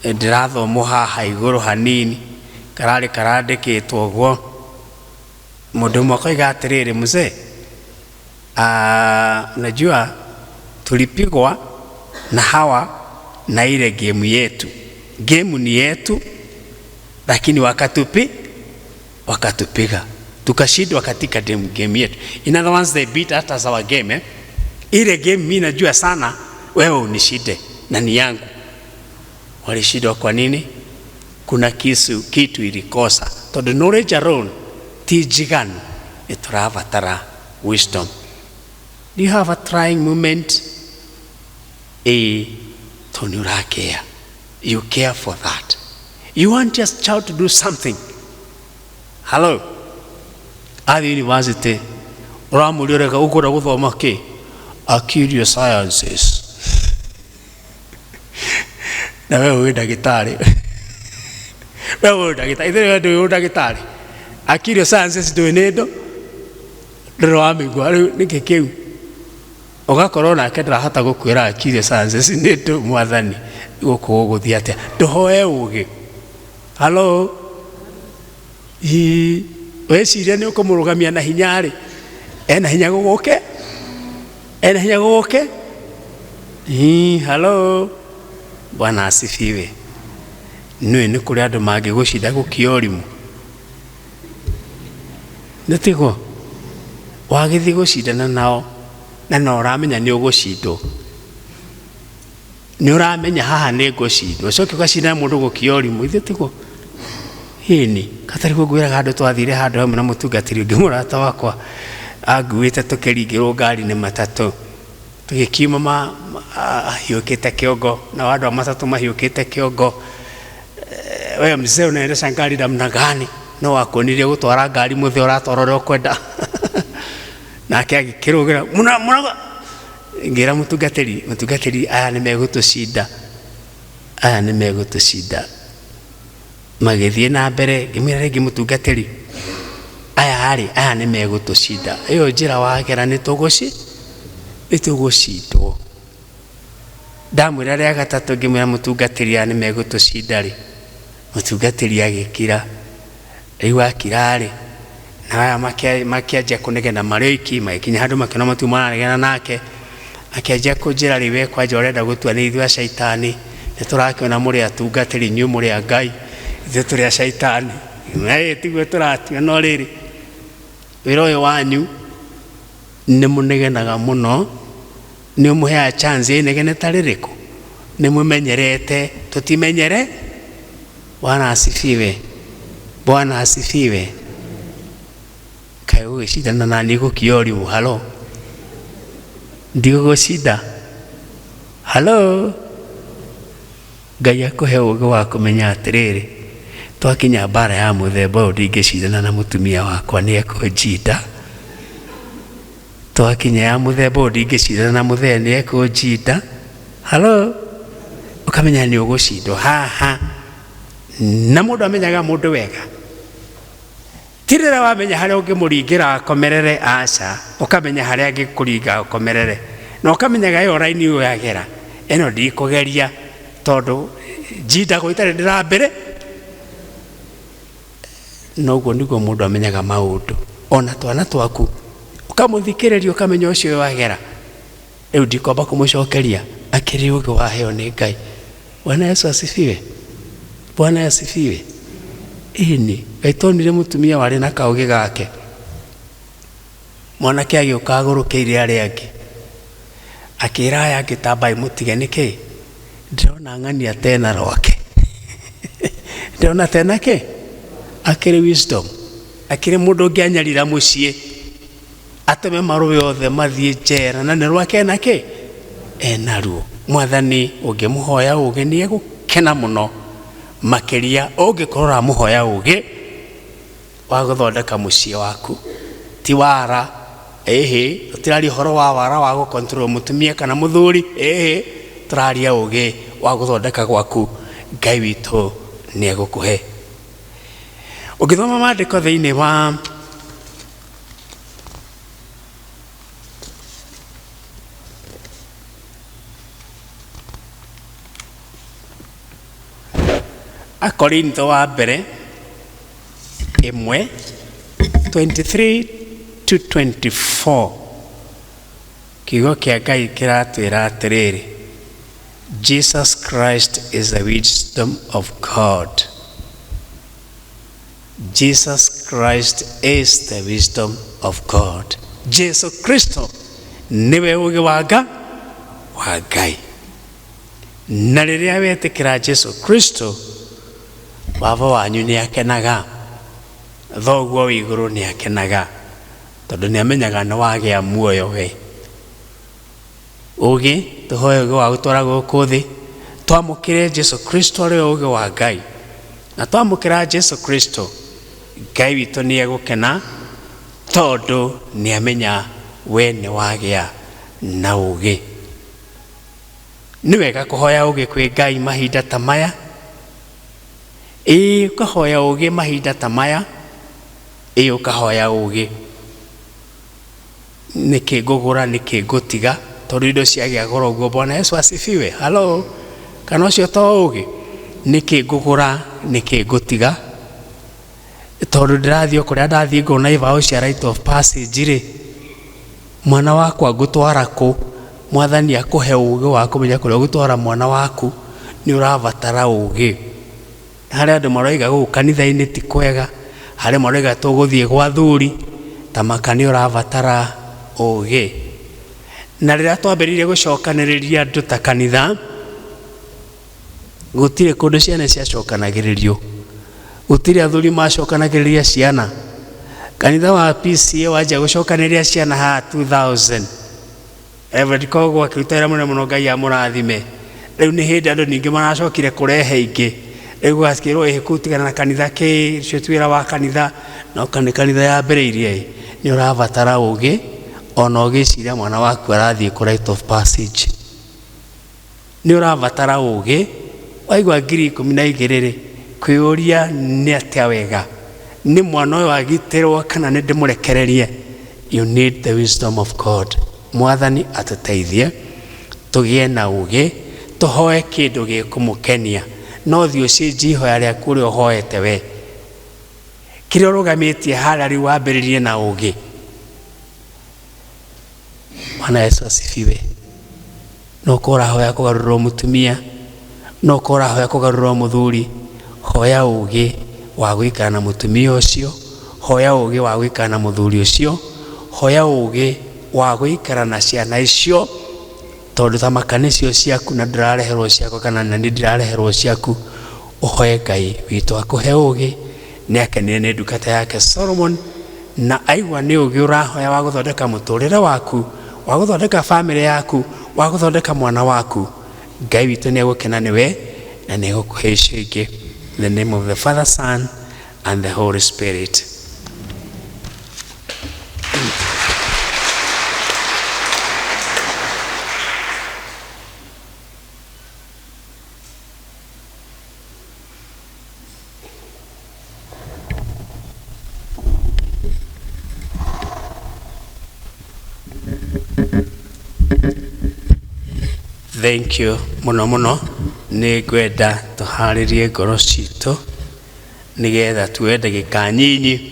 ndĩrathomwo haha igũrũ hanini, kararĩ karandĩkĩtwo ũguo. Mũndũ ũmwe akoiga atĩrĩrĩ, mzee, unajua tulipigwa na hawa na ile game yetu. Game ni yetu, lakini wakatupiga tukashindwa katika game yetu. In other words, they beat us as our game, eh? Ile game mimi najua sana, wewe unishinde na ni yangu. Walishindwa kwa nini? Kuna kitu ilikosa. Tondu knowledge alone ti njiganu, nĩ tũrabatara wisdom. Do you have a trying moment? Tondũ nĩ ũrakea. You care for that. You want your child to do something. Hello? Athiĩ university, ũramũria ũreka ũkwenda gũthoma kĩ? Actuarial sciences. Na wewe wĩ ndagĩtarĩ. Wewe wĩ ndagĩtarĩ. Ithuĩ we ndũĩ ndagĩtarĩ. Actuarial sciences ndũĩ nĩ ndo? Ndũrĩ wamĩigua. Rĩu nĩkĩ kĩu? Ũgakorwo nake ndarahota gũkwĩra actuarial sciences nĩ ndũ. Mwathani, gũkũ gũgũthiĩ atĩa? Ndũhoe ũgĩ. Hello? Ii, weciria nĩ ũkũmũrũgamia na hinya rĩ, ena hinya gũgũke? Ena hinya gũgũke? Ii, hello? Bwana asifiwe. Nĩũĩ nĩ kũrĩ andũ mangĩgũcinda gũkia ũrimũ. Nĩ tiguo? Wagĩthiĩ gũcindana nao na no ũramenya nĩ ũgũcindwo. Nĩ ũramenya haha nĩ ngũcindwo. Ũcoke ũgacindana mũndũ gũkia ũrimũ. Ithuĩ tiguo? Ĩni, katarĩ guo ngwĩraga andũ twathire handũ hamwe na mũtungatĩri ũngĩ mũrata wakwa anguĩte tũkĩringĩrwo ngari nĩ matatũ. Tũgĩkiuma ahiũkĩte kĩongo, nao andũ a matatũ mahiũkĩte kĩongo. Wewe mzee unaendesha ngari namna gani? No wakuonirie gũtwara ngari mũthee ũratwara ũrĩa ũkwenda. Nake agĩkĩrũgĩra mũna mũna, ngĩra mũtungatĩri, mũtungatĩri, aya nĩ megũtũcinda, aya nĩ megũtũcinda. Magĩthiĩ na mbere, ngĩmwĩra rĩngĩ mũtungatĩri, aya rĩ, aya nĩ megũtũcinda. Ĩyo njĩra wagera nĩ tũgũcindwo. Ndamwĩra rĩa gatatũ, ngĩmwĩra mũtungatĩri, aya nĩ megũtũcinda rĩ. Mũtungatĩri agĩkira. Rĩu akira rĩ, na aya makĩanjia kũnegena marĩ oiki, magĩkinya handũ makĩona matiu maranegena nake. Akĩanjia kũnjĩra rĩu we kwanja ũrenda gũtua nĩ ithuĩ a caitani, nĩ tũrakĩona mũrĩ atungatĩri, inyuĩ mũrĩ a Ngai, ithuĩ tũrĩ a caitani. Ĩ, tiguo tũratua, no rĩrĩ, wĩra ũyũ wanyu nĩ mũnegenaga mũno, nĩ ũmũheaga chance inegene ta rĩrĩkũ? Nĩ mũmenyerete, tũtimenyere. Bwana asifiwe. Bwana asifiwe. Kaĩ ũgĩcindana na niĩ gũkia ũrimũ? Halo? Ndigũgũcinda. Halo? Ngai akũhe ũgĩ wa kũmenya atĩrĩrĩ, twakinya mbara ya mũthemba ũyũ ndingĩcindana na mũtumia wakwa nĩ ekũnjinda. Twakinya ya mũthemba ũyũ ndingĩcindana na mũthee nĩ ekũnjinda. Halo? Ũkamenya nĩ ũgũcindwo haha. Na mũndũ amenyaga mũndũ wega. Ti rĩrĩa wamenya harĩa ũngĩmũringĩra akomerere, aca. Ũkamenya harĩa angĩkũringa akomerere. Na ũkamenyaga ĩyo raini ĩyo yagera, ĩno ndikũgeria tondũ njindagwo itarĩ ndĩrambere. Noguo nĩguo mũndũ amenyaga maũndũ. Ona twana twaku ũkamũthikĩrĩria ũkamenya ũcio wagera. Rĩu ndikwamba kũmũcokeria, akĩrĩ ũgĩ waheo nĩ Ngai. Bwana Yesu asifiwe. Bwana asifiwe. Ĩni, Ngai tonire mũtumia warĩ na kaũgĩ gake. Mwanake agĩũka agũrũkĩire arĩa angĩ. Akĩra aya angĩ tambai mũtige nĩkĩ? Ndĩrona ng'ania tena rwake. Ndĩrona tena kĩ? Akĩrĩ wisdom. Akĩrĩ mũndũ ũngĩanyarira mũciĩ. Ateme marũĩ othe mathiĩ njera na nĩ rwake ena kĩ? Ena ruo. Mwathani ũngĩmũhoya ũũgĩ nĩ egũkena mũno makĩria ũngĩkorwo ũramũhoya ũũgĩ wa gũthondeka mũciĩ waku. Ti wara, ĩhĩ, tũtiraria ũhoro wa wara wa gũ control mũtumia kana mũthuri, ĩhĩ, tũraria ũũgĩ wa gũthondeka gwaku. Ngai witũ nĩ egũkũhe. Ũngĩthoma maandĩko thĩinĩ wa Akorintho wa mbere ĩmwe 23 to 24, kiugo kĩa Ngai kĩratwĩra atĩrĩrĩ, Jesus Christ is the wisdom of God. Jesus Christ is the wisdom of God. Jesu Kristo nĩwe ũũgĩ wa nga wa Ngai. Na rĩrĩa wetĩkĩra Jesu Kristo, baba wanyu nĩ akenaga, thoguo wĩ igũrũ nĩ akenaga, tondũ nĩ amenyaga nĩ wagĩa muoyo we. Ũũgĩ, tũhoe ũũgĩ wa gũtwara gũkũ thĩ, twamũkĩre Jesu Kristo arĩ we ũũgĩ wa Ngai. Na twamũkĩra Jesu Kristo, Ngai witũ nĩ egũkena, tondũ nĩ amenya we nĩ wagĩa na ũũgĩ. Nĩ wega kũhoya ũũgĩ kwĩ Ngai mahinda ta maya. Ĩĩ, ũkahoya ũũgĩ mahinda ta maya. Ĩĩ, ũkahoya ũũgĩ. Nĩkĩ ngũgũra, nĩkĩ ngũtiga, tondũ indo ciagĩa goro ũguo. Bwana Yesu asifiwe. Halo, kana ũcio to ũũgĩ? Nĩkĩ ngũgũra, nĩkĩ ngũtiga, tondũ ndĩrathiĩ o kũrĩa ndathiĩ ngona ibaũ cia rite of passage rĩ, mwana wakwa ngũtwara kũ? Mwathani akũhe ũũgĩ wa kũmenya kũrĩa ũgũtwara mwana waku. Nĩ ũrabatara ũũgĩ. Harĩ andũ maroiga gũkũ kanitha-inĩ ti kwega, harĩ maroiga tũgũthiĩ gwa thuri, ta maka nĩ ũrabatara ũũgĩ. Na rĩrĩa twambĩrĩirie gũcokanĩrĩria andũ ta kanitha, gũtirĩ kũndũ ciana ciacokanagĩrĩrio, gũtirĩ athuri macokanagĩrĩria ciana. Kanitha wa PCA wanjia gũcokanĩrĩria ciana haha 2000. Reverend Kogo akĩruta wĩra mũnene mũno, Ngai amũrathime. Rĩu nĩ hĩndĩ andũ ningĩ maracokire kũrehe ingĩ. Rĩu gũgakĩrwo ĩhĩ kũu tigana na kanitha kĩ, ũcio ti wĩra wa kanitha, no nĩ kanitha yambĩrĩirie ĩ, nĩ ũrabatara ũũgĩ ona ũgĩciria mwana waku arathiĩ kũ rite of passage. Nĩ ũrabatara ũũgĩ, waigua 12,000 rĩ, kwĩyũria nĩ atĩa wega, nĩ mwana ũyũ agitĩrwo kana nĩ ndĩmũrekererie. You need the wisdom of God. Mwathani atũteithie tũgĩe na ũũgĩ, tũhoe kĩndũ gĩkũmũkenia. No thiĩ ũcenjie ihoya rĩaku ũrĩa ũhoete we. Kĩrĩa ũrũgamĩtie harĩa rĩu wambĩrĩrie na ũũgĩ. Bwana Yesu asifiwe. No ũkorwo ũrahoya kũgarũrĩrwo mũtumia, no ũkorwo ũrahoya kũgarũrĩrwo mũthuri, hoya ũũgĩ wa gũikara na mũtumia ũcio, hoya ũũgĩ wa gũikara na mũthuri ũcio, hoya ũũgĩ wa gũikara na ciana icio, tondũ ta maka nĩcio ciaku na ndũrareherwo ciakwa kana na niĩ ndirareherwo ciaku. Ũhoe Ngai witũ akũhe ũũgĩ. Nĩ akenire nĩ ndungata yake Solomon, na aigua nĩ ũũgĩ ũrahoya wa gũthondeka mũtũrĩre waku, wa gũthondeka bamĩrĩ yaku, wa gũthondeka mwana waku, Ngai witũ nĩ egũkena nĩwe na nĩ egũkũhe icio ingĩ. In the name of the Father, Son and the Holy Spirit. Thank you mũno mũno. Nĩ ngwenda tũharĩrie ngoro citũ nĩgetha tuoe ndagĩka nyinyi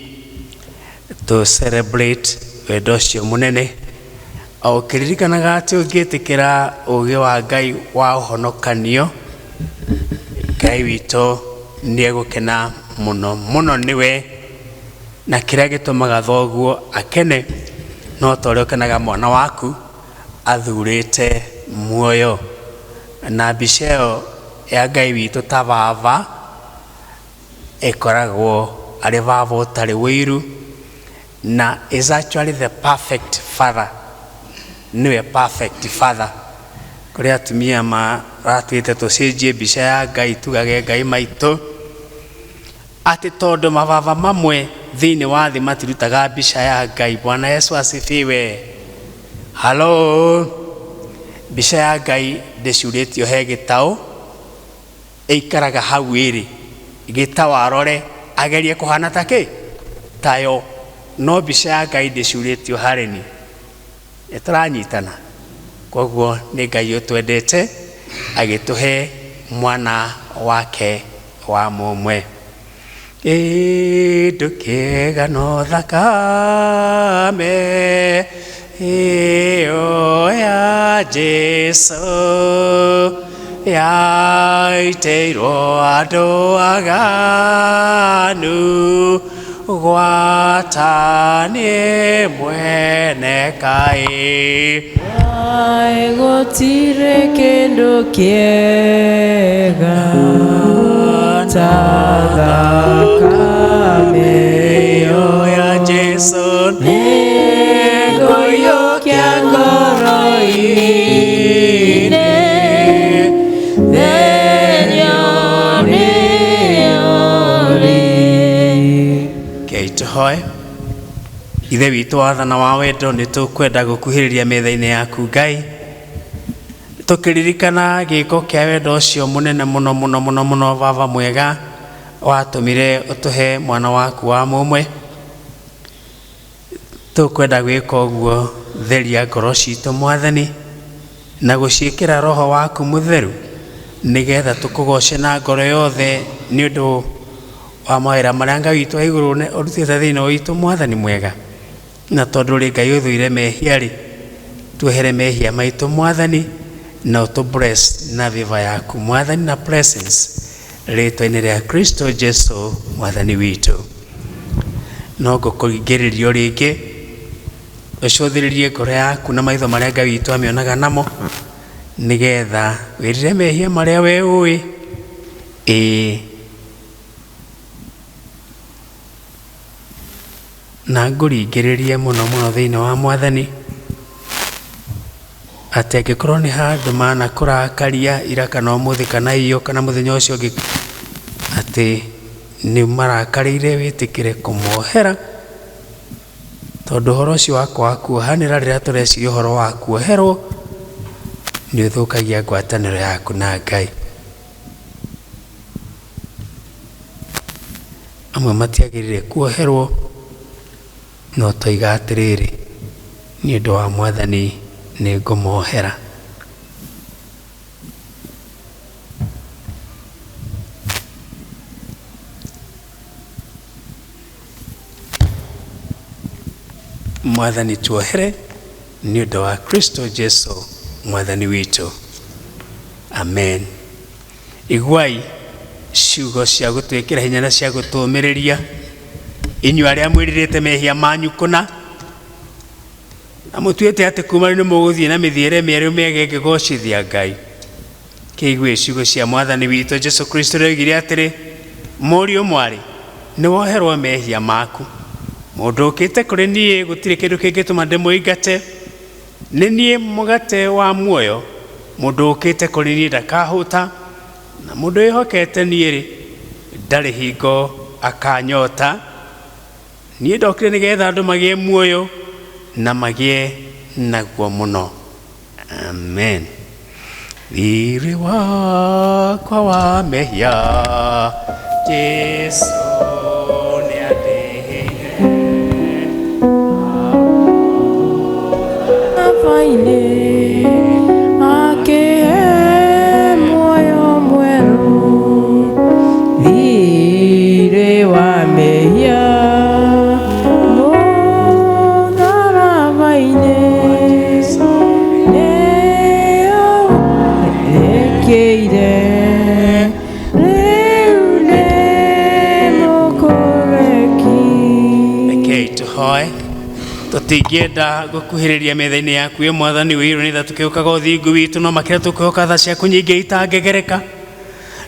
tũ celebrate wendo ũcio mũnene, o ũkĩririkanaga atĩ ũngĩtĩkĩra ũũgĩ wa Ngai wa ũhonokanio, Ngai witũ nĩ egũkena mũno mũno nĩwe, na kĩrĩa gĩtũmaga thoguo akene no ta ũrĩa ũkenaga mwana waku athurĩte muoyo. Na mbica ĩyo ya Ngai witũ ta baba ĩkoragwo arĩ baba ũtarĩ ũiru, na is actually the perfect father. Nĩwe perfect father. Kũrĩ atumia maratwĩte tũcenjie mbica ya Ngai, tugage Ngai maitũ, atĩ tondũ mababa mamwe thĩinĩ wa thĩ matirutaga mbica ya Ngai. Bwana Yesu asifiwe. Halo, mbica ya Ngai ndĩcurĩtio he gĩtaũ, ĩikaraga hau ĩrĩ gĩtaũ arore agerie kũhana ta kĩ tayo, no mbica ya Ngai ndĩcurĩtio harĩ ni. Nĩtũranyitana? Koguo nĩ Ngai ũtwendete agĩtũhe mwana wake wa mũmwe. Kĩndũ kĩega no thakame ĩyo ya Jesu yaitĩirwo andũ aganu gwata niĩ mwene kaĩ. Kaĩ gũtirĩ kĩndũ kĩega ta thakame ĩyo ya Jesu nĩngũiyũkia ngoro-inĩ therio nĩyo rĩ. Rekei tũhoe. Ithe witũ wathana wa wendo, nĩ tũkwenda gũkuhĩrĩria metha-inĩ yaku Ngai, tũkĩririkana gĩko kĩa wendo ũcio mũnene mũno mũno mũno mũno baba mwega watũmire ũtũhe mwana waku wa mũmwe. Tũkwenda gwĩka ũguo, theria ngoro citũ Mwathani, na gũciĩkĩra roho waku mũtheru, nĩgetha tũkũgoce na ngoro yothe nĩ ũndũ wa mawĩra marĩa Ngai witũ wa igũrũ ũrutĩte thĩinĩ witũ Mwathani mwega. Na tondũ rĩ Ngai ũthũire mehia rĩ, tuohere mehia maitũ Mwathani, na ũtũ bless na favor yaku Mwathani na presence, rĩtwa-inĩ rĩa Kristo Jesu Mwathani witũ. No ngũkũringĩrĩrio rĩngĩ ũcũthĩrĩrie ngoro yaku na maitho marĩa Ngai witũ amĩonaga namo, nĩgetha wĩrire mehia marĩa we ũĩ. Ĩĩ, na ngũringĩrĩrie mũno mũno thĩinĩ wa Mwathani atĩ angĩkorwo nĩ handũ mana kũrakaria ira kana ũmũthĩ kana iyo kana mũthenya ũcio ũngĩ, atĩ nĩ marakarĩire, wĩtĩkĩre kũmohera, tondũ ũhoro ũcio wa kwaga kuohanĩra rĩrĩa tũreciria ũhoro wa kuoherwo nĩ ũthũkagia ngwatanĩro yaku na Ngai. Amwe matiagĩrĩire kuoherwo, no toiga atĩrĩrĩ, nĩ ũndũ wa Mwathani nĩ ngũmohera. Mwathani tuohere nĩ ũndũ wa Kristo Jesu Mwathani witũ. Amen. Iguai ciugo cia gũtwĩkĩra hinya na cia gũtũũmĩrĩria, inyuĩ arĩa mwĩrirĩte mehia manyu kũna, na mũtuĩte atĩ kuma rĩu nĩ mũgũthiĩ na mĩthiĩre mĩerũ mĩega ĩngĩgocithia Ngai. Kĩigue ciugo cia Mwathani witũ Jesu Kristo ũrĩa oigire atĩrĩ, mũriũ mwarĩ, nĩ woherwo mehia maku. Mũndũ ũkĩte kũrĩ niĩ gũtirĩ kĩndũ kĩngĩtũma ndĩmũingate. Nĩ niĩ mũgate wa muoyo, mũndũ ũkĩte kũrĩ niĩ ndakahũta, na mũndũ wĩhokete niĩ-rĩ, ndarĩ hingo akanyota. Niĩ ndokire nĩgetha andũ magĩe muoyo na magĩe naguo mũno. Amen. Thirĩ wakwa wa mehia Jesu nĩandĩhĩire. Abainĩ akĩhe muoyo mwerũ, thirĩ wa mehia mũtharaba-inĩ nĩekĩire, rĩu nĩ mũkũreki. Rekei tũhoe. Tũtingĩenda gũkuhĩrĩria metha-inĩ yaku ĩ Mwathani wĩirwo nĩ tha tũkĩũkaga ũthingu witũ, no makĩria tũkwĩhoka tha ciaku nyingĩ itangĩgereka.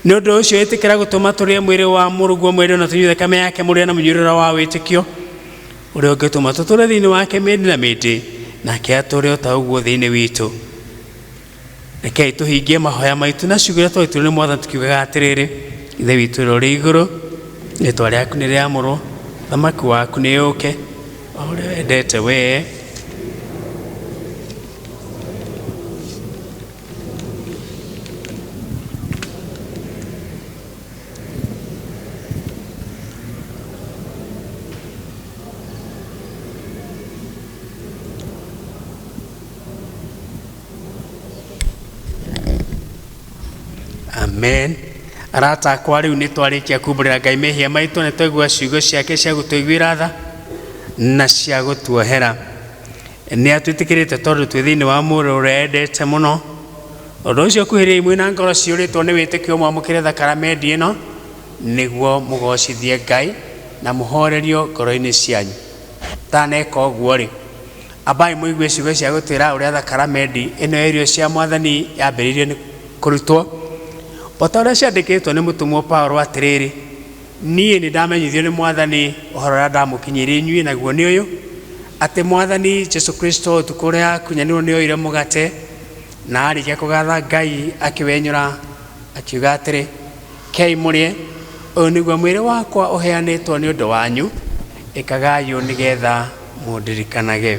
Nĩ ũndũ ũcio ĩtĩkĩra gũtũma tũrĩe mwĩrĩ wa mũrũguo mwendwa na tũnyue thakame yake mũrĩre na mũnyuĩrĩra wa wĩtĩkio ũrĩa ũngĩtũma tũtũre thĩinĩ wake mĩndĩ na mĩndĩ, nake atũre o ta ũguo thĩinĩ witũ. Rekei tũhingie mahoya maitũ na ciugo iria twarutirwo nĩ Mwathani tũkiugaga atĩrĩrĩ, Ithe witũ ũrĩa ũrĩ igũrũ, rĩtwa rĩaku nĩ rĩamũrwo, ũthamaki waku nĩ ũũke, o ũrĩa wendete wee. Amen. Arata akwa rĩu nĩ twarĩkia kumbũrĩra Ngai mehia maitũ, nĩ twaigua ciugo ciake cia gũtũiguĩra tha na cia gũtuohera. Nĩ atwĩtĩkĩrĩte tondũ twĩ thĩinĩ wa mũrũ ũrĩa endete mũno. Ũndũ ũcio kuhĩrĩriai mwĩ na ngoro ciyũrĩtwo nĩ wĩtĩkio mwamũkĩre thakaramendi ĩno nĩguo mũgocithie Ngai na mũhorerio ngoro-inĩ cianyu. Taneka ũguo-rĩ, ambai mũigue ciugo cia gũtwĩra ũrĩa thakaramendi ĩno ya irio cia Mwathani yambĩrĩirio nĩ kũrutwo. O ta ũrĩa ciandĩkĩtwo nĩ mũtũmwo Paulo atĩrĩrĩ, niĩ nĩ ndamenyithio nĩ Mwathani ũhoro ũrĩa ndamũkinyĩirie inyuĩ, naguo nĩ ũyũ, atĩ Mwathani Jesu Kristo ũtukũ ũrĩa akunyanĩirwo nĩ oire mũgate, na arĩkia kũgatha Ngai akĩwenyũra, akiuga atĩrĩ, kei mũrĩe, ũyũ nĩguo mwĩrĩ wakwa ũheanĩtwo nĩ ũndũ wanyu, ĩkagai ũũ nĩgetha mũndirikanage.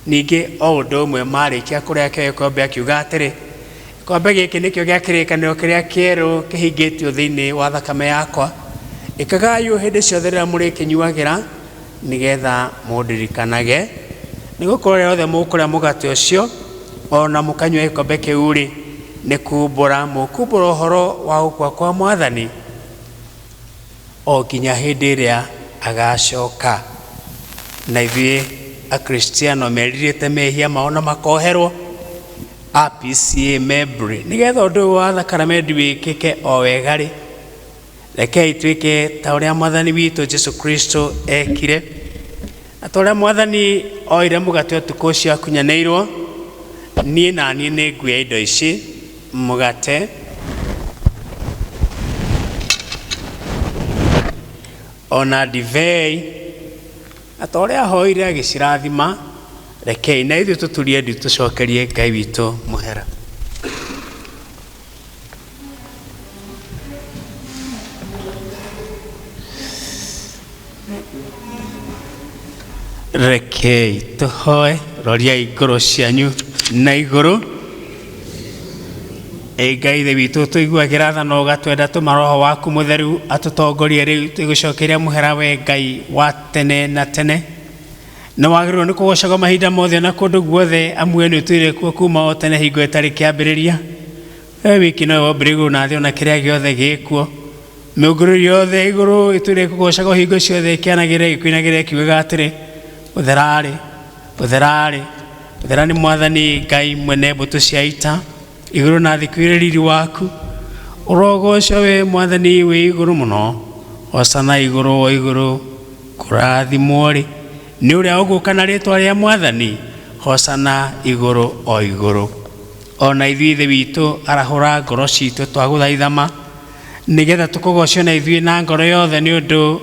Ningĩ o ũndũ ũmwe marĩkia kũrĩa akĩoya gĩkombe akiuga atĩrĩ, gĩkombe gĩkĩ nĩkĩo gĩa kĩrĩkanĩro kĩrĩa kĩerũ kĩhingĩtio thĩinĩ wa thakame yakwa, ĩkagai ũũ hĩndĩ ciothe rĩrĩa mũrĩkĩnyuagĩra nĩgetha mũndirikanage. Nĩgũkorwo rĩrĩa rĩothe mũkũrĩa mũgate ũcio o na mũkanyua gĩkombe kĩu-rĩ, nĩ kumbũra mũkumbũra ũhoro wa gũkua kwa Mwathani o nginya hĩndĩ ĩrĩa agacoka. Na ithuĩ Akristiano merirĩte mehia mao na makoherwo a PCEA Membry, nĩgetha ũndũ ũyũ wa thakaramendi wĩkĩke o wega rĩ, rekei twĩke ta ũrĩa Mwathani witũ Jesu Kristo ekire. Na ta ũrĩa Mwathani oire mũgate ũtukũ ũcio akunyanĩirwo, niĩ na niĩ nĩ nguoya indo ici, mũgate ona ndibei, na ta ũrĩa ahoire agĩcirathima, rekei na ithuĩ tũturie ndu tũcokerie Ngai witũ mũhera. Rekei tũhoe, roriai ngoro cianyu na igũrũ. Ĩ Ngai Ithe witũ, tũiguagĩra tha na ũgatwenda, tũma Roho waku mũtheru atũtongorie rĩu twĩgũcokeria mũhera we Ngai wa tene na tene. Nĩ wagĩrĩirwo nĩ kũgocagwo mahinda mothe na kũndũ guothe, amu we nĩ ũtũire kuo kuma o tene hingo ĩtarĩ kĩambĩrĩria. We wiki nowe wombire igũrũ na thĩ ona kĩrĩa gĩothe gĩkuo. Mĩũngũrũrio yothe igũrũ ĩtũire kũgocagwo hingo ciothe, ĩkĩanagĩrĩra ĩgĩkũinagĩrĩra ĩkiugaga atĩrĩ, ũtherarĩ, ũtherarĩ, ũthera nĩ Mwathani Ngai mwene mbũtũ cia ita, igũrũ na thĩ kwĩre riri waku. Ũrogocwo we Mwathani wĩ igũrũ mũno, hosana igũrũ o igũrũ, kũrathimwo-rĩ nĩ ũrĩa ũgũka na rĩtwa rĩa Mwathani, hosana igũrũ o igũrũ. Ona ithuĩ Ithe witũ arahũra ngoro citũ twagũthaithama, nĩgetha tũkũgoce na ithuĩ na ngoro yothe nĩ ũndũ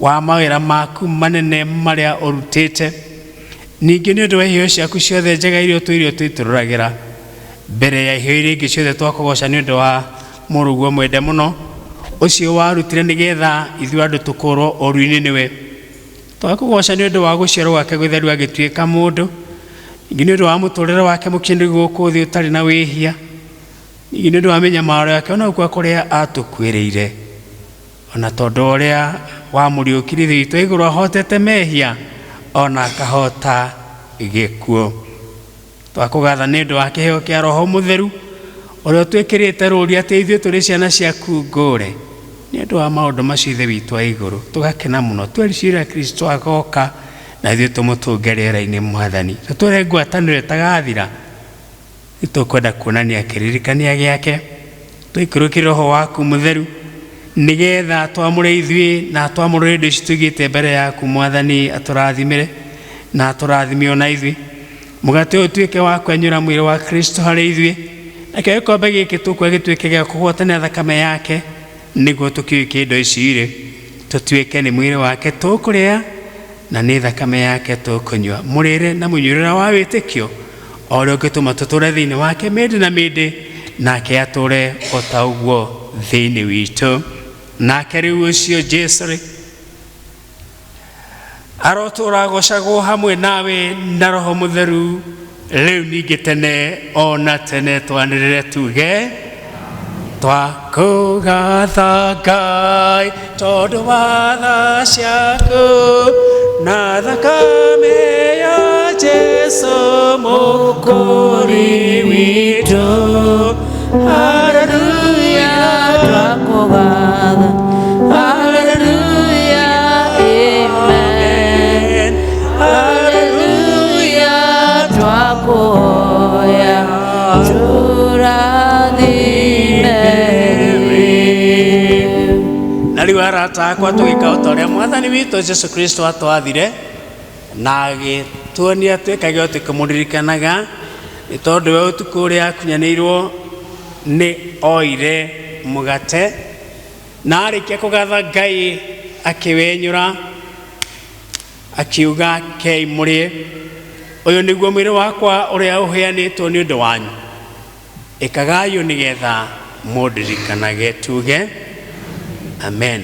wa mawĩra maku manene marĩa ũrutĩte. Ningĩ nĩ ũndũ wa iheo ciaku ciothe njega iria ũtũire ũtũitũrũragĩra. Mbere ya iheo iria ingĩ ciothe twakũgoca nĩ ũndũ wa mũrũguo mwende mũno, ũcio warutire nĩgetha ithuĩ andũ tũkũrwo ũũru-inĩ nĩwe. Twakũgoca nĩ ũndũ wa gũciarwo gwake gũtheru agĩtuĩka mũndũ, ningĩ nĩ ũndũ wa mũtũrĩre wake mũkinyanĩru gũkũ thĩ ũtarĩ na wĩhia, ningĩ nĩ ũndũ wa mĩnyamaro yake ona gũkua kũrĩa atũkuĩrĩire, ona tondũ ũrĩa wamũriũkirie Ithe witũ igũrũ ahotete mehia ona akahota gĩkuũ. Twakũgatha nĩ ũndũ wa kĩheo kĩa Roho Mũtheru ũrĩa ũtwĩkĩrĩte rũũri atĩ ithuĩ tũrĩ ciana ciaku ngũre. Nĩ ũndũ wa maũndũ macio Ithe witũ wa igũrũ tũgakena mũno twericĩra Kristo agoka na ithuĩ tũmũtũnge rĩera-inĩ Mwathani. Tũtũre ngwatanĩro ĩtagathira, nĩtũkwenda kuonania kĩririkania gĩake, tũikũrũkie Roho waku mũtheru nĩgetha twamũre ithuĩ na twamũrĩre indo ici tũigĩte mbere yaku Mwathani, atũrathimĩre na atũrathime ona ithuĩ. Mũgate ũyũ ũtuĩke wa kwenyũra mwĩrĩ wa Kristo harĩ ithuĩ, nakĩo gĩkombe gĩkĩ tũkua gĩtuĩke gĩa kũgwatanĩra thakame yake, nĩguo tũkĩũkie indo ici irĩ tũtuĩke nĩ mwĩrĩ wake tũkũrĩa na nĩ thakame yake tũkũnyua. Mũrĩre na mũnyuĩre wa wĩtĩkio O ũrĩa ũngĩtũma tũtũre thĩinĩ wake mĩndĩ na mĩndĩ, nake atũre o ta ũguo thĩinĩ witũ. Nake rĩu ũcio Jesu rĩ, arotũra agocagwo hamwe nawe na Roho Mũtheru rĩu ningĩ tene o na tene. Twanĩrĩre tuge twakũgatha Ngai tondũ wa tha ciaku na thakame ya Jesu Mũkũũri witũ. Haleluya, twakũgatha. Haleluya, amen. Haleluya, twakũhoya tũrathime. Na rĩu arata akwa, tũgĩka o ta ũrĩa Mwathani witũ Jesu Kristo atwathire na agĩtuonia twĩkage o tũkĩmũririkanaga, nĩ tondũ we ũtukũ ũrĩa akunyanĩirwo nĩ oire mũgate, na arĩkia kũgatha Ngai akĩwenyũra, akiuga, "Kei mũrĩe, ũyũ nĩguo mwĩrĩ wakwa ũrĩa ũheanĩtwo nĩ ũndũ wanyu, ĩkagai ũũ nĩgetha mũndirikanage." Tuge amen.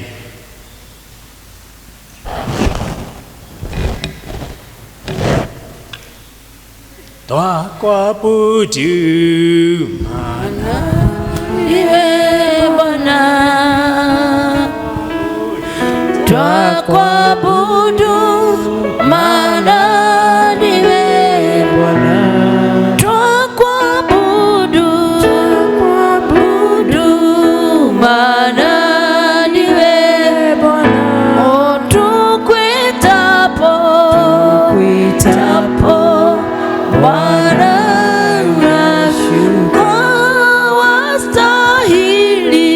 Twakwabudu mana Iwe Bwana, twakuabudu maana ndiwe Bwana, twakuabudu, twakuabudu maana ndiwe Bwana, o tukuitapo, tukuitapo Bwana unashuka, wastahili,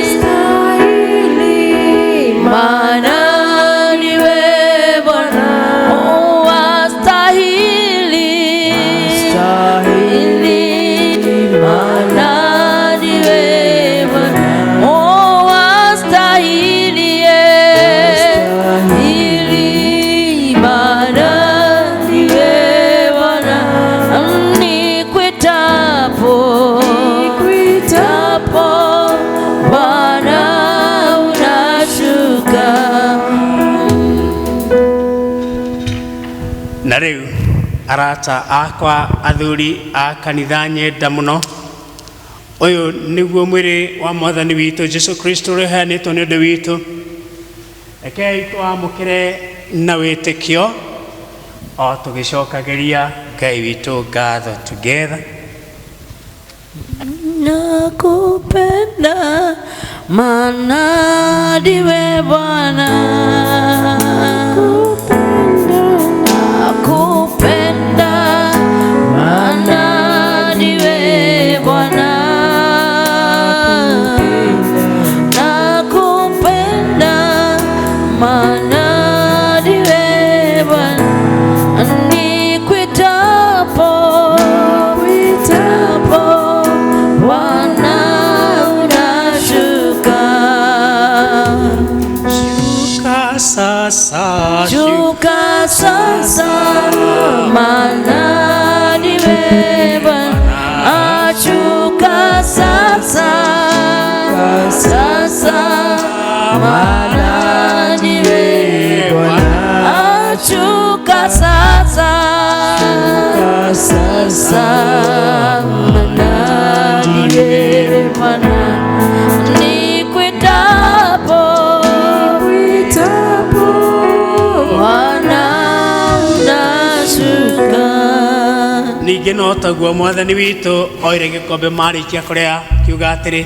wastahili maana ndiwe Bwana, oh, wastahili, wastahili maana ndiwe Bwana, oh, wastahili, ili maana ndiwe Bwana, nikuitapo, nikuitapo Bwana unashuka. Na rĩu arata akwa, athuri a kanitha nyenda mũno, ũyũ nĩguo mwĩrĩ wa Mwathani witũ Jesu Kristo ũrĩa ũheanĩtwo nĩ ũndũ witũ. Rekei twamũkĩre na wĩtĩkio o tũgĩcokagĩria Ngai witũ ngatho together. Nakupenda maana ndiwe Bwana, nakupenda maana ndiwe Bwana, nakupenda maana ndiwe Bwana, nikuitapo, nikuitapo Bwana unashuka. Shuka sasa. Shuka sasa maana ndiwe Bwana, shuka sasa, sasa maana ndiwe Bwana, shuka sasa, sasa maana ndiwe Bwana, nikuitapo, nikuitapo Bwana unashuka. Ningĩ no taguo Mwathani witũ oire gĩkombe marĩkia kũrĩa, kiuga atĩrĩ,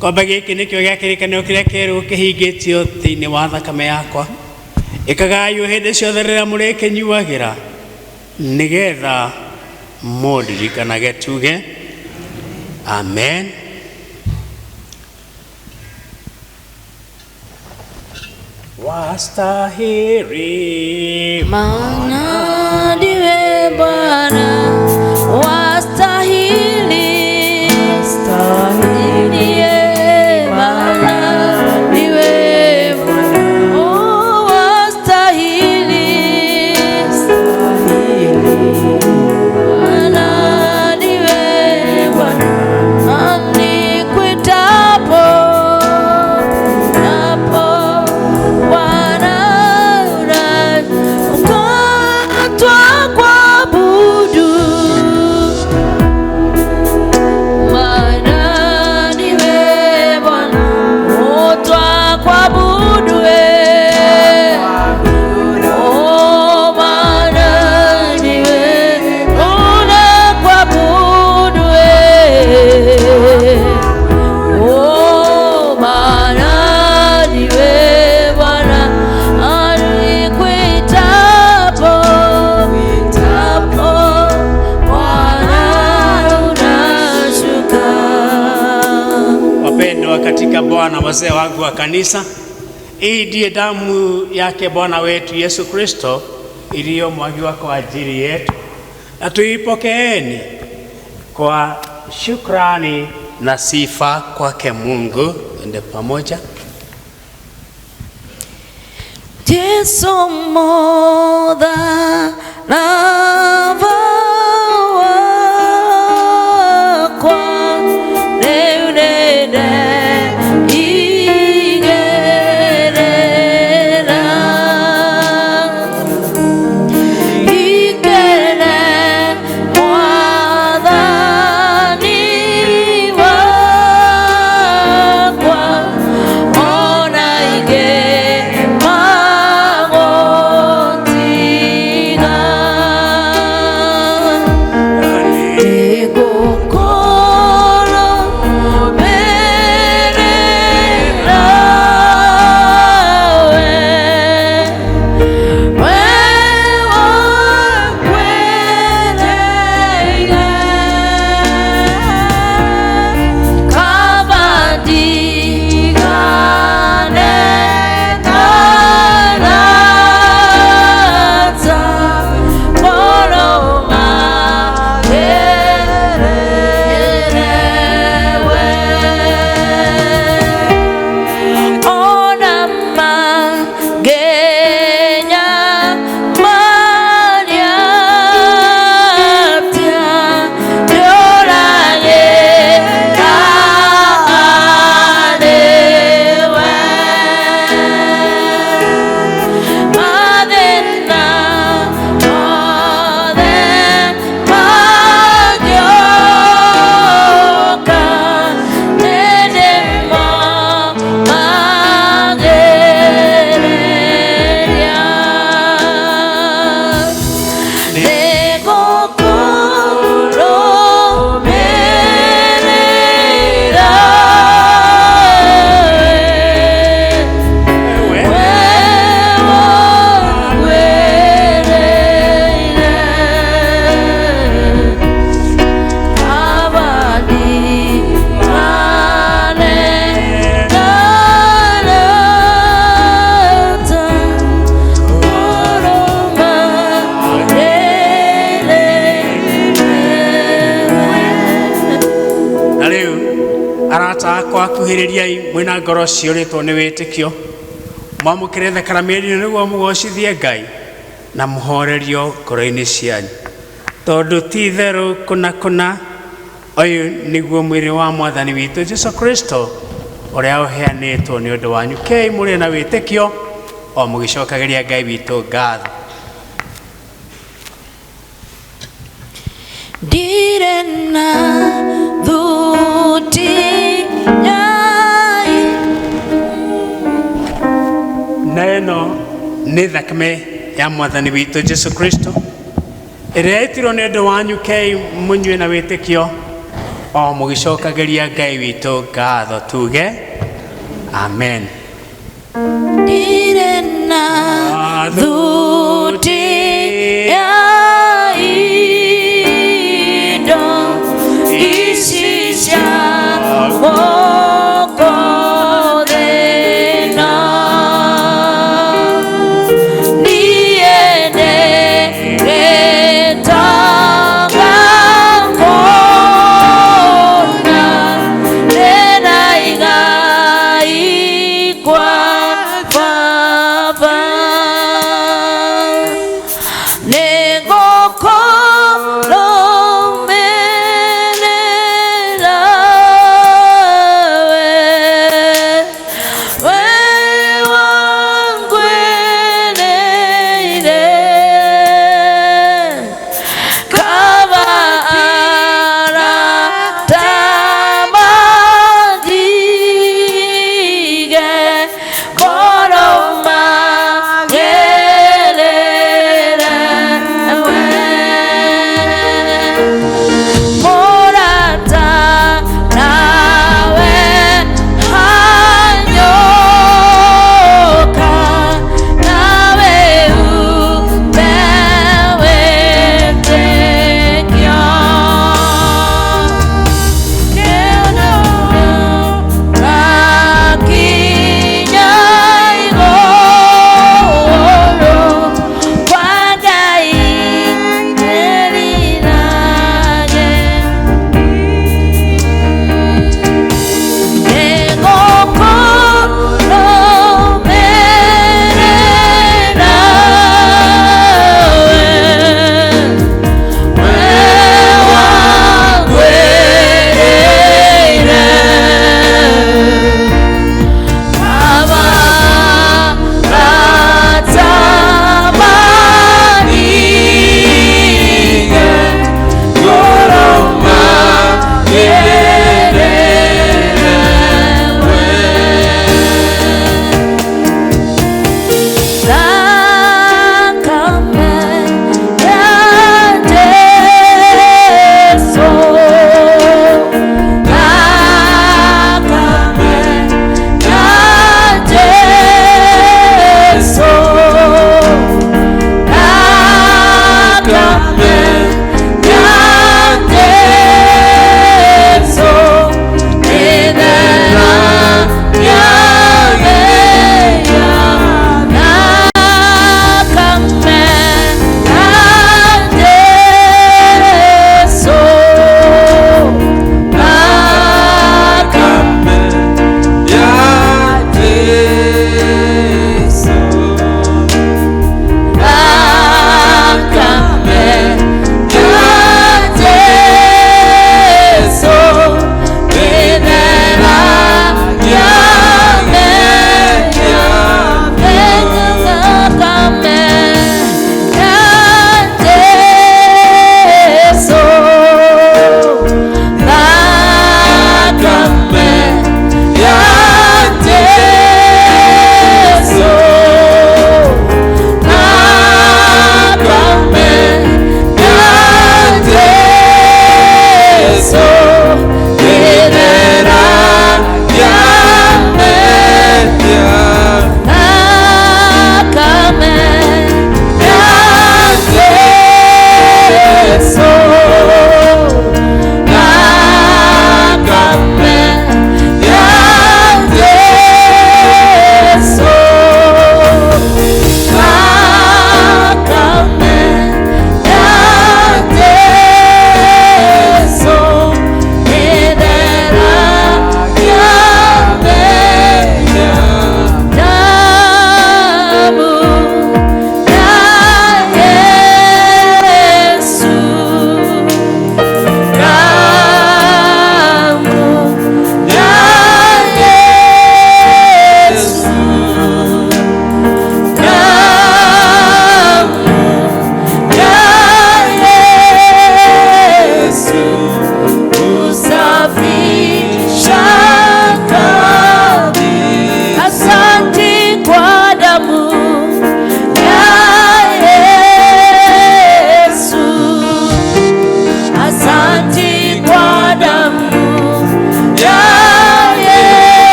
"Gĩkombe gĩkĩ nĩkĩo gĩa kĩrĩkanĩro kĩrĩa kĩerũ kĩhingĩtio thĩinĩ wa thakame yakwa, ĩkagai ũũ hĩndĩ ciothe rĩrĩa mũrĩkĩnyuagĩra nĩgetha mũndirikanage." Tuge amen. Wastahili maana ndiwe Bwana, wastahili, stahili maana ndiwe Bwana, oh, wastahili, maana Katika Bwana, wazee wangu wa kanisa, hii ndiye damu yake Bwana wetu Yesu Kristo iliyomwagiwa kwa ajili yetu, na tuipokeeni kwa shukrani na sifa kwake Mungu. Ende pamoja. Jesu motha lava wakwa rĩu nĩnde igĩrĩra ikene Mwathani wakwa ona ingĩ magũtiga nĩngũkũrũmĩrĩra we we wakwĩrĩire kaba ndigane na arata mũrũmagĩrĩre we ona mangĩnya maria atĩa ndũragĩra harĩ we mathĩna mothe mangĩũka nĩndĩmomagĩrĩria nĩngũkũrũmĩrĩra we wakwĩrĩire kaba ndigane na arata Na rĩu arata akwa akuhĩrĩriai mwĩna ngoro ciũrĩtwo nĩ wĩtĩkio, mwamũkĩre thakaramĩri nĩguo mũgocithie Ngai na mũhorerio ngoro-inĩ cianyu, tondũ ti itherũ kũna kũna ũyũ nĩguo mwĩrĩ wa Mwathani witũ Jesu Kristo ũrĩa ũheanĩtwo nĩ ũndũ wanyu. Kei mũrĩ na wĩtĩkio o mũgĩcokagĩria Ngai witũ ngatho. Ndirĩ na thuti nyai Na ĩno nĩ thakame ya Mwathani witũ Jesu Kristo ĩrĩa ĩtirwo nĩ ũndũ wanyu. Kei mũnyue na wĩtĩkio o mũgĩcokagĩria Ngai witũ ngatho. Tuge amen. Ndirĩ na thuti ya indo ici cia gũkũ thĩ ĩno. Niĩ nĩngĩtonga kũna ndĩna igai kwa Baba.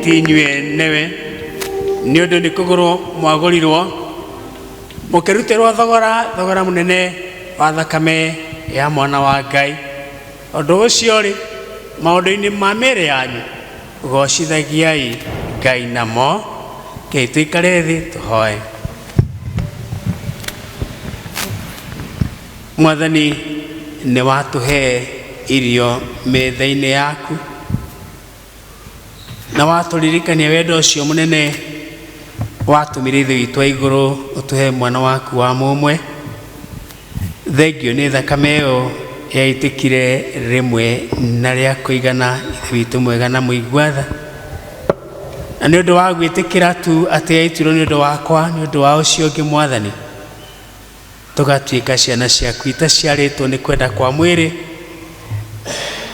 Ti inyuĩ enewe nĩ ũndũ nĩ kũgũrwo mwagũrirwo mũkĩrutĩrwo thogora thogora mũnene wa thakame ya mwana wa Ngai. Ũndũ ũcio rĩ, maũndũ-inĩ ma mĩĩrĩ yanyu gocithagiai Ngai namo. Kei tũikare thĩ tũhoe. Mwathani nĩ watũhe irio metha-inĩ yaku na watũririkania wendo ũcio mũnene watũmire Ithe witũ wa igũrũ ũtũhe mwana waku wa mũmwe. Thengio nĩ thakame ĩyo yaitĩkire rĩmwe na rĩa kũigana, Ithe witũ mwega na mũigua tha. Na nĩ ũndũ wa gwĩtĩkĩra tu atĩ yaitirwo nĩ ũndũ wakwa, nĩ ũndũ wa ũcio ũngĩ Mwathani, tũgatuĩka ciana ciaku itaciarĩtwo nĩ kwenda kwa mwĩrĩ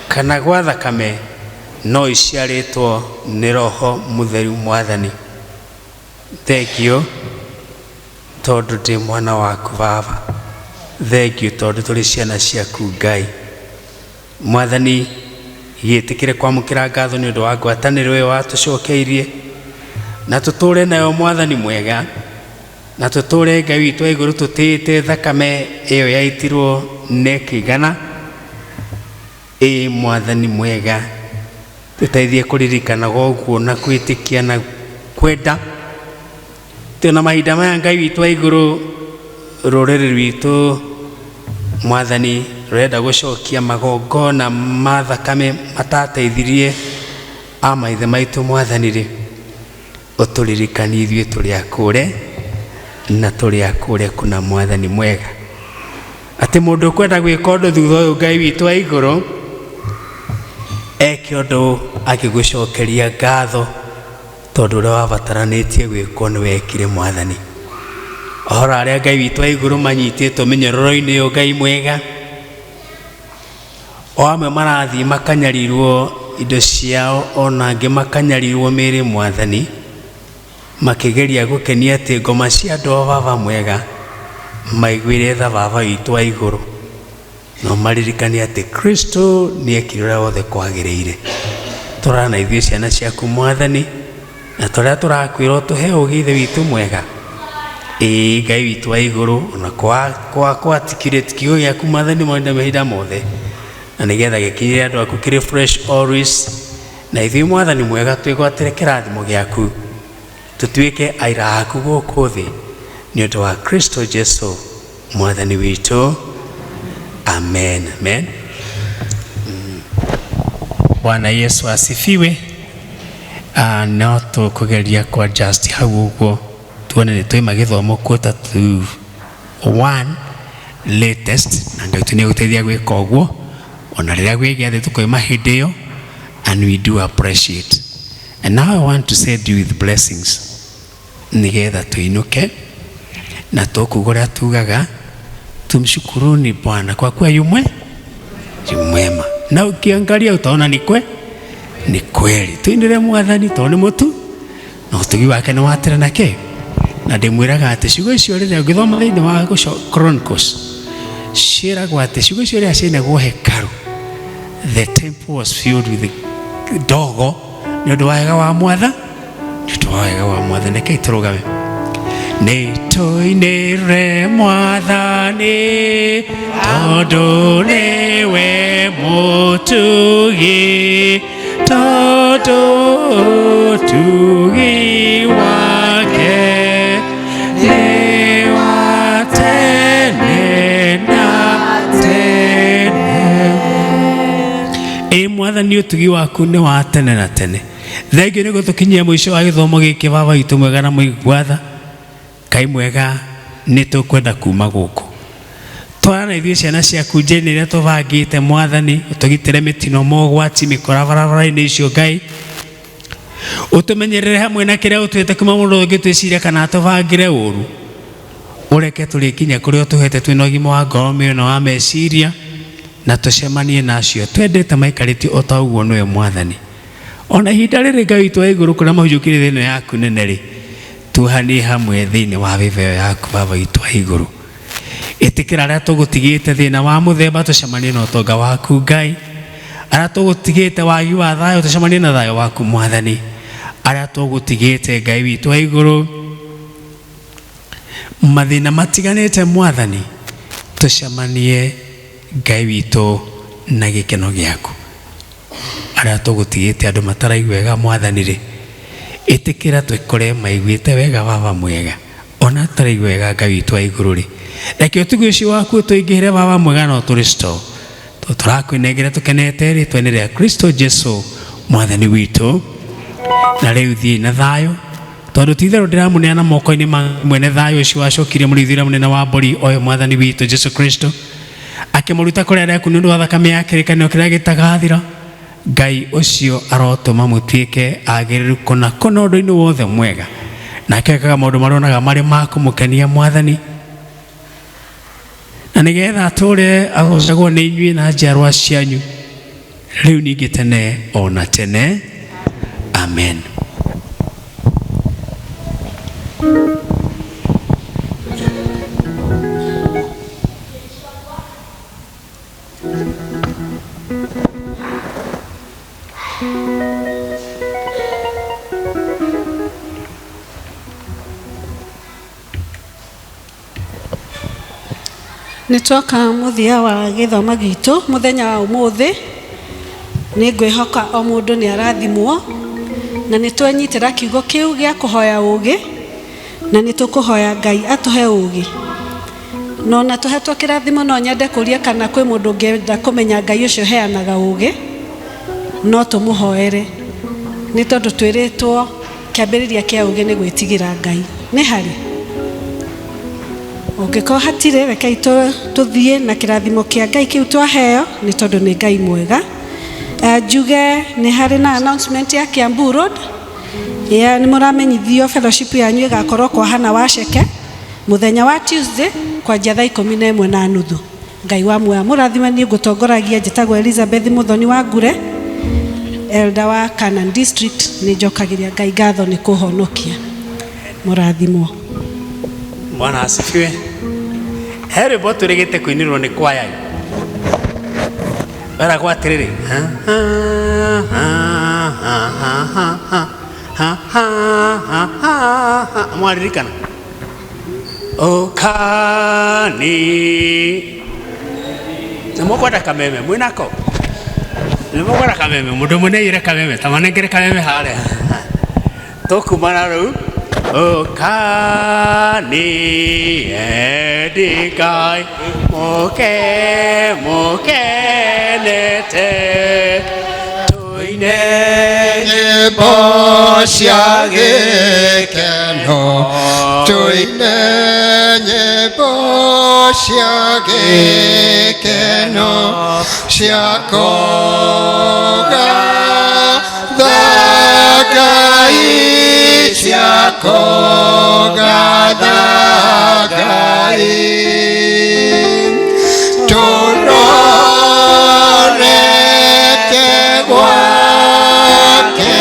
kana gwa thakame, no iciarĩtwo nĩ Roho Mũtheru Mwathani. Thengio tondũ ndĩ mwana waku Baba. Thengio tondũ tũrĩ ciana ciaku Ngai. Mwathani, gĩtĩkĩre kwamũkĩra ngatho nĩ ũndũ wa ngwatanĩro ĩyo watũcokeirie, na tũtũũre nayo Mwathani mwega, na tũtũũre Ngai witũ wa igũrũ tũtĩĩte thakame ĩyo yaitirwo na ĩkĩigana. Ĩĩ Mwathani mwega, tũteithie kũririkanaga ũguo na kwĩtĩkia na kwenda. Twĩna mahinda maya Ngai witũ wa igũrũ, rũrĩrĩ rwitũ Mwathani rũrenda gũcokia magongona ma thakame matateithirie a maithe maitũ Mwathani rĩ, ũtũririkanie ithuĩ tũrĩ akũre na tũrĩ akũre kũna Mwathani mwega, atĩ mũndũ ũkwenda gwĩka ũndũ thutha ũyũ Ngai witũ wa igũrũ eke ũndũ agĩgũcokeria ngatho tondũ ũrĩa wabataranĩtie gwĩkwo nĩ wekire Mwathani. Ohoro arĩa Ngai witũ wa igũrũ manyitĩtwo mĩnyororo-inĩ ĩyo Ngai mwega, o amwe marathiĩ makanyarirwo indo ciao, ona angĩ makanyarirwo mĩĩrĩ Mwathani, makĩgeria gũkenia atĩ ngoma cia andũ a Baba mwega maiguĩre tha Baba witũ wa igũrũ, no maririkane atĩ Kristo nĩ ekire ũrĩa wothe kwagĩrĩire. Tũrora na ithuĩ ciana ciaku Mwathani, na tũrĩa tũrakwĩra ũtũhe ũũgĩ Ithe witũ mwega. Ĩĩ Ngai witũ wa igũrũ, ona kwa kwa articulate kiugo gĩaku Mwathani mahinda mahinda mothe, na nĩgetha gĩkinyĩre andũ aku kĩrĩ fresh always, na ithuĩ Mwathani mwega twĩgwatĩre kĩrathimo gĩaku, tũtuĩke aira aku gũkũ thĩ nĩ ũndũ wa Kristo Jesu Mwathani witũ. Amen, amen. Bwana Yesu asifiwe. No tũkũgeria kwa just hau ũguo tuone nĩ twaima gĩthomo quarter to one latest, na Ngai witũ nĩ egũteithia gwĩka ũguo ona rĩrĩa gwĩ gĩathĩ tũkoima hĩndĩ ĩyo, and we do appreciate. And now I want to send you with blessings nĩgetha tũinũke na tũkuga ũrĩa tugaga, tumshukuruni Bwana kwa kuwa yu mwema, na ukiangalia utaona ni kwe ni kweli. Tuinire Mwathani tondũ nĩ mũtu na ũtugi wake nĩ wa tene na kĩ. Na ndĩmwĩraga atĩ ciugo icio rĩrĩa ũngĩthoma thĩinĩ wa Chronicles, ciĩragwo atĩ ciugo icio rĩrĩa ciainagwo hekarũ, the temple was filled with ndogo nĩ ũndũ wa wega wa Mwatha, nĩ ũndũ wa wega wa Mwathani. Rekei tũrũgame. Nĩ tũinĩre Mwathani tondũ nĩwe mũtugi, tondũ ũtugi wake nĩ wa tene na tene. Ĩ Mwathani, ũtugi waku nĩ wa tene na tene. Thengio nĩ gũtũkinyia mũico wa gĩthomo gĩkĩ Baba witũ mwega na mũigua tha. Ngai mwega, nĩ tũkwenda kuma gũkũ twarana ithuĩ ciana ciaku njĩra ĩrĩa tũbangĩte Mwathani, ũtũgitĩre mĩtino, mogwati, mĩkora barabara-inĩ icio Ngai, ũtũmenyerere hamwe na kĩrĩa ũtwĩte kuma mũndũ ũngĩ twĩciria kana atũbangĩre ũru, ũreke tũrĩkinya kũrĩa ũtũhete twĩna ũgima wa ngoro, mĩoyo na wa meciria, na tũcemanie na acio twendete maikarĩtie o ta ũguo nĩwe Mwathani. Ona ihinda rĩrĩ Ngai witũ wa igũrũ kũrĩa mahunjũkire thĩ ĩno yaku nene rĩ, tuohanie hamwe thĩinĩ wa vĩva ĩyo yaku Baba witũ wa igũrũ. Ĩtĩkĩra arĩa tũgũtigĩte thĩna wa mũthemba tũcemanie na ũtonga waku Ngai, arĩa tũgũtigĩte wagi wa thayũ tũcemanie na thayũ waku Mwathani, Arĩa tũgũtigĩte Ngai witũ wa igũrũ, mathĩna matiganĩte Mwathani, tũcemanie Ngai witũ na gĩkeno gĩaku. Arĩa tũgũtigĩte andũ mataraigua wega Mwathani rĩ, ĩtĩkĩra twĩkore maiguĩte wega Baba mwega, ona ataraigua wega Ngai witũ wa igũrũ rĩ, reke ũtugi ũcio waku ũtũingĩhĩre Baba mwega na ũtũrestore. Tũrakwĩnengera tũkenete rĩtwa-inĩ rĩa Kristo Jesu Mwathani witũ. Na rĩu thiĩ na thayũ, tondũ ti itherũ ndĩramũneana moko-inĩ ma mwene thayũ ũcio wacokirie mũrĩithi ũrĩa mũnene wa mbũri, oyo Mwathani witũ Jesu Kristo, akĩmũruta kũrĩ arĩa akuũ nĩ ũndũ wa thakame ya kĩrĩkanĩro kĩrĩa gĩtagathira. Ngai ũcio arotũma mũtuĩke agĩrĩru kũna kũna ũndũ-inĩ wothe mwega, nake ekaga maũndũ marĩa onaga marĩ ma kũmũkenia Mwathani, na nĩgetha atũre agocagwo nĩ inyuĩ na njiarwa cianyu rĩu ningĩ tene ona tene. Amen. Nĩ twoka mũthia wa gĩthomo gitũ mũthenya wa ũmũthĩ. Nĩ ngwĩhoka o mũndũ nĩ arathimwo, na nĩ twenyitĩra kiugo kĩu gĩa kũhoya ũũgĩ, na nĩ tũkũhoya Ngai atũhe ũũgĩ. No na tũhetwo kĩrathimo, no nyende kũria kana kwĩ mũndũ ũngĩenda kũmenya Ngai ũcio ũheanaga ũũgĩ, no tũmũhoere, nĩ tondũ twĩrĩtwo kĩambĩrĩria kĩa ũũgĩ nĩ gwĩtigĩra Ngai. Nĩ harĩ ũngĩkorwo hatirĩ, rekei tũthiĩ na kĩrathimo kĩa Ngai kĩu twaheo, nĩ tondũ nĩ Ngai mwega. Njuge nĩ harĩ na announcement ya Kiambu Road. Ya nĩ mũramenyithio fellowship yanyu ĩgakorwo kwa Hana Waceke mũthenya wa Tuesday kwanjia thaa 11:30. Ngai wa muoyo mũrathime. Niĩ ngũtongoragia njĩtagwo Elizabeth Muthoni wa Ngure, elder wa Canaan District. Nĩ njokagĩria Ngai ngatho nĩ kũhonokia. Mũrathimwo. Bwana asifiwe. He rwĩmbo twĩrĩgĩte kũinĩrwo nĩ kwaya weragwo atĩrĩrĩ, mwaririkana ũkani na mũkwenda kameme mwĩnako, nĩ mũkwenda kameme, mũndũ ũmwe nĩaiyũre kameme, ta manengere kameme harĩa tũkumana rĩu. Ũkani endi Ngai mũke mũkenete tũine nyĩmbo cia gĩkeno, tũine nyĩmbo cia gĩkeno cia kũgatha Ngai, cia kũgatha Ngai. Tũrorete gwake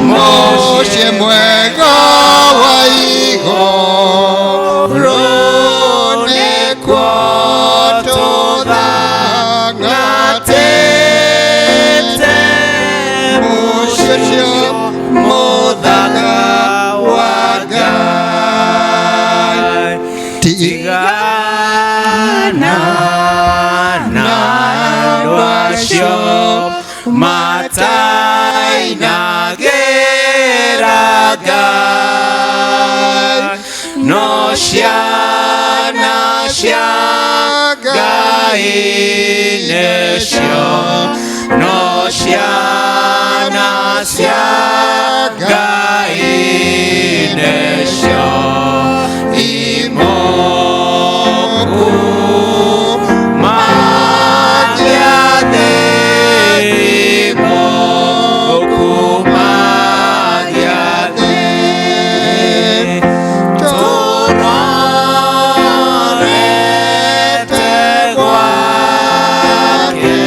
mũciĩ mwega wa igũrũ, nĩkuo tũthangatĩte, mũciĩ ũcio mũthaka wa Ngai. Tigana na andũ acio matainagĩra Ngai, no ciana cia Ngai nĩcio, no ciana cia Ngai nĩcio imoku magia thĩ, imoku magia thĩ. Tũrorete gwake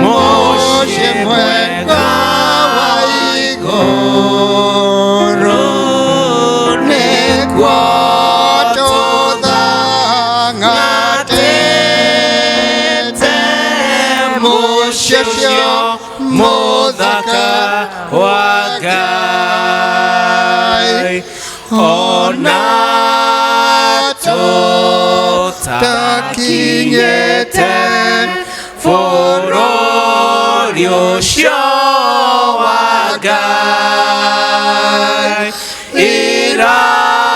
mũciĩ mwega wa Ngai ona tũtakinyĩte bũrũri ũcio wa Ngai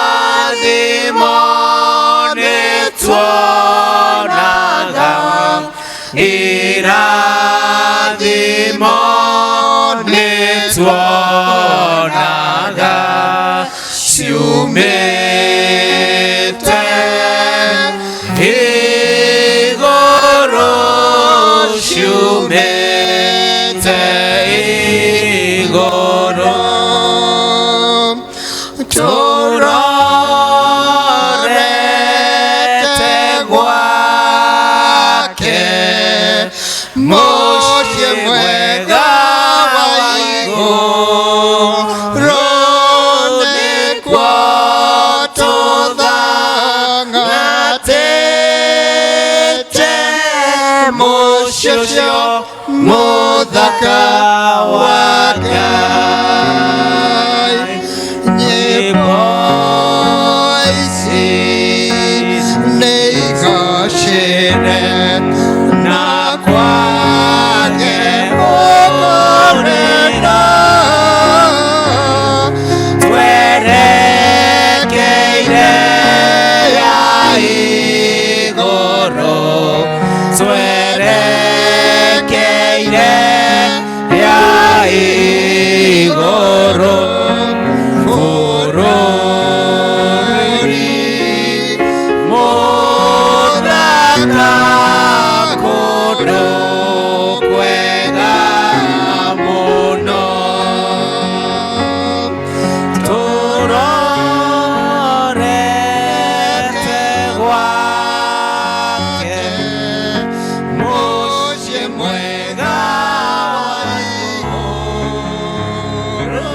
irathimo nĩtuonaga irathimo nĩtuonaga ciumĩte igũrũ ciumĩte igũrũ tũrorete gwake mũciĩ mwega wa igũrũ nĩkuo tũthangatĩte mũciĩ ũcio mũthaka wa Ngai. Nyĩmbo ici nĩigocire na kwage gũkũrĩra twerekeire ya igũrũ twerekeire ya igũrũ bũrũri mũthaka kũndũ kwega mũno tũrorete gwake mũciĩ mwega wa igũrũ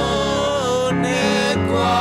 nĩkuo